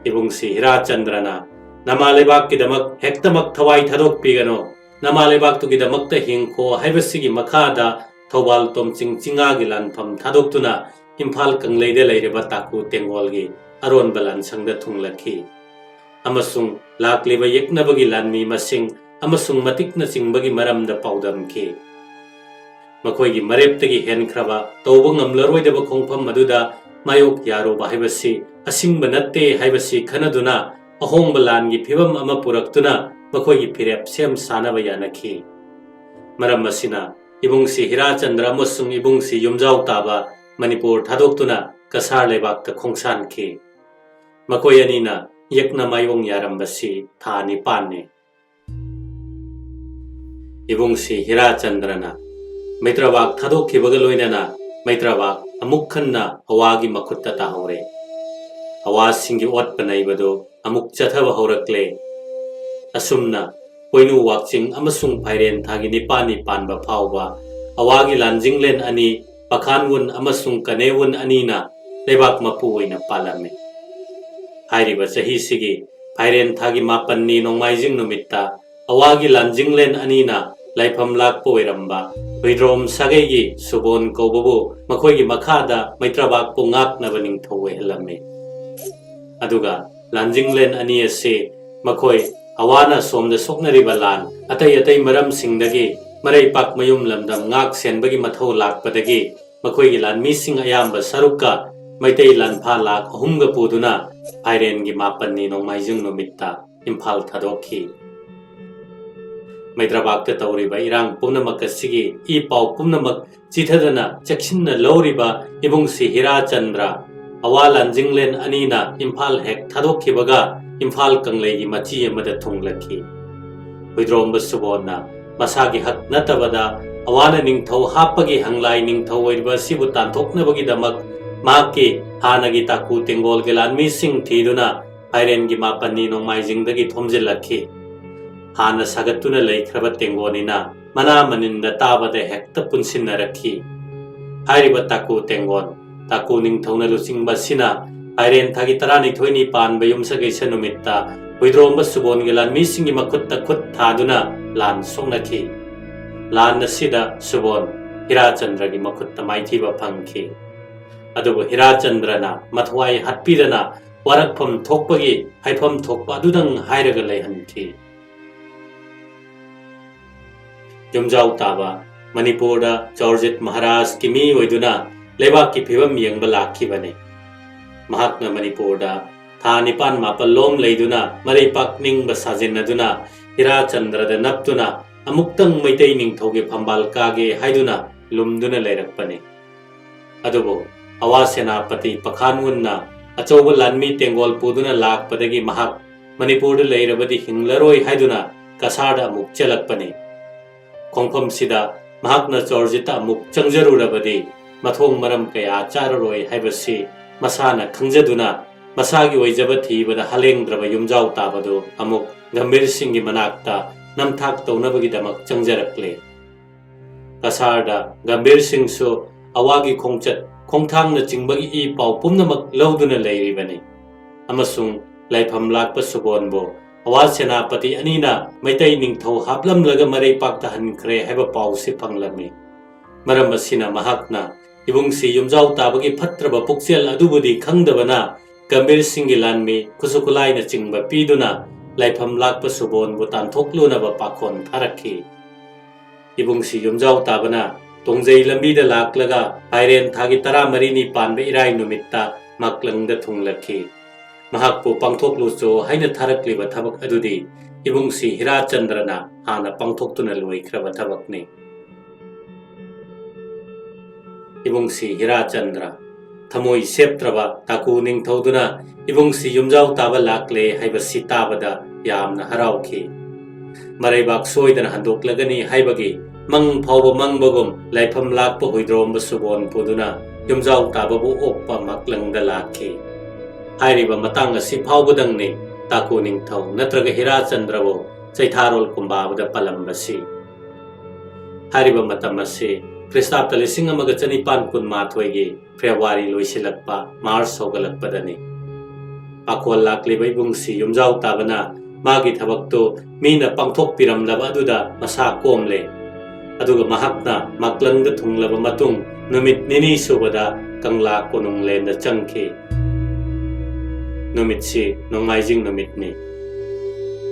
ꯏꯕꯨꯡꯁꯤ ꯍꯤꯔꯥꯆꯟꯗ꯭ꯔꯅ "ꯅꯃꯥ ꯂꯩꯕꯥꯛꯀꯤꯗꯃꯛ ꯍꯦꯛꯇꯃꯛ ꯊꯋꯥꯏ ꯊꯥꯗꯣꯛꯄꯤꯒꯅꯨ, ꯅꯃꯥ ꯂꯩꯕꯥꯛꯇꯨꯒꯤꯗꯃꯛꯇ ꯍꯤꯡꯈꯣ" ꯍꯥꯏꯕꯁꯤꯒꯤ ꯃꯈꯥꯗ ꯊꯧꯕꯥꯜ ꯇꯣꯝꯆꯤꯡ ꯆꯤꯉꯥꯒꯤ ꯂꯥꯟꯐꯝ ꯊꯥꯗꯣꯛꯇꯨꯅ ꯏꯝꯐꯥꯜ ꯀꯪꯂꯩꯗ ꯂꯩꯔꯤꯕ ꯇꯥꯀꯨ ꯇꯦꯡꯒꯣꯜꯒꯤ ꯑꯔꯣꯟꯕ ꯂꯥꯟꯁꯪꯗ ꯊꯨꯡꯂꯈꯤ꯫ ꯑꯃꯁꯨꯡ ꯂꯥꯛꯂꯤꯕ ꯌꯦꯛꯅꯕꯒꯤ ꯂꯥꯟꯃꯤ ꯃꯁꯤꯡ ꯑꯃꯁꯨꯡ ꯃꯇꯤꯛꯅꯆꯤꯡꯕꯒꯤ ꯃꯔꯝꯗ ꯄꯥꯎꯗꯝꯈꯤ꯫ ꯃꯈꯣꯏꯒꯤ ꯃꯔꯦꯞꯇꯒꯤ ꯍꯦꯟꯈ꯭ꯔꯕ ꯇꯧꯕ ꯉꯝꯂꯔꯣꯏꯗꯕ ꯈꯣꯡꯐꯝ ꯑꯗꯨꯗ ꯃꯥꯌꯣꯛ ꯌꯥꯔꯨꯕ ꯍꯥꯏꯕꯁꯤ ꯑꯁꯤꯡꯕ ꯅꯠꯇꯦ ꯍꯥꯏꯕꯁꯤ ꯈꯟꯅꯗꯨꯅ ꯑꯍꯣꯡꯕ ꯂꯥꯟꯒꯤ ꯐꯤꯕꯝ ꯑꯃ ꯄꯨꯔꯛꯇꯨꯅ ꯃꯈꯣꯏꯒꯤ ꯐꯤꯔꯦꯞ ꯁꯦꯝ ꯁꯥꯅꯕ ꯌꯥꯅꯈꯤ꯫ ꯃꯔꯝ ꯑꯁꯤꯅ ꯏꯕꯨꯡꯁꯤ ꯍꯤꯔꯥꯆꯟꯗ꯭ꯔ ꯑꯃꯁꯨꯡ ꯏꯕꯨꯡꯁꯤ ꯌꯨꯝꯖꯥꯎ ꯇꯥꯕ ꯃꯅꯤꯄꯨꯔ ꯊꯥꯗꯣꯛꯇꯨꯅ ꯀꯁꯥꯔ ꯂꯩꯕꯥꯛꯇ ꯈꯣꯡꯁꯥꯟꯈꯤ꯫ ꯃꯈꯣꯏ ꯑꯅꯤꯅ ꯌꯦꯛꯅ ꯃꯥꯌꯣꯡ ꯌꯥꯔꯝꯕꯁꯤ ꯊꯥ ꯅꯤꯄꯥꯟꯅꯤ꯫ ꯏꯕꯨꯡꯁꯤ ꯍꯤꯔꯥꯆꯟꯗ꯭ꯔꯅ ꯃꯩꯇ꯭ꯔꯕꯥꯛ ꯊꯥꯗꯣꯛꯈꯤꯕꯒ ꯂꯣꯏꯅꯅ ꯃꯩꯇ꯭ꯔꯕꯥꯛ ꯑꯃꯨꯛ ꯍꯟꯅ ꯑꯋꯥꯒꯤ ꯃꯈꯨꯠꯇ ꯇꯥꯍꯧꯔꯦ꯫ ꯑꯋꯥꯁꯤꯡꯒꯤ ꯑꯣꯠꯄ ꯅꯩꯕꯗꯨ ꯑꯃꯨꯛ ꯆꯠꯊꯕ ꯍꯧꯔꯛꯂꯦ꯫ ꯑꯁꯨꯝꯅ ꯄꯣꯏꯅꯨ ꯋꯥꯛꯆꯤꯡ ꯑꯃꯁꯨꯡ ꯐꯥꯏꯔꯦꯟ ꯊꯥꯒꯤ ꯅꯤꯄꯥꯜꯅꯤ ꯄꯥꯟꯕ ꯐꯥꯎꯕ ꯑꯋꯥꯒꯤ ꯂꯥꯟꯖꯤꯡꯂꯦꯟ ꯑꯅꯤ ꯄꯈꯥꯟꯋꯨꯟ ꯑꯃꯁꯨꯡ ꯀꯅꯦꯋꯨꯟ ꯑꯅꯤꯅ ꯂꯩꯕꯥꯛ ꯃꯄꯨ ꯑꯣꯏꯅ ꯄꯥꯜꯂꯝꯃꯤ꯫ ꯍꯥꯏꯔꯤꯕ ꯆꯍꯤꯁꯤꯒꯤ ꯐꯥꯏꯔꯦꯟ ꯊꯥꯒꯤ ꯃꯥꯄꯟꯅꯤ ꯅꯣꯡꯃꯥꯏꯖꯤꯡ ꯅꯨꯃꯤꯠꯇ ꯑꯋꯥꯒꯤ ꯂꯥꯟꯖꯤꯡꯂꯦꯟ ꯑꯅꯤꯅ ꯂꯥꯏꯐꯝ ꯂꯥꯛꯄ ꯑꯣꯏꯔꯝꯕ ꯍꯨꯏꯗ꯭ꯔꯣꯝ ꯁꯥꯒꯩꯒꯤ ꯁꯨꯕꯣꯟ ꯀꯧꯕꯕꯨ ꯃꯈꯣꯏꯒꯤ ꯃꯈꯥꯗ ꯃꯩꯇ꯭ꯔꯕꯥꯛꯄꯨ ꯉꯥꯛꯅꯕ ꯅꯤꯡꯊꯧ ꯑꯣꯏꯍꯜꯂꯝꯃꯤ꯫ ꯑꯗꯨꯒ ꯂꯥꯟꯖꯤꯡꯂꯦꯟ ꯑꯅꯤ ꯑꯁꯤ ꯃꯈꯣꯏ ꯑꯋꯥꯅ ꯁꯣꯝꯗ ꯁꯣꯛꯅꯔꯤꯕ ꯂꯥꯟ ꯑꯇꯩ ꯑꯇꯩ ꯃꯔꯝꯁꯤꯡꯗꯒꯤ ꯃꯔꯩꯄꯥꯛ ꯃꯌꯨꯝ ꯂꯝꯗꯝ ꯉꯥꯛ ꯁꯦꯟꯕꯒꯤ ꯃꯊꯧ ꯂꯥꯛꯄꯗꯒꯤ ꯃꯈꯣꯏꯒꯤ ꯂꯥꯟꯃꯤꯁꯤꯡ ꯑꯌꯥꯝꯕ ꯁꯔꯨꯛꯀ ꯃꯩꯇꯩ ꯂꯥꯟꯐꯥ ꯂꯥꯈ ꯑꯍꯨꯝꯒ ꯄꯨꯗꯨꯅ ꯐꯥꯏꯔꯦꯟꯒꯤ ꯃꯥꯄꯟꯅꯤ ꯅꯣꯡꯃꯥꯏꯖꯤꯡ ꯅꯨꯃꯤꯠꯇ ꯏꯝꯐꯥꯜ ꯊꯥꯗꯣꯛꯈꯤ꯫ ꯃꯩꯗ꯭ꯔꯕꯥꯛꯇ ꯇꯧꯔꯤꯕ ꯏꯔꯥꯡ ꯄꯨꯝꯅꯃꯛ ꯑꯁꯤꯒꯤ ꯏ ꯄꯥꯎ ꯄꯨꯝꯅꯃꯛ ꯆꯤꯊꯗꯅ ꯆꯦꯛꯁꯤꯟꯅ ꯂꯧꯔꯤꯕ ꯏꯕꯨꯡꯁꯤ ꯍꯤꯔꯥꯆꯟꯗ꯭ꯔ ꯑꯋꯥ ꯂꯥꯟꯖꯤꯡꯂꯦꯟ ꯑꯅꯤꯅ ꯏꯝꯐꯥꯜ ꯍꯦꯛ ꯊꯥꯗꯣꯛꯈꯤꯕꯒ ꯏꯝꯐꯥꯜ ꯀꯪꯂꯩꯒꯤ ꯃꯆꯤ ꯑꯃꯗ ꯊꯨꯡꯂꯛꯈꯤ꯫ ꯍꯨꯏꯗ꯭ꯔꯣꯝꯕ ꯁꯨꯕꯣꯟꯅ ꯃꯁꯥꯒꯤ ꯍꯛ ꯅꯠꯇꯕꯗ ꯑꯋꯥꯅ ꯅꯤꯡꯊꯧ ꯍꯥꯞꯄꯒꯤ ꯍꯪꯂꯥꯏ ꯅꯤꯡꯊꯧ ꯑꯣꯏꯔꯤꯕ ꯑꯁꯤꯕꯨ ꯇꯥꯟꯊꯣꯛꯅꯕꯒꯤꯗꯃꯛ ꯃꯍꯥꯛꯀꯤ ꯍꯥꯟꯅꯒꯤ ꯇꯥꯀꯨ ꯇꯦꯡꯒꯣꯜꯒꯤ ꯂꯥꯟꯃꯤꯁꯤꯡ ꯊꯤꯗꯨꯅ ꯐꯥꯏꯔꯦꯟꯒꯤ ꯃꯥꯄꯟꯅꯤ ꯅꯣꯡꯃꯥꯏꯖꯤꯡꯗꯒꯤ ꯊꯣꯝꯖꯤꯜꯂꯛꯈꯤ꯫ ꯍꯥꯟꯅ ꯁꯥꯒꯠꯇꯨꯅ ꯂꯩꯈ꯭ꯔꯕ ꯇꯦꯡꯒꯣꯜꯅꯤꯅ ꯃꯅꯥ ꯃꯅꯤꯟꯗ ꯇꯥꯕꯗ ꯍꯦꯛꯇ ꯄꯨꯟꯁꯤꯟꯅꯔꯛꯈꯤ꯫ ꯍꯥꯏꯔꯤꯕ ꯇꯥꯀꯨ ꯇꯦꯡꯒꯣꯜ, ꯇꯥꯀꯨ ꯅꯤꯡꯊꯧꯅ ꯂꯨꯆꯤꯡꯕ ꯑꯁꯤꯅ ꯐꯥꯏꯔꯦꯟ ꯊꯥꯒꯤ ꯇꯔꯥꯅꯤꯊꯣꯏꯅꯤ ꯄꯥꯟꯕ ꯌꯨꯝꯁꯀꯩꯁ ꯅꯨꯃꯤꯠꯇ ꯍꯨꯏꯗ꯭ꯔꯣꯝꯕ ꯁꯨꯕꯣꯟꯒꯤ ꯂꯥꯟꯃꯤꯁꯤꯡꯒꯤ ꯃꯈꯨꯠꯇ ꯈꯨꯠ ꯊꯥꯗꯨꯅ ꯂꯥꯟ ꯁꯣꯛꯅꯈꯤ꯫ ꯂꯥꯟ ꯑꯁꯤꯗ ꯁꯨꯕꯣꯟ ꯍꯤꯔꯥꯆꯟꯗ꯭ꯔꯒꯤ ꯃꯈꯨꯠꯇ ꯃꯥꯏꯊꯤꯕ ꯐꯪꯈꯤ꯫ ꯑꯗꯨꯕꯨ ꯍꯤꯔꯥꯆꯟꯗ꯭ꯔꯅ ꯃꯊ꯭ꯋꯥꯏ ꯍꯥꯠꯄꯤꯗꯅ ꯋꯥꯔꯛꯐꯝ ꯊꯣꯛꯄꯒꯤ ꯍꯥꯏꯐꯝ ꯊꯣꯛꯄ ꯑꯗꯨꯗꯪ ꯍꯥꯏꯔꯒ ꯂꯩꯍꯟꯈꯤ꯫ ꯌꯨꯝꯖꯥꯎ ꯇꯥꯕ ꯃꯅꯤꯄꯨꯔꯗ ꯆꯧꯔꯖꯤꯠ ꯃꯍꯥꯔꯥꯖꯀꯤ ꯃꯤ ꯑꯣꯏꯗꯨꯅ ꯂꯩꯕꯥꯛꯀꯤ ꯐꯤꯕꯝ ꯌꯦꯡꯕ ꯂꯥꯛꯈꯤꯕꯅꯤ꯫ ꯃꯍꯥꯛꯅ ꯃꯅꯤꯄꯨꯔꯗ ꯊꯥ ꯅꯤꯄꯥꯟ ꯃꯥꯄꯜ ꯂꯣꯝ ꯂꯩꯗꯨꯅ ꯃꯔꯩꯄꯥꯛ ꯅꯤꯡꯕ ꯁꯥꯖꯤꯟꯅꯗꯨꯅ ꯍꯤꯔꯥꯆꯟꯗ꯭ꯔꯗ ꯅꯞꯇꯨꯅ ꯑꯃꯨꯛꯇꯪ ꯃꯩꯇꯩ ꯅꯤꯡꯊꯧꯒꯤ ꯐꯝꯕꯥꯜ ꯀꯥꯒꯦ ꯍꯥꯏꯗꯨꯅ ꯂꯨꯝꯗꯨꯅ ꯂꯩꯔꯛꯄꯅꯤ꯫ ꯑꯗꯨꯕꯨ ꯑꯋꯥ ꯁꯦꯅꯥꯄꯇꯤ ꯄꯈꯥꯟꯋꯨꯟꯅ ꯑꯆꯧꯕ ꯂꯥꯟꯃꯤ ꯇꯦꯡꯒꯣꯜ ꯄꯨꯗꯨꯅ ꯂꯥꯛꯄꯗꯒꯤ ꯃꯍꯥꯛ ꯃꯅꯤꯄꯨꯔꯗ ꯂꯩꯔꯕꯗꯤ ꯍꯤꯡꯂꯔꯣꯏ ꯍꯥꯏꯗꯨꯅ ꯀꯁꯥꯔꯗ ꯑꯃꯨꯛ ꯆꯦꯜꯂꯛꯄꯅꯤ꯫ ꯈꯣꯡꯐꯝꯁꯤꯗ ꯃꯍꯥꯛꯅ ꯆꯧꯔꯖꯤꯠꯇ ꯑꯃꯨꯛ ꯆꯪꯖꯔꯨꯔꯕꯗꯤ ꯃꯊꯣꯡ ꯃꯔꯝ ꯀꯌꯥ ꯆꯥꯔꯔꯣꯏ ꯍꯥꯏꯕꯁꯤ ꯃꯁꯥꯅ ꯈꯪꯖꯗꯨꯅ ꯃꯁꯥꯒꯤ ꯑꯣꯏꯖꯕ ꯊꯤꯕꯗ ꯍꯂꯦꯡꯗ꯭ꯔꯕ ꯌꯨꯝꯖꯥꯎ ꯇꯥꯕꯗꯨ ꯑꯃꯨꯛ ꯒꯝꯚꯤꯔ ꯁꯤꯡꯒꯤ ꯃꯅꯥꯛꯇ ꯅꯝꯊꯥꯛ ꯇꯧꯅꯕꯒꯤꯗꯃꯛ ꯆꯪꯖꯔꯛꯂꯦ꯫ ꯀꯁꯥꯔꯗ ꯒꯝꯚꯤꯔ ꯁꯤꯡꯁꯨ ꯑꯋꯥꯒꯤ ꯈꯣꯡꯆꯠ ꯈꯣꯡꯊꯥꯡꯅꯆꯤꯡꯕꯒꯤ ꯏ ꯄꯥꯎ ꯄꯨꯝꯅꯃꯛ ꯂꯧꯗꯨꯅ ꯂꯩꯔꯤꯕꯅꯤ꯫ ꯑꯃꯁꯨꯡ ꯂꯥꯏꯐꯝ ꯂꯥꯛꯄ ꯁꯨꯕꯣꯟꯕꯨ ꯑꯋꯥ ꯁꯦꯅꯥꯄꯇꯤ ꯑꯅꯤꯅ ꯃꯩꯇꯩ ꯅꯤꯡꯊꯧ ꯍꯥꯞꯂꯝꯂꯒ ꯃꯔꯩꯄꯥꯛꯇ ꯍꯟꯈ꯭ꯔꯦ ꯍꯥꯏꯕ ꯄꯥꯎꯁꯤ ꯐꯪꯂꯝꯃꯤ꯫ ꯃꯔꯝ ꯑꯁꯤꯅ ꯃꯍꯥꯛꯅ ꯏꯕꯨꯡꯁꯤ ꯌꯨꯝꯖꯥꯎ ꯇꯥꯕꯒꯤ ꯐꯠꯇ꯭ꯔꯕ ꯄꯨꯛꯆꯦꯜ ꯑꯗꯨꯕꯨꯗꯤ ꯈꯪꯗꯕꯅ ꯒꯝꯚꯤꯔ ꯁꯤꯡꯒꯤ ꯂꯥꯟꯃꯤ ꯈꯨꯠꯁꯨ ꯈꯨꯠꯂꯥꯏꯅꯆꯤꯡꯕ ꯄꯤꯗꯨꯅ ꯂꯥꯏꯐꯝ ꯂꯥꯛꯄ ꯁꯨꯕꯣꯟꯕꯨ ꯇꯥꯟꯊꯣꯛꯂꯨꯅꯕ ꯄꯥꯈꯣꯟ ꯊꯥꯔꯛꯈꯤ꯫ ꯏꯕꯨꯡꯁꯤ ꯌꯨꯝꯖꯥꯎ ꯇꯥꯕꯅ ꯇꯣꯡꯖꯩ ꯂꯝꯕꯤꯗ ꯂꯥꯛꯂꯒ ꯐꯥꯏꯔꯦꯟ ꯊꯥꯒꯤ ꯇꯔꯥꯃꯔꯤꯅꯤ ꯄꯥꯟꯕ ꯏꯔꯥꯏ ꯅꯨꯃꯤꯠꯇ ꯃꯥꯛꯂꯪꯗ ꯊꯨꯡꯂꯛꯈꯤ꯫ ꯃꯍꯥꯛꯄꯨ ꯄꯥꯡꯊꯣꯛꯂꯨꯆꯣ ꯍꯥꯏꯅ ꯊꯥꯔꯛꯂꯤꯕ ꯊꯕꯛ ꯑꯗꯨꯗꯤ ꯏꯕꯨꯡꯁꯤ ꯍꯤꯔꯥꯆꯟꯗ꯭ꯔꯅ ꯍꯥꯟꯅ ꯄꯥꯡꯊꯣꯛꯇꯨꯅ ꯂꯣꯏꯈ꯭ꯔꯕ ꯊꯕꯛꯅꯤ꯫ ꯏꯕꯨꯡꯁꯤ ꯍꯤꯔꯥꯆꯟꯗ꯭ꯔ, ꯊꯃꯣꯏ ꯁꯦꯞꯇ꯭ꯔꯕ ꯇꯥꯀꯨ ꯅꯤꯡꯊꯧꯗꯨꯅ ꯏꯕꯨꯡꯁꯤ ꯌꯨꯝꯖꯥꯎ ꯇꯥꯕ ꯂꯥꯛꯂꯦ ꯍꯥꯏꯕꯁꯤ ꯇꯥꯕꯗ ꯌꯥꯝꯅ ꯍꯔꯥꯎꯈꯤ꯫ ꯃꯔꯩꯕꯥꯛ ꯁꯣꯏꯗꯅ ꯍꯟꯗꯣꯛꯂꯒꯅꯤ ꯍꯥꯏꯕꯒꯤ ꯃꯪ ꯐꯥꯎꯕ ꯃꯪꯕꯒꯨꯝ ꯂꯥꯏꯐꯝ ꯂꯥꯛꯄ ꯍꯨꯏꯗ꯭ꯔꯣꯝꯕ ꯁꯨꯕꯣꯟ ꯄꯨꯗꯨꯅ ꯌꯨꯝꯖꯥꯎ ꯇꯥꯕꯕꯨ ꯑꯣꯛꯄ ꯃꯥꯛꯂꯪꯗ ꯂꯥꯛꯈꯤ꯫ ꯍꯥꯏꯔꯤꯕ ꯃꯇꯥꯡ ꯑꯁꯤ ꯐꯥꯎꯕꯗꯪꯅꯤ ꯇꯥꯀꯨ ꯅꯤꯡꯊꯧ ꯅꯠꯇ꯭ꯔꯒ ꯍꯤꯔꯥꯆꯟꯗ꯭ꯔꯕꯨ ꯆꯩꯊꯥꯔꯣꯜ ꯀꯨꯝꯕꯥꯕꯗ ꯄꯜꯂꯝꯕꯁꯤ꯫ ꯍꯥꯏꯔꯤꯕ ꯃꯇꯝ ꯑꯁꯤ ꯈ꯭ꯔꯤꯁꯇꯥꯕꯇ ꯂꯤꯁꯤꯡ ꯑꯃꯒ ꯆꯅꯤꯄꯥꯟ ꯀꯨꯟꯃꯥꯊꯣꯏꯒꯤ ꯐꯦꯕ꯭ꯔꯨꯋꯥꯔꯤ ꯂꯣꯏꯁꯤꯜꯂꯛꯄ, ꯃꯥꯔꯆ ꯍꯧꯒꯠꯂꯛꯄꯗꯅꯤ꯫ ꯄꯥꯈꯣꯜ ꯂꯥꯛꯂꯤꯕ ꯏꯕꯨꯡꯁꯤ ꯌꯨꯝꯖꯥꯎ ꯇꯥꯕꯅ ꯃꯥꯒꯤ ꯊꯕꯛꯇꯨ ꯃꯤꯅ ꯄꯥꯡꯊꯣꯛꯄꯤꯔꯝꯂꯕ ꯑꯗꯨꯗ ꯃꯁꯥ ꯀꯣꯝꯂꯦ꯫ ꯑꯗꯨꯒ ꯃꯍꯥꯛꯅ ꯃꯥꯛꯂꯪꯗ ꯊꯨꯡꯂꯕ ꯃꯇꯨꯡ ꯅꯨꯃꯤꯠ ꯅꯤꯅꯤ ꯁꯨꯕꯗ ꯀꯪꯂꯥ ꯀꯣꯅꯨꯡꯂꯦꯟꯗ ꯆꯪꯈꯤ꯫ ꯅꯨꯃꯤꯠꯁꯤ ꯅꯣꯡꯃꯥꯏꯖꯤꯡ ꯅꯨꯃꯤꯠꯅꯤ꯫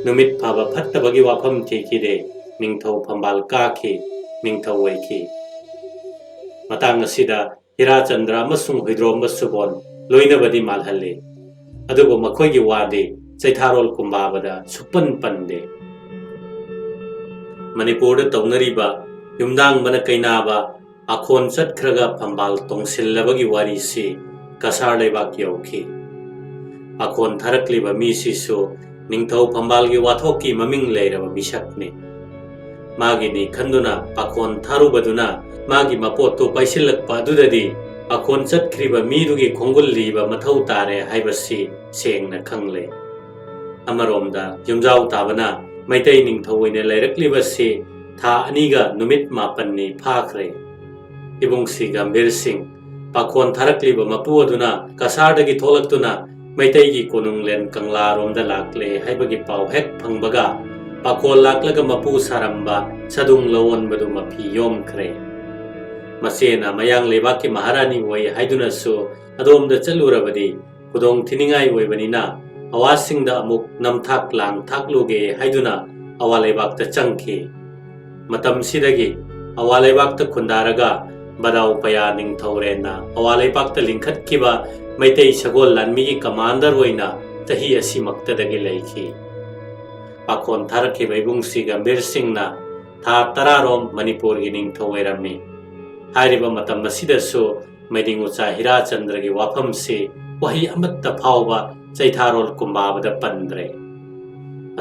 ꯅꯨꯃꯤꯠ ꯐꯕ ꯐꯠꯇꯕꯒꯤ ꯋꯥꯐꯝ ꯊꯤꯈꯤꯗꯦ꯫ ꯅꯤꯡꯊꯧ ꯐꯝꯕꯥꯜ ꯀꯥꯈꯤ, ꯅꯤꯡꯊꯧ ꯑꯣꯏꯈꯤ꯫ ꯃꯇꯥꯡ ꯑꯁꯤꯗ ꯍꯤꯔꯥꯆꯟꯗ꯭ꯔ ꯑꯃꯁꯨꯡ ꯍꯨꯏꯗ꯭ꯔꯣꯝꯕ ꯁꯨꯕꯣꯟ ꯂꯣꯏꯅꯕꯗꯤ ꯃꯥꯜꯍꯜꯂꯤ, ꯑꯗꯨꯕꯨ ꯃꯈꯣꯏꯒꯤ ꯋꯥꯗꯤ ꯆꯩꯊꯥꯔꯣꯜ ꯀꯨꯝꯕꯥꯕꯗ ꯁꯨꯛꯄꯟ ꯄꯟꯗꯦ꯫ ꯃꯅꯤꯄꯨꯔꯗ ꯇꯧꯅꯔꯤꯕ ꯌꯨꯝꯗꯥꯡꯕꯅ ꯀꯩꯅꯥꯕ ꯑꯈꯣꯟ ꯆꯠꯈ꯭ꯔꯒ ꯐꯝꯕꯥꯜ ꯇꯣꯡꯁꯤꯜꯂꯕꯒꯤ ꯋꯥꯔꯤꯁꯤ ꯀꯁꯥꯔ ꯂꯩꯕꯥꯛ ꯌꯧꯈꯤ꯫ ꯑꯈꯣꯟ ꯊꯥꯔꯛꯂꯤꯕ ꯃꯤꯁꯤꯁꯨ ꯅꯤꯡꯊꯧ ꯐꯝꯕꯥꯜꯒꯤ ꯋꯥꯊꯣꯛꯀꯤ ꯃꯃꯤꯡ ꯂꯩꯔꯕ ꯃꯤꯁꯛꯅꯤ꯫ ꯃꯥꯒꯤꯅꯤ ꯈꯟꯗꯨꯅ ꯄꯥꯈꯣꯟ ꯊꯥꯔꯨꯕꯗꯨꯅ ꯃꯥꯒꯤ ꯃꯄꯣꯠꯇꯨ ꯄꯥꯏꯁꯤꯜꯂꯛꯄ ꯑꯗꯨꯗꯗꯤ ꯄꯥꯈꯣꯟ ꯆꯠꯈ꯭ꯔꯤꯕ ꯃꯤꯗꯨꯒꯤ ꯈꯣꯡꯒꯨꯜ ꯂꯤꯕ ꯃꯊꯧ ꯇꯥꯔꯦ ꯍꯥꯏꯕꯁꯤ ꯁꯦꯡꯅ ꯈꯪꯂꯦ꯫ ꯑꯃꯔꯣꯝꯗ ꯌꯨꯝꯖꯥꯎ ꯇꯥꯕꯅ ꯃꯩꯇꯩ ꯅꯤꯡꯊꯧ ꯑꯣꯏꯅ ꯂꯩꯔꯛꯂꯤꯕꯁꯤ ꯊꯥ ꯑꯅꯤꯒ ꯅꯨꯃꯤꯠ ꯃꯥꯄꯟꯅꯤ ꯐꯥꯈ꯭ꯔꯦ꯫ ꯏꯕꯨꯡꯁꯤ ꯒꯝꯚꯤꯔ ꯁꯤꯡ, ꯄꯥꯈꯣꯟ ꯊꯥꯔꯛꯂꯤꯕ ꯃꯄꯨ ꯑꯗꯨꯅ ꯀꯁꯥꯔꯗꯒꯤ ꯊꯣꯛꯂꯛꯇꯨꯅ ꯃꯩꯇꯩꯒꯤ ꯀꯣꯅꯨꯡꯂꯦꯟ ꯀꯪꯂꯥꯔꯣꯝꯗ ꯂꯥꯛꯂꯦ ꯍꯥꯏꯕꯒꯤ ꯄꯥꯎ ꯍꯦꯛ ꯐꯪꯕꯒ, ꯄꯥꯈꯣꯜ ꯂꯥꯛꯂꯒ ꯃꯄꯨ ꯁꯥꯔꯝꯕ ꯁꯥꯗꯨꯡ ꯂꯧꯑꯣꯟꯕꯗꯨ ꯃꯐꯤ ꯌꯣꯝꯈ꯭ꯔꯦ꯫ ꯃꯆꯦꯅ ꯃꯌꯥꯡ ꯂꯩꯕꯥꯛꯀꯤ ꯃꯍꯥꯔꯥꯅꯤ ꯑꯣꯏ ꯍꯥꯏꯗꯨꯅꯁꯨ ꯑꯗꯣꯝꯗ ꯆꯠꯂꯨꯔꯕꯗꯤ ꯈꯨꯗꯣꯡ ꯊꯤꯅꯤꯡꯉꯥꯏ ꯑꯣꯏꯕꯅꯤꯅ, ꯑꯋꯥꯁꯤꯡꯗ ꯑꯃꯨꯛ ꯅꯝꯊꯥꯛ ꯂꯥꯡ ꯊꯥꯛꯂꯨꯒꯦ ꯍꯥꯏꯗꯨꯅ ꯑꯋꯥ ꯂꯩꯕꯥꯛꯇ ꯆꯪꯈꯤ꯫ ꯃꯇꯝꯁꯤꯗꯒꯤ ꯑꯋꯥ ꯂꯩꯕꯥꯛꯇ ꯈꯨꯟꯗꯥꯔꯒ ꯕꯗꯥꯎ ꯄꯌꯥ ꯅꯤꯡꯊꯧꯔꯦꯟꯅ ꯑꯋꯥ ꯂꯩꯕꯥꯛꯇ ꯂꯤꯡꯈꯠꯈꯤꯕ ꯃꯩꯇꯩ ꯁꯒꯣꯜ ꯂꯥꯟꯃꯤꯒꯤ ꯀꯃꯥꯟꯗꯔ ꯑꯣꯏꯅ ꯆꯍꯤ ꯑꯁꯤꯃꯛꯇꯗꯒꯤ ꯂꯩꯈꯤ꯫ ꯄꯥꯈꯣꯟ ꯊꯥꯔꯛꯈꯤꯕ ꯏꯕꯨꯡꯁꯤ ꯒꯝꯚꯤꯔ ꯁꯤꯡꯅ ꯊꯥ ꯇꯔꯥꯔꯣꯝ ꯃꯅꯤꯄꯨꯔꯒꯤ ꯅꯤꯡꯊꯧ ꯑꯣꯏꯔꯝꯃꯤ꯫ ꯍꯥꯏꯔꯤꯕ ꯃꯇꯝ ꯑꯁꯤꯗꯁꯨ ꯃꯩꯗꯤꯡ ꯎꯆꯥ ꯍꯤꯔꯥꯆꯟꯗ꯭ꯔꯒꯤ ꯋꯥꯐꯝꯁꯤ ꯋꯥꯍꯩ ꯑꯃꯠꯇ ꯐꯥꯎꯕ ꯆꯩꯊꯥꯔꯣꯜ ꯀꯨꯝꯕꯥꯕꯗ ꯄꯟꯗ꯭ꯔꯦ꯫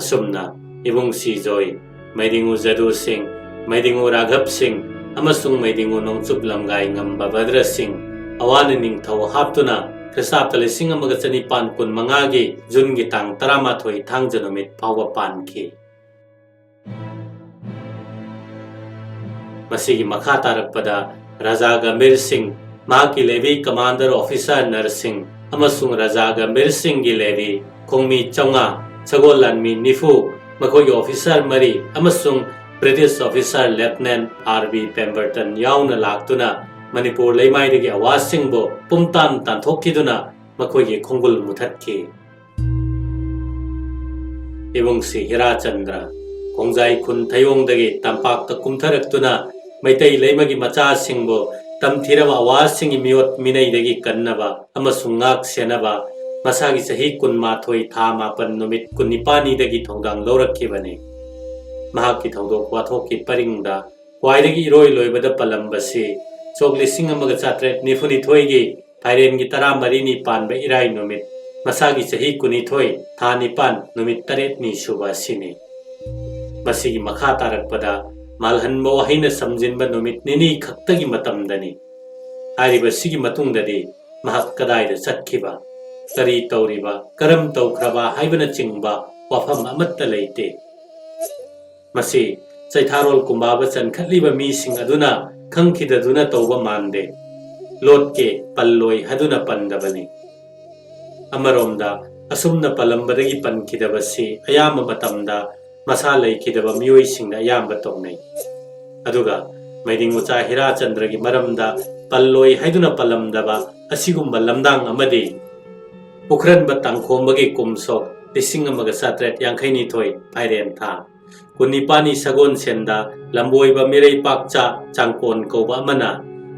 ꯑꯁꯨꯝꯅ ꯏꯕꯨꯡ ꯁꯤꯖꯣꯏ, ꯃꯩꯗꯤꯡꯎ ꯖꯗꯨ ꯁꯤꯡ, ꯃꯩꯗꯤꯡꯎ ꯔꯥꯘꯕ ꯁꯤꯡ ꯑꯃꯁꯨꯡ ꯃꯩꯗꯤꯡꯎ ꯅꯣꯡꯆꯨꯞ ꯂꯝꯒꯥꯏ ꯉꯝꯕ ꯚꯗ꯭ꯔ ꯁꯤꯡ ꯑꯋꯥꯅ ꯅꯤꯡꯊꯧ ꯍꯥꯞꯇꯨꯅ ꯈ꯭ꯔꯤꯁꯇꯥꯕꯇ ꯂꯤꯁꯤꯡ ꯑꯃꯒ ꯆꯅꯤꯄꯥꯟ ꯀꯨꯟ ꯃꯉꯥꯒꯤ ꯖꯨꯟꯒꯤ ꯇꯥꯡ ꯇꯔꯥꯃꯥꯊꯣꯏ ꯊꯥꯡꯖ ꯅꯨꯃꯤꯠ ꯐꯥꯎꯕ ꯄꯥꯟꯈꯤ꯫ ꯃꯁꯤꯒꯤ ꯃꯈꯥ ꯇꯥꯔꯛꯄꯗ ꯔꯥꯖꯥ ꯒꯝꯚꯤꯔ ꯁꯤꯡ, ꯃꯍꯥꯛꯀꯤ ꯂꯦꯚꯤ ꯀꯃꯥꯟꯗꯔ ꯑꯣꯐꯤꯁꯥꯔ ꯅꯔꯁꯤꯡ ꯑꯃꯁꯨꯡ ꯔꯥꯖꯥ ꯒꯝꯚꯤꯔ ꯁꯤꯡꯒꯤ ꯂꯦꯚꯤ ꯈꯣꯡꯃꯤ ꯆꯥꯝꯃꯉꯥ, ꯁꯒꯣꯜ ꯂꯥꯟꯃꯤ ꯅꯤꯐꯨ, ꯃꯈꯣꯏꯒꯤ ꯑꯣꯐꯤꯁꯥꯔ ꯃꯔꯤ ꯑꯃꯁꯨꯡ ꯕ꯭ꯔꯤꯇꯤꯁ ꯑꯣꯐꯤꯁꯥꯔ ꯂꯦꯐꯇꯤꯅꯦꯟ ꯑꯥꯔ ꯕꯤ ꯄꯦꯝꯕꯔꯇꯟ ꯌꯥꯎꯅ ꯂꯥꯛꯇꯨꯅ ꯃꯅꯤꯄꯨꯔ ꯂꯩꯃꯥꯏꯗꯒꯤ ꯑꯋꯥꯁꯤꯡꯕꯨ ꯄꯨꯝꯇꯥꯟ ꯇꯥꯟꯊꯣꯛꯈꯤꯗꯨꯅ ꯃꯈꯣꯏꯒꯤ ꯈꯣꯡꯒꯨꯜ ꯃꯨꯊꯠꯈꯤ꯫ ꯏꯕꯨꯡꯁꯤ ꯍꯤꯔꯥꯆꯟꯗ꯭ꯔ ꯈꯣꯡꯖꯥꯏ ꯈꯨꯟ ꯊꯌꯣꯡꯗꯒꯤ ꯇꯝꯄꯥꯛꯇ ꯀꯨꯝꯊꯔꯛꯇꯨꯅ ꯃꯩꯇꯩ ꯂꯩꯃꯒꯤ ꯃꯆꯥꯁꯤꯡꯕꯨ ꯇꯝꯊꯤꯔꯕ ꯑꯋꯥꯁꯤꯡꯒꯤ ꯃꯤꯑꯣꯠ ꯃꯤꯅꯩꯗꯒꯤ ꯀꯟꯅꯕ ꯑꯃꯁꯨꯡ ꯉꯥꯛ ꯁꯦꯟꯅꯕ ꯃꯁꯥꯒꯤ ꯆꯍꯤ ꯀꯨꯟꯃꯥꯊꯣꯏ ꯊꯥ ꯃꯥꯄꯟ ꯅꯨꯃꯤꯠ ꯀꯨꯟꯅꯤꯄꯥꯟꯅꯤꯗꯒꯤ ꯊꯧꯗꯥꯡ ꯂꯧꯔꯛꯈꯤꯕꯅꯤ꯫ ꯃꯍꯥꯛꯀꯤ ꯊꯧꯗꯣꯛ ꯋꯥꯊꯣꯛꯀꯤ ꯄꯔꯤꯡꯗ ꯈ꯭ꯋꯥꯏꯗꯒꯤ ꯏꯔꯣꯏ ꯂꯣꯏꯕꯗ ꯄꯜꯂꯝꯕꯁꯤ ꯁꯣꯛ ꯂꯤꯁꯤꯡ ꯑꯃꯒ ꯆꯥꯇ꯭ꯔꯦꯠ ꯅꯤꯐꯨꯅꯤꯊꯣꯏꯒꯤ ꯐꯥꯏꯔꯦꯟꯒꯤ ꯇꯔꯥꯃꯔꯤꯅꯤ ꯄꯥꯟꯕ ꯏꯔꯥꯏ ꯅꯨꯃꯤꯠ, ꯃꯁꯥꯒꯤ ꯆꯍꯤ ꯀꯨꯟꯅꯤꯊꯣꯏ ꯊꯥ ꯅꯤꯄꯥꯟ ꯅꯨꯃꯤꯠ ꯇꯔꯦꯠꯅꯤ ꯁꯨꯕ ꯑꯁꯤꯅꯤ꯫ ꯃꯁꯤꯒꯤ ꯃꯈꯥ ꯇꯥꯔꯛꯄꯗ ꯃꯥꯜꯍꯟꯕ ꯋꯥꯍꯩꯅ ꯁꯝꯖꯤꯟꯕ ꯅꯨꯃꯤꯠ ꯅꯤꯅꯤ ꯈꯛꯇꯒꯤ ꯃꯇꯝꯗꯅꯤ꯫ ꯍꯥꯏꯔꯤꯕꯁꯤꯒꯤ ꯃꯇꯨꯡꯗꯗꯤ ꯃꯍꯥꯛ ꯀꯗꯥꯏꯗ ꯆꯠꯈꯤꯕ, ꯀꯔꯤ ꯇꯧꯔꯤꯕ, ꯀꯔꯝ ꯇꯧꯈ꯭ꯔꯕ ꯍꯥꯏꯕꯅꯆꯤꯡꯕ ꯋꯥꯐꯝ ꯑꯃꯠꯇ ꯂꯩꯇꯦ꯫ ꯃꯁꯤ ꯆꯩꯊꯥꯔꯣꯜ ꯀꯨꯝꯕꯥꯕ ꯆꯟꯈꯠꯂꯤꯕ ꯃꯤꯁꯤꯡ ꯑꯗꯨꯅ ꯈꯪꯈꯤꯗꯗꯨꯅ ꯇꯧꯕ ꯃꯥꯟꯗꯦ꯫ ꯂꯣꯠꯀꯦ ꯄꯜꯂꯣꯏ ꯍꯥꯏꯗꯨꯅ ꯄꯟꯗꯕꯅꯤ꯫ ꯑꯃꯔꯣꯝꯗ, ꯑꯁꯨꯝꯅ ꯄꯜꯂꯝꯕꯗꯒꯤ ꯄꯟꯈꯤꯗꯕꯁꯤ ꯑꯌꯥꯝꯕ ꯃꯇꯝꯗ ꯃꯁꯥ ꯂꯩꯈꯤꯗꯕ ꯃꯤꯑꯣꯏꯁꯤꯡꯅ ꯑꯌꯥꯝꯕ ꯇꯧꯅꯩ꯫ ꯑꯗꯨꯒ ꯃꯩꯗꯤꯡ ꯃꯆꯥ ꯍꯤꯔꯥꯆꯟꯗ꯭ꯔꯒꯤ ꯃꯔꯝꯗ ꯄꯜꯂꯣꯏ ꯍꯥꯏꯗꯨꯅ ꯄꯜꯂꯝꯗꯕ ꯑꯁꯤꯒꯨꯝꯕ ꯂꯝꯗꯥꯡ ꯑꯃꯗꯤ ꯄꯨꯈ꯭ꯔꯟꯕ ꯇꯥꯡꯈꯣꯝꯕꯒꯤ ꯀꯨꯝꯁꯣꯛ ꯂꯤꯁꯤꯡ ꯑꯃꯒ ꯆꯥꯇ꯭ꯔꯦꯠ ꯌꯥꯡꯈꯩꯅꯤꯊꯣꯏ ꯐꯥꯏꯔꯦꯟ ꯊꯥ꯫ ꯀꯨꯟꯅꯤꯄꯥꯟꯅꯤ ꯁꯒꯣꯜꯁꯦꯟꯗ ꯂꯝꯕꯣꯏꯕ ꯃꯤꯔꯩ ꯄꯥꯛꯆꯥ ꯆꯥꯡꯀꯣꯟ ꯀꯧꯕ ꯑꯃꯅ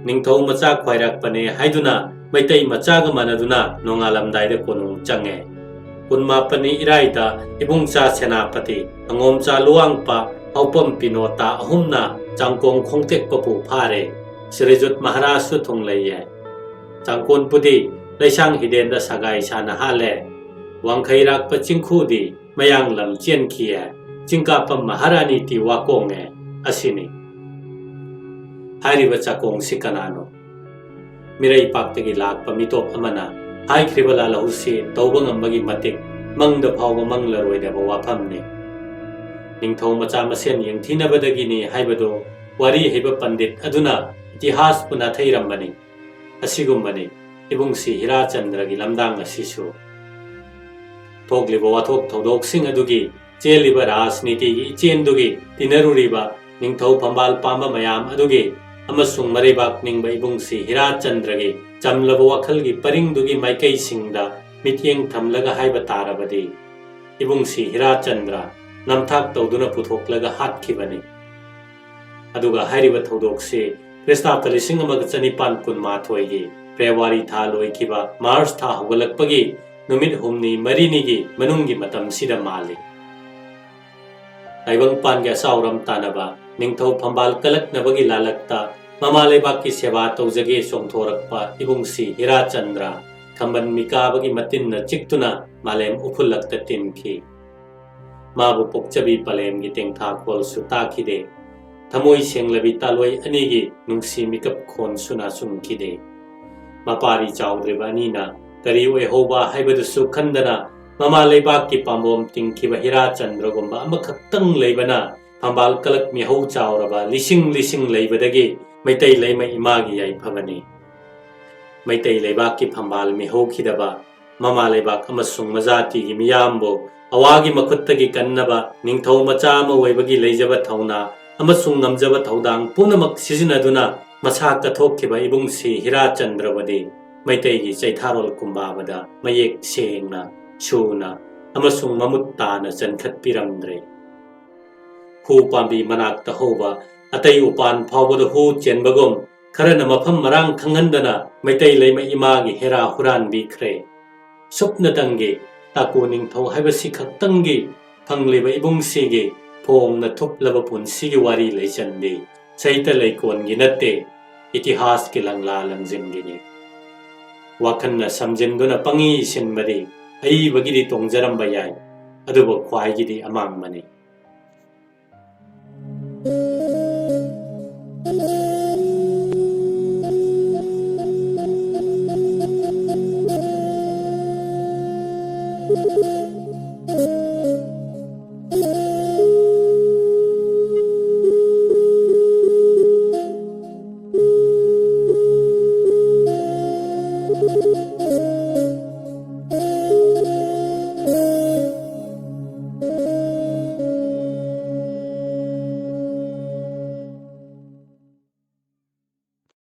ꯅꯤꯡꯊꯧ ꯃꯆꯥ ꯈ꯭ꯋꯥꯏꯔꯥꯛꯄꯅꯦ ꯍꯥꯏꯗꯨꯅ ꯃꯩꯇꯩ ꯃꯆꯥꯒ ꯃꯥꯟꯅꯗꯨꯅ ꯅꯣꯡꯉꯥꯜꯂꯝꯗꯥꯏꯗ ꯀꯣꯅꯨꯡ ꯆꯪꯉꯦ꯫ ꯀꯨꯟꯃꯥꯄꯟꯅꯤ ꯏꯔꯥꯏꯗ ꯏꯕꯨꯡꯆꯥ ꯁꯦꯅꯥꯄꯇꯤ, ꯑꯉꯣꯝꯆꯥ ꯂꯨꯋꯥꯡꯄꯥ, ꯍꯥꯎꯄꯝ ꯄꯤꯅꯣꯇꯥ ꯑꯍꯨꯝꯅ ꯆꯥꯡꯀꯣꯡ ꯈꯣꯡꯇꯦꯛꯄꯕꯨ ꯐꯥꯔꯦ꯫ ꯁ꯭ꯔꯤꯖꯨꯠ ꯃꯍꯥꯔꯥꯖꯁꯨ ꯊꯨꯡꯂꯩꯌꯦ꯫ ꯆꯥꯡꯀꯣꯟꯄꯨꯗꯤ ꯂꯩꯁꯥꯡ ꯍꯤꯗꯦꯟꯗ ꯁꯒꯥꯏ ꯁꯥꯅ ꯍꯥꯠꯂꯦ꯫ ꯋꯥꯡꯈꯩꯔꯥꯛꯄ ꯆꯤꯡꯈꯨꯗꯤ ꯃꯌꯥꯡꯂꯝ ꯆꯦꯟꯈꯤꯌꯦ꯫ ꯆꯤꯡꯀꯥꯄꯝ ꯃꯍꯥꯔꯥꯅꯤ ꯇꯤ ꯋꯥꯀꯣꯡꯉꯦ꯫ ꯑꯁꯤꯅꯤ꯫ ꯍꯥꯏꯔꯤꯕ ꯆꯥꯀꯣꯡꯁꯤ ꯀꯅꯥꯅꯣ? ꯃꯤꯔꯩꯄꯥꯛꯇꯒꯤ ꯂꯥꯛꯄ ꯃꯤꯇꯣꯞ ꯑꯃꯅ ꯍꯥꯏꯈ꯭ꯔꯤꯕ ꯂꯥꯜꯍꯧꯁꯤ ꯇꯧꯕ ꯉꯝꯕꯒꯤ ꯃꯇꯤꯛ ꯃꯪꯗ ꯐꯥꯎꯕ ꯃꯪꯂꯔꯣꯏꯗꯕ ꯋꯥꯐꯝꯅꯤ꯫ ꯅꯤꯡꯊꯧ ꯃꯆꯥ ꯃꯁꯦꯟ ꯌꯦꯡꯊꯤꯅꯕꯗꯒꯤꯅꯤ ꯍꯥꯏꯕꯗꯨ ꯋꯥꯔꯤ ꯍꯩꯕ ꯄꯟꯗꯤꯠ ꯑꯗꯨꯅ ꯏꯇꯤꯍꯥꯁꯄꯨ ꯅꯥꯊꯩꯔꯝꯕꯅꯤ꯫ ꯑꯁꯤꯒꯨꯝꯕꯅꯤ ꯏꯕꯨꯡꯁꯤ ꯍꯤꯔꯥꯆꯟꯗ꯭ꯔꯒꯤ ꯂꯝꯗꯥꯡ ꯑꯁꯤꯁꯨ꯫ ꯊꯣꯛꯂꯤꯕ ꯋꯥꯊꯣꯛ ꯊꯧꯗꯣꯛꯁꯤꯡ ꯑꯗꯨꯒꯤ, ꯆꯦꯜꯂꯤꯕ ꯔꯥꯖꯅꯤꯇꯤꯒꯤ ꯏꯆꯦꯟꯗꯨꯒꯤ, ꯇꯤꯟꯅꯔꯨꯔꯤꯕ ꯅꯤꯡꯊꯧ ꯐꯝꯕꯥꯜ ꯄꯥꯝꯕ ꯃꯌꯥꯝ ꯑꯗꯨꯒꯤ ꯑꯃꯁꯨꯡ ꯃꯔꯩꯕꯥꯛ ꯅꯤꯡꯕ ꯏꯕꯨꯡꯁꯤ ꯍꯤꯔꯥꯆꯟꯗ꯭ꯔꯒꯤ ꯆꯝꯂꯕ ꯋꯥꯈꯜꯒꯤ ꯄꯔꯤꯡꯗꯨꯒꯤ ꯃꯥꯏꯀꯩꯁꯤꯡꯗ ꯃꯤꯠꯌꯦꯡ ꯊꯝꯂꯒ ꯍꯥꯏꯕ ꯇꯥꯔꯕꯗꯤ, ꯏꯕꯨꯡꯁꯤ ꯍꯤꯔꯥꯆꯟꯗ꯭ꯔ ꯅꯝꯊꯥꯛ ꯇꯧꯗꯨꯅ ꯄꯨꯊꯣꯛꯂꯒ ꯍꯥꯠꯈꯤꯕꯅꯤ꯫ ꯑꯗꯨꯒ ꯍꯥꯏꯔꯤꯕ ꯊꯧꯗꯣꯛꯁꯤ ꯈ꯭ꯔꯤꯁꯇꯥꯕꯇ ꯂꯤꯁꯤꯡ ꯑꯃꯒ ꯆꯅꯤꯄꯥꯟ ꯀꯨꯟꯃꯥꯊꯣꯏꯒꯤ ꯐꯦꯕ꯭ꯔꯨꯋꯥꯔꯤ ꯊꯥ ꯂꯣꯏꯈꯤꯕ ꯃꯥꯔꯆ ꯊꯥ ꯍꯧꯒꯠꯂꯛꯄꯒꯤ ꯅꯨꯃꯤꯠ ꯍꯨꯝꯅꯤ ꯃꯔꯤꯅꯤꯒꯤ ꯃꯅꯨꯡꯒꯤ ꯃꯇꯝꯁꯤꯗ ꯃꯥꯜꯂꯤ꯫ ꯇꯥꯏꯕꯪꯄꯥꯟꯒꯤ ꯑꯆꯥꯎꯔꯝ ꯇꯥꯟꯅꯕ ꯅꯤꯡꯊꯧ ꯐꯝꯕꯥꯜ ꯀꯂꯛꯅꯕꯒꯤ ꯂꯥꯂꯛꯇ ꯃꯃꯥ ꯂꯩꯕꯥꯛꯀꯤ ꯁꯦꯕꯥ ꯇꯧꯖꯒꯦ ꯆꯣꯡꯊꯣꯔꯛꯄ ꯏꯕꯨꯡꯁꯤ ꯍꯤꯔꯥꯆꯟꯗ꯭ꯔ ꯈꯝꯕꯟ ꯃꯤꯀꯥꯕꯒꯤ ꯃꯇꯤꯟꯅ ꯆꯤꯛꯇꯨꯅ ꯃꯥꯂꯦꯝ ꯎꯐꯨꯜꯂꯛꯇ ꯇꯤꯟꯈꯤ꯫ ꯃꯥꯕꯨ ꯄꯣꯛꯆꯕꯤ ꯄꯂꯦꯝꯒꯤ ꯇꯦꯡꯊꯥꯈꯣꯜꯁꯨ ꯇꯥꯈꯤꯗꯦ꯫ ꯊꯃꯣꯏ ꯁꯦꯡꯂꯕꯤ ꯇꯥꯂꯣꯏ ꯑꯅꯤꯒꯤ ꯅꯨꯡꯁꯤ ꯃꯤꯀꯞ ꯈꯣꯟꯁꯨ ꯅꯥꯆꯨꯡꯈꯤꯗꯦ꯫ ꯃꯄꯥꯔꯤ ꯆꯥꯎꯗ꯭ꯔꯤꯕ ꯑꯅꯤꯅ ꯀꯔꯤ ꯑꯣꯏꯍꯧꯕ ꯍꯥꯏꯕꯗꯨꯁꯨ ꯈꯟꯗꯅ ꯃꯃꯥ ꯂꯩꯕꯥꯛꯀꯤ ꯄꯥꯝꯕꯣꯝ ꯇꯤꯡꯈꯤꯕ ꯍꯤꯔꯥꯆꯟꯗ꯭ꯔꯒꯨꯝꯕ ꯑꯃꯈꯛꯇꯪ ꯂꯩꯕꯅ ꯐꯝꯕꯥꯜ ꯀꯂꯛ ꯃꯤꯍꯧ ꯆꯥꯎꯔꯕ ꯂꯤꯁꯤꯡ ꯂꯤꯁꯤꯡ ꯂꯩꯕꯗꯒꯤ ꯃꯩꯇꯩ ꯂꯩꯃ ꯏꯃꯥꯒꯤ ꯌꯥꯏꯐꯕꯅꯤ꯫ ꯃꯩꯇꯩ ꯂꯩꯕꯥꯛꯀꯤ ꯐꯝꯕꯥꯜ ꯃꯤꯍꯧꯈꯤꯗꯕ ꯃꯃꯥ ꯂꯩꯕꯥꯛ ꯑꯃꯁꯨꯡ ꯃꯖꯥꯇꯤꯒꯤ ꯃꯤꯌꯥꯝꯕꯨ ꯑꯋꯥꯒꯤ ꯃꯈꯨꯠꯇꯒꯤ ꯀꯟꯅꯕ ꯅꯤꯡꯊꯧ ꯃꯆꯥ ꯑꯃ ꯑꯣꯏꯕꯒꯤ ꯂꯩꯖꯕ ꯊꯧꯅꯥ ꯑꯃꯁꯨꯡ ꯉꯝꯖꯕ ꯊꯧꯗꯥꯡ ꯄꯨꯝꯅꯃꯛ ꯁꯤꯖꯤꯟꯅꯗꯨꯅ ꯃꯁꯥ ꯀꯠꯊꯣꯛꯈꯤꯕ ꯏꯕꯨꯡꯁꯤ ꯍꯤꯔꯥꯆꯟꯗ꯭ꯔꯕꯨꯗꯤ ꯃꯩꯇꯩꯒꯤ ꯆꯩꯊꯥꯔꯣꯜ ꯀꯨꯝꯕꯥꯕꯗ ꯃꯌꯦꯛ ꯁꯦꯡꯅ, ꯁꯨꯅ ꯑꯃꯁꯨꯡ ꯃꯃꯨꯠ ꯇꯥꯅ ꯆꯟꯈꯠꯄꯤꯔꯝꯗ꯭ꯔꯦ꯫ ꯍꯨ ꯄꯥꯝꯕꯤ ꯃꯅꯥꯛꯇ ꯍꯧꯕ ꯑꯇꯩ ꯎꯄꯥꯟ ꯐꯥꯎꯕꯗ ꯍꯨ ꯆꯦꯟꯕꯒꯨꯝ, ꯈꯔꯅ ꯃꯐꯝ ꯃꯔꯥꯡ ꯈꯪꯍꯟꯗꯅ ꯃꯩꯇꯩ ꯂꯩꯃ ꯏꯃꯥꯒꯤ ꯍꯦꯔꯥ ꯍꯨꯔꯥꯟꯕꯤꯈ꯭ꯔꯦ꯫ ꯁꯨꯞꯅꯇꯪꯒꯤ ꯇꯥꯀꯨ ꯅꯤꯡꯊꯧ ꯍꯥꯏꯕꯁꯤ ꯈꯛꯇꯪꯒꯤ ꯐꯪꯂꯤꯕ ꯏꯕꯨꯡꯁꯤꯒꯤ ꯐꯣꯡꯅ ꯊꯨꯞꯂꯕ ꯄꯨꯟꯁꯤꯒꯤ ꯋꯥꯔꯤ ꯂꯩꯆꯟꯗꯤ ꯁꯥꯍꯤꯇ꯭ꯌ ꯂꯩꯀꯣꯟꯒꯤ ꯅꯠꯇꯦ, ꯏꯇꯤꯍꯥꯁꯀꯤ ꯂꯪꯂꯥ ꯂꯪꯖꯤꯟꯒꯤꯅꯤ꯫ ꯋꯥꯈꯜꯅ ꯁꯝꯖꯤꯟꯗꯨꯅ ꯄꯪꯏ ꯁꯤꯟꯕꯗꯤ ꯑꯏꯕꯒꯤꯗꯤ ꯇꯣꯡꯖꯔꯝꯕ ꯌꯥꯏ, ꯑꯗꯨꯕꯨ ꯈ꯭ꯋꯥꯏꯒꯤꯗꯤ ꯑꯃꯥꯡꯕꯅꯤ꯫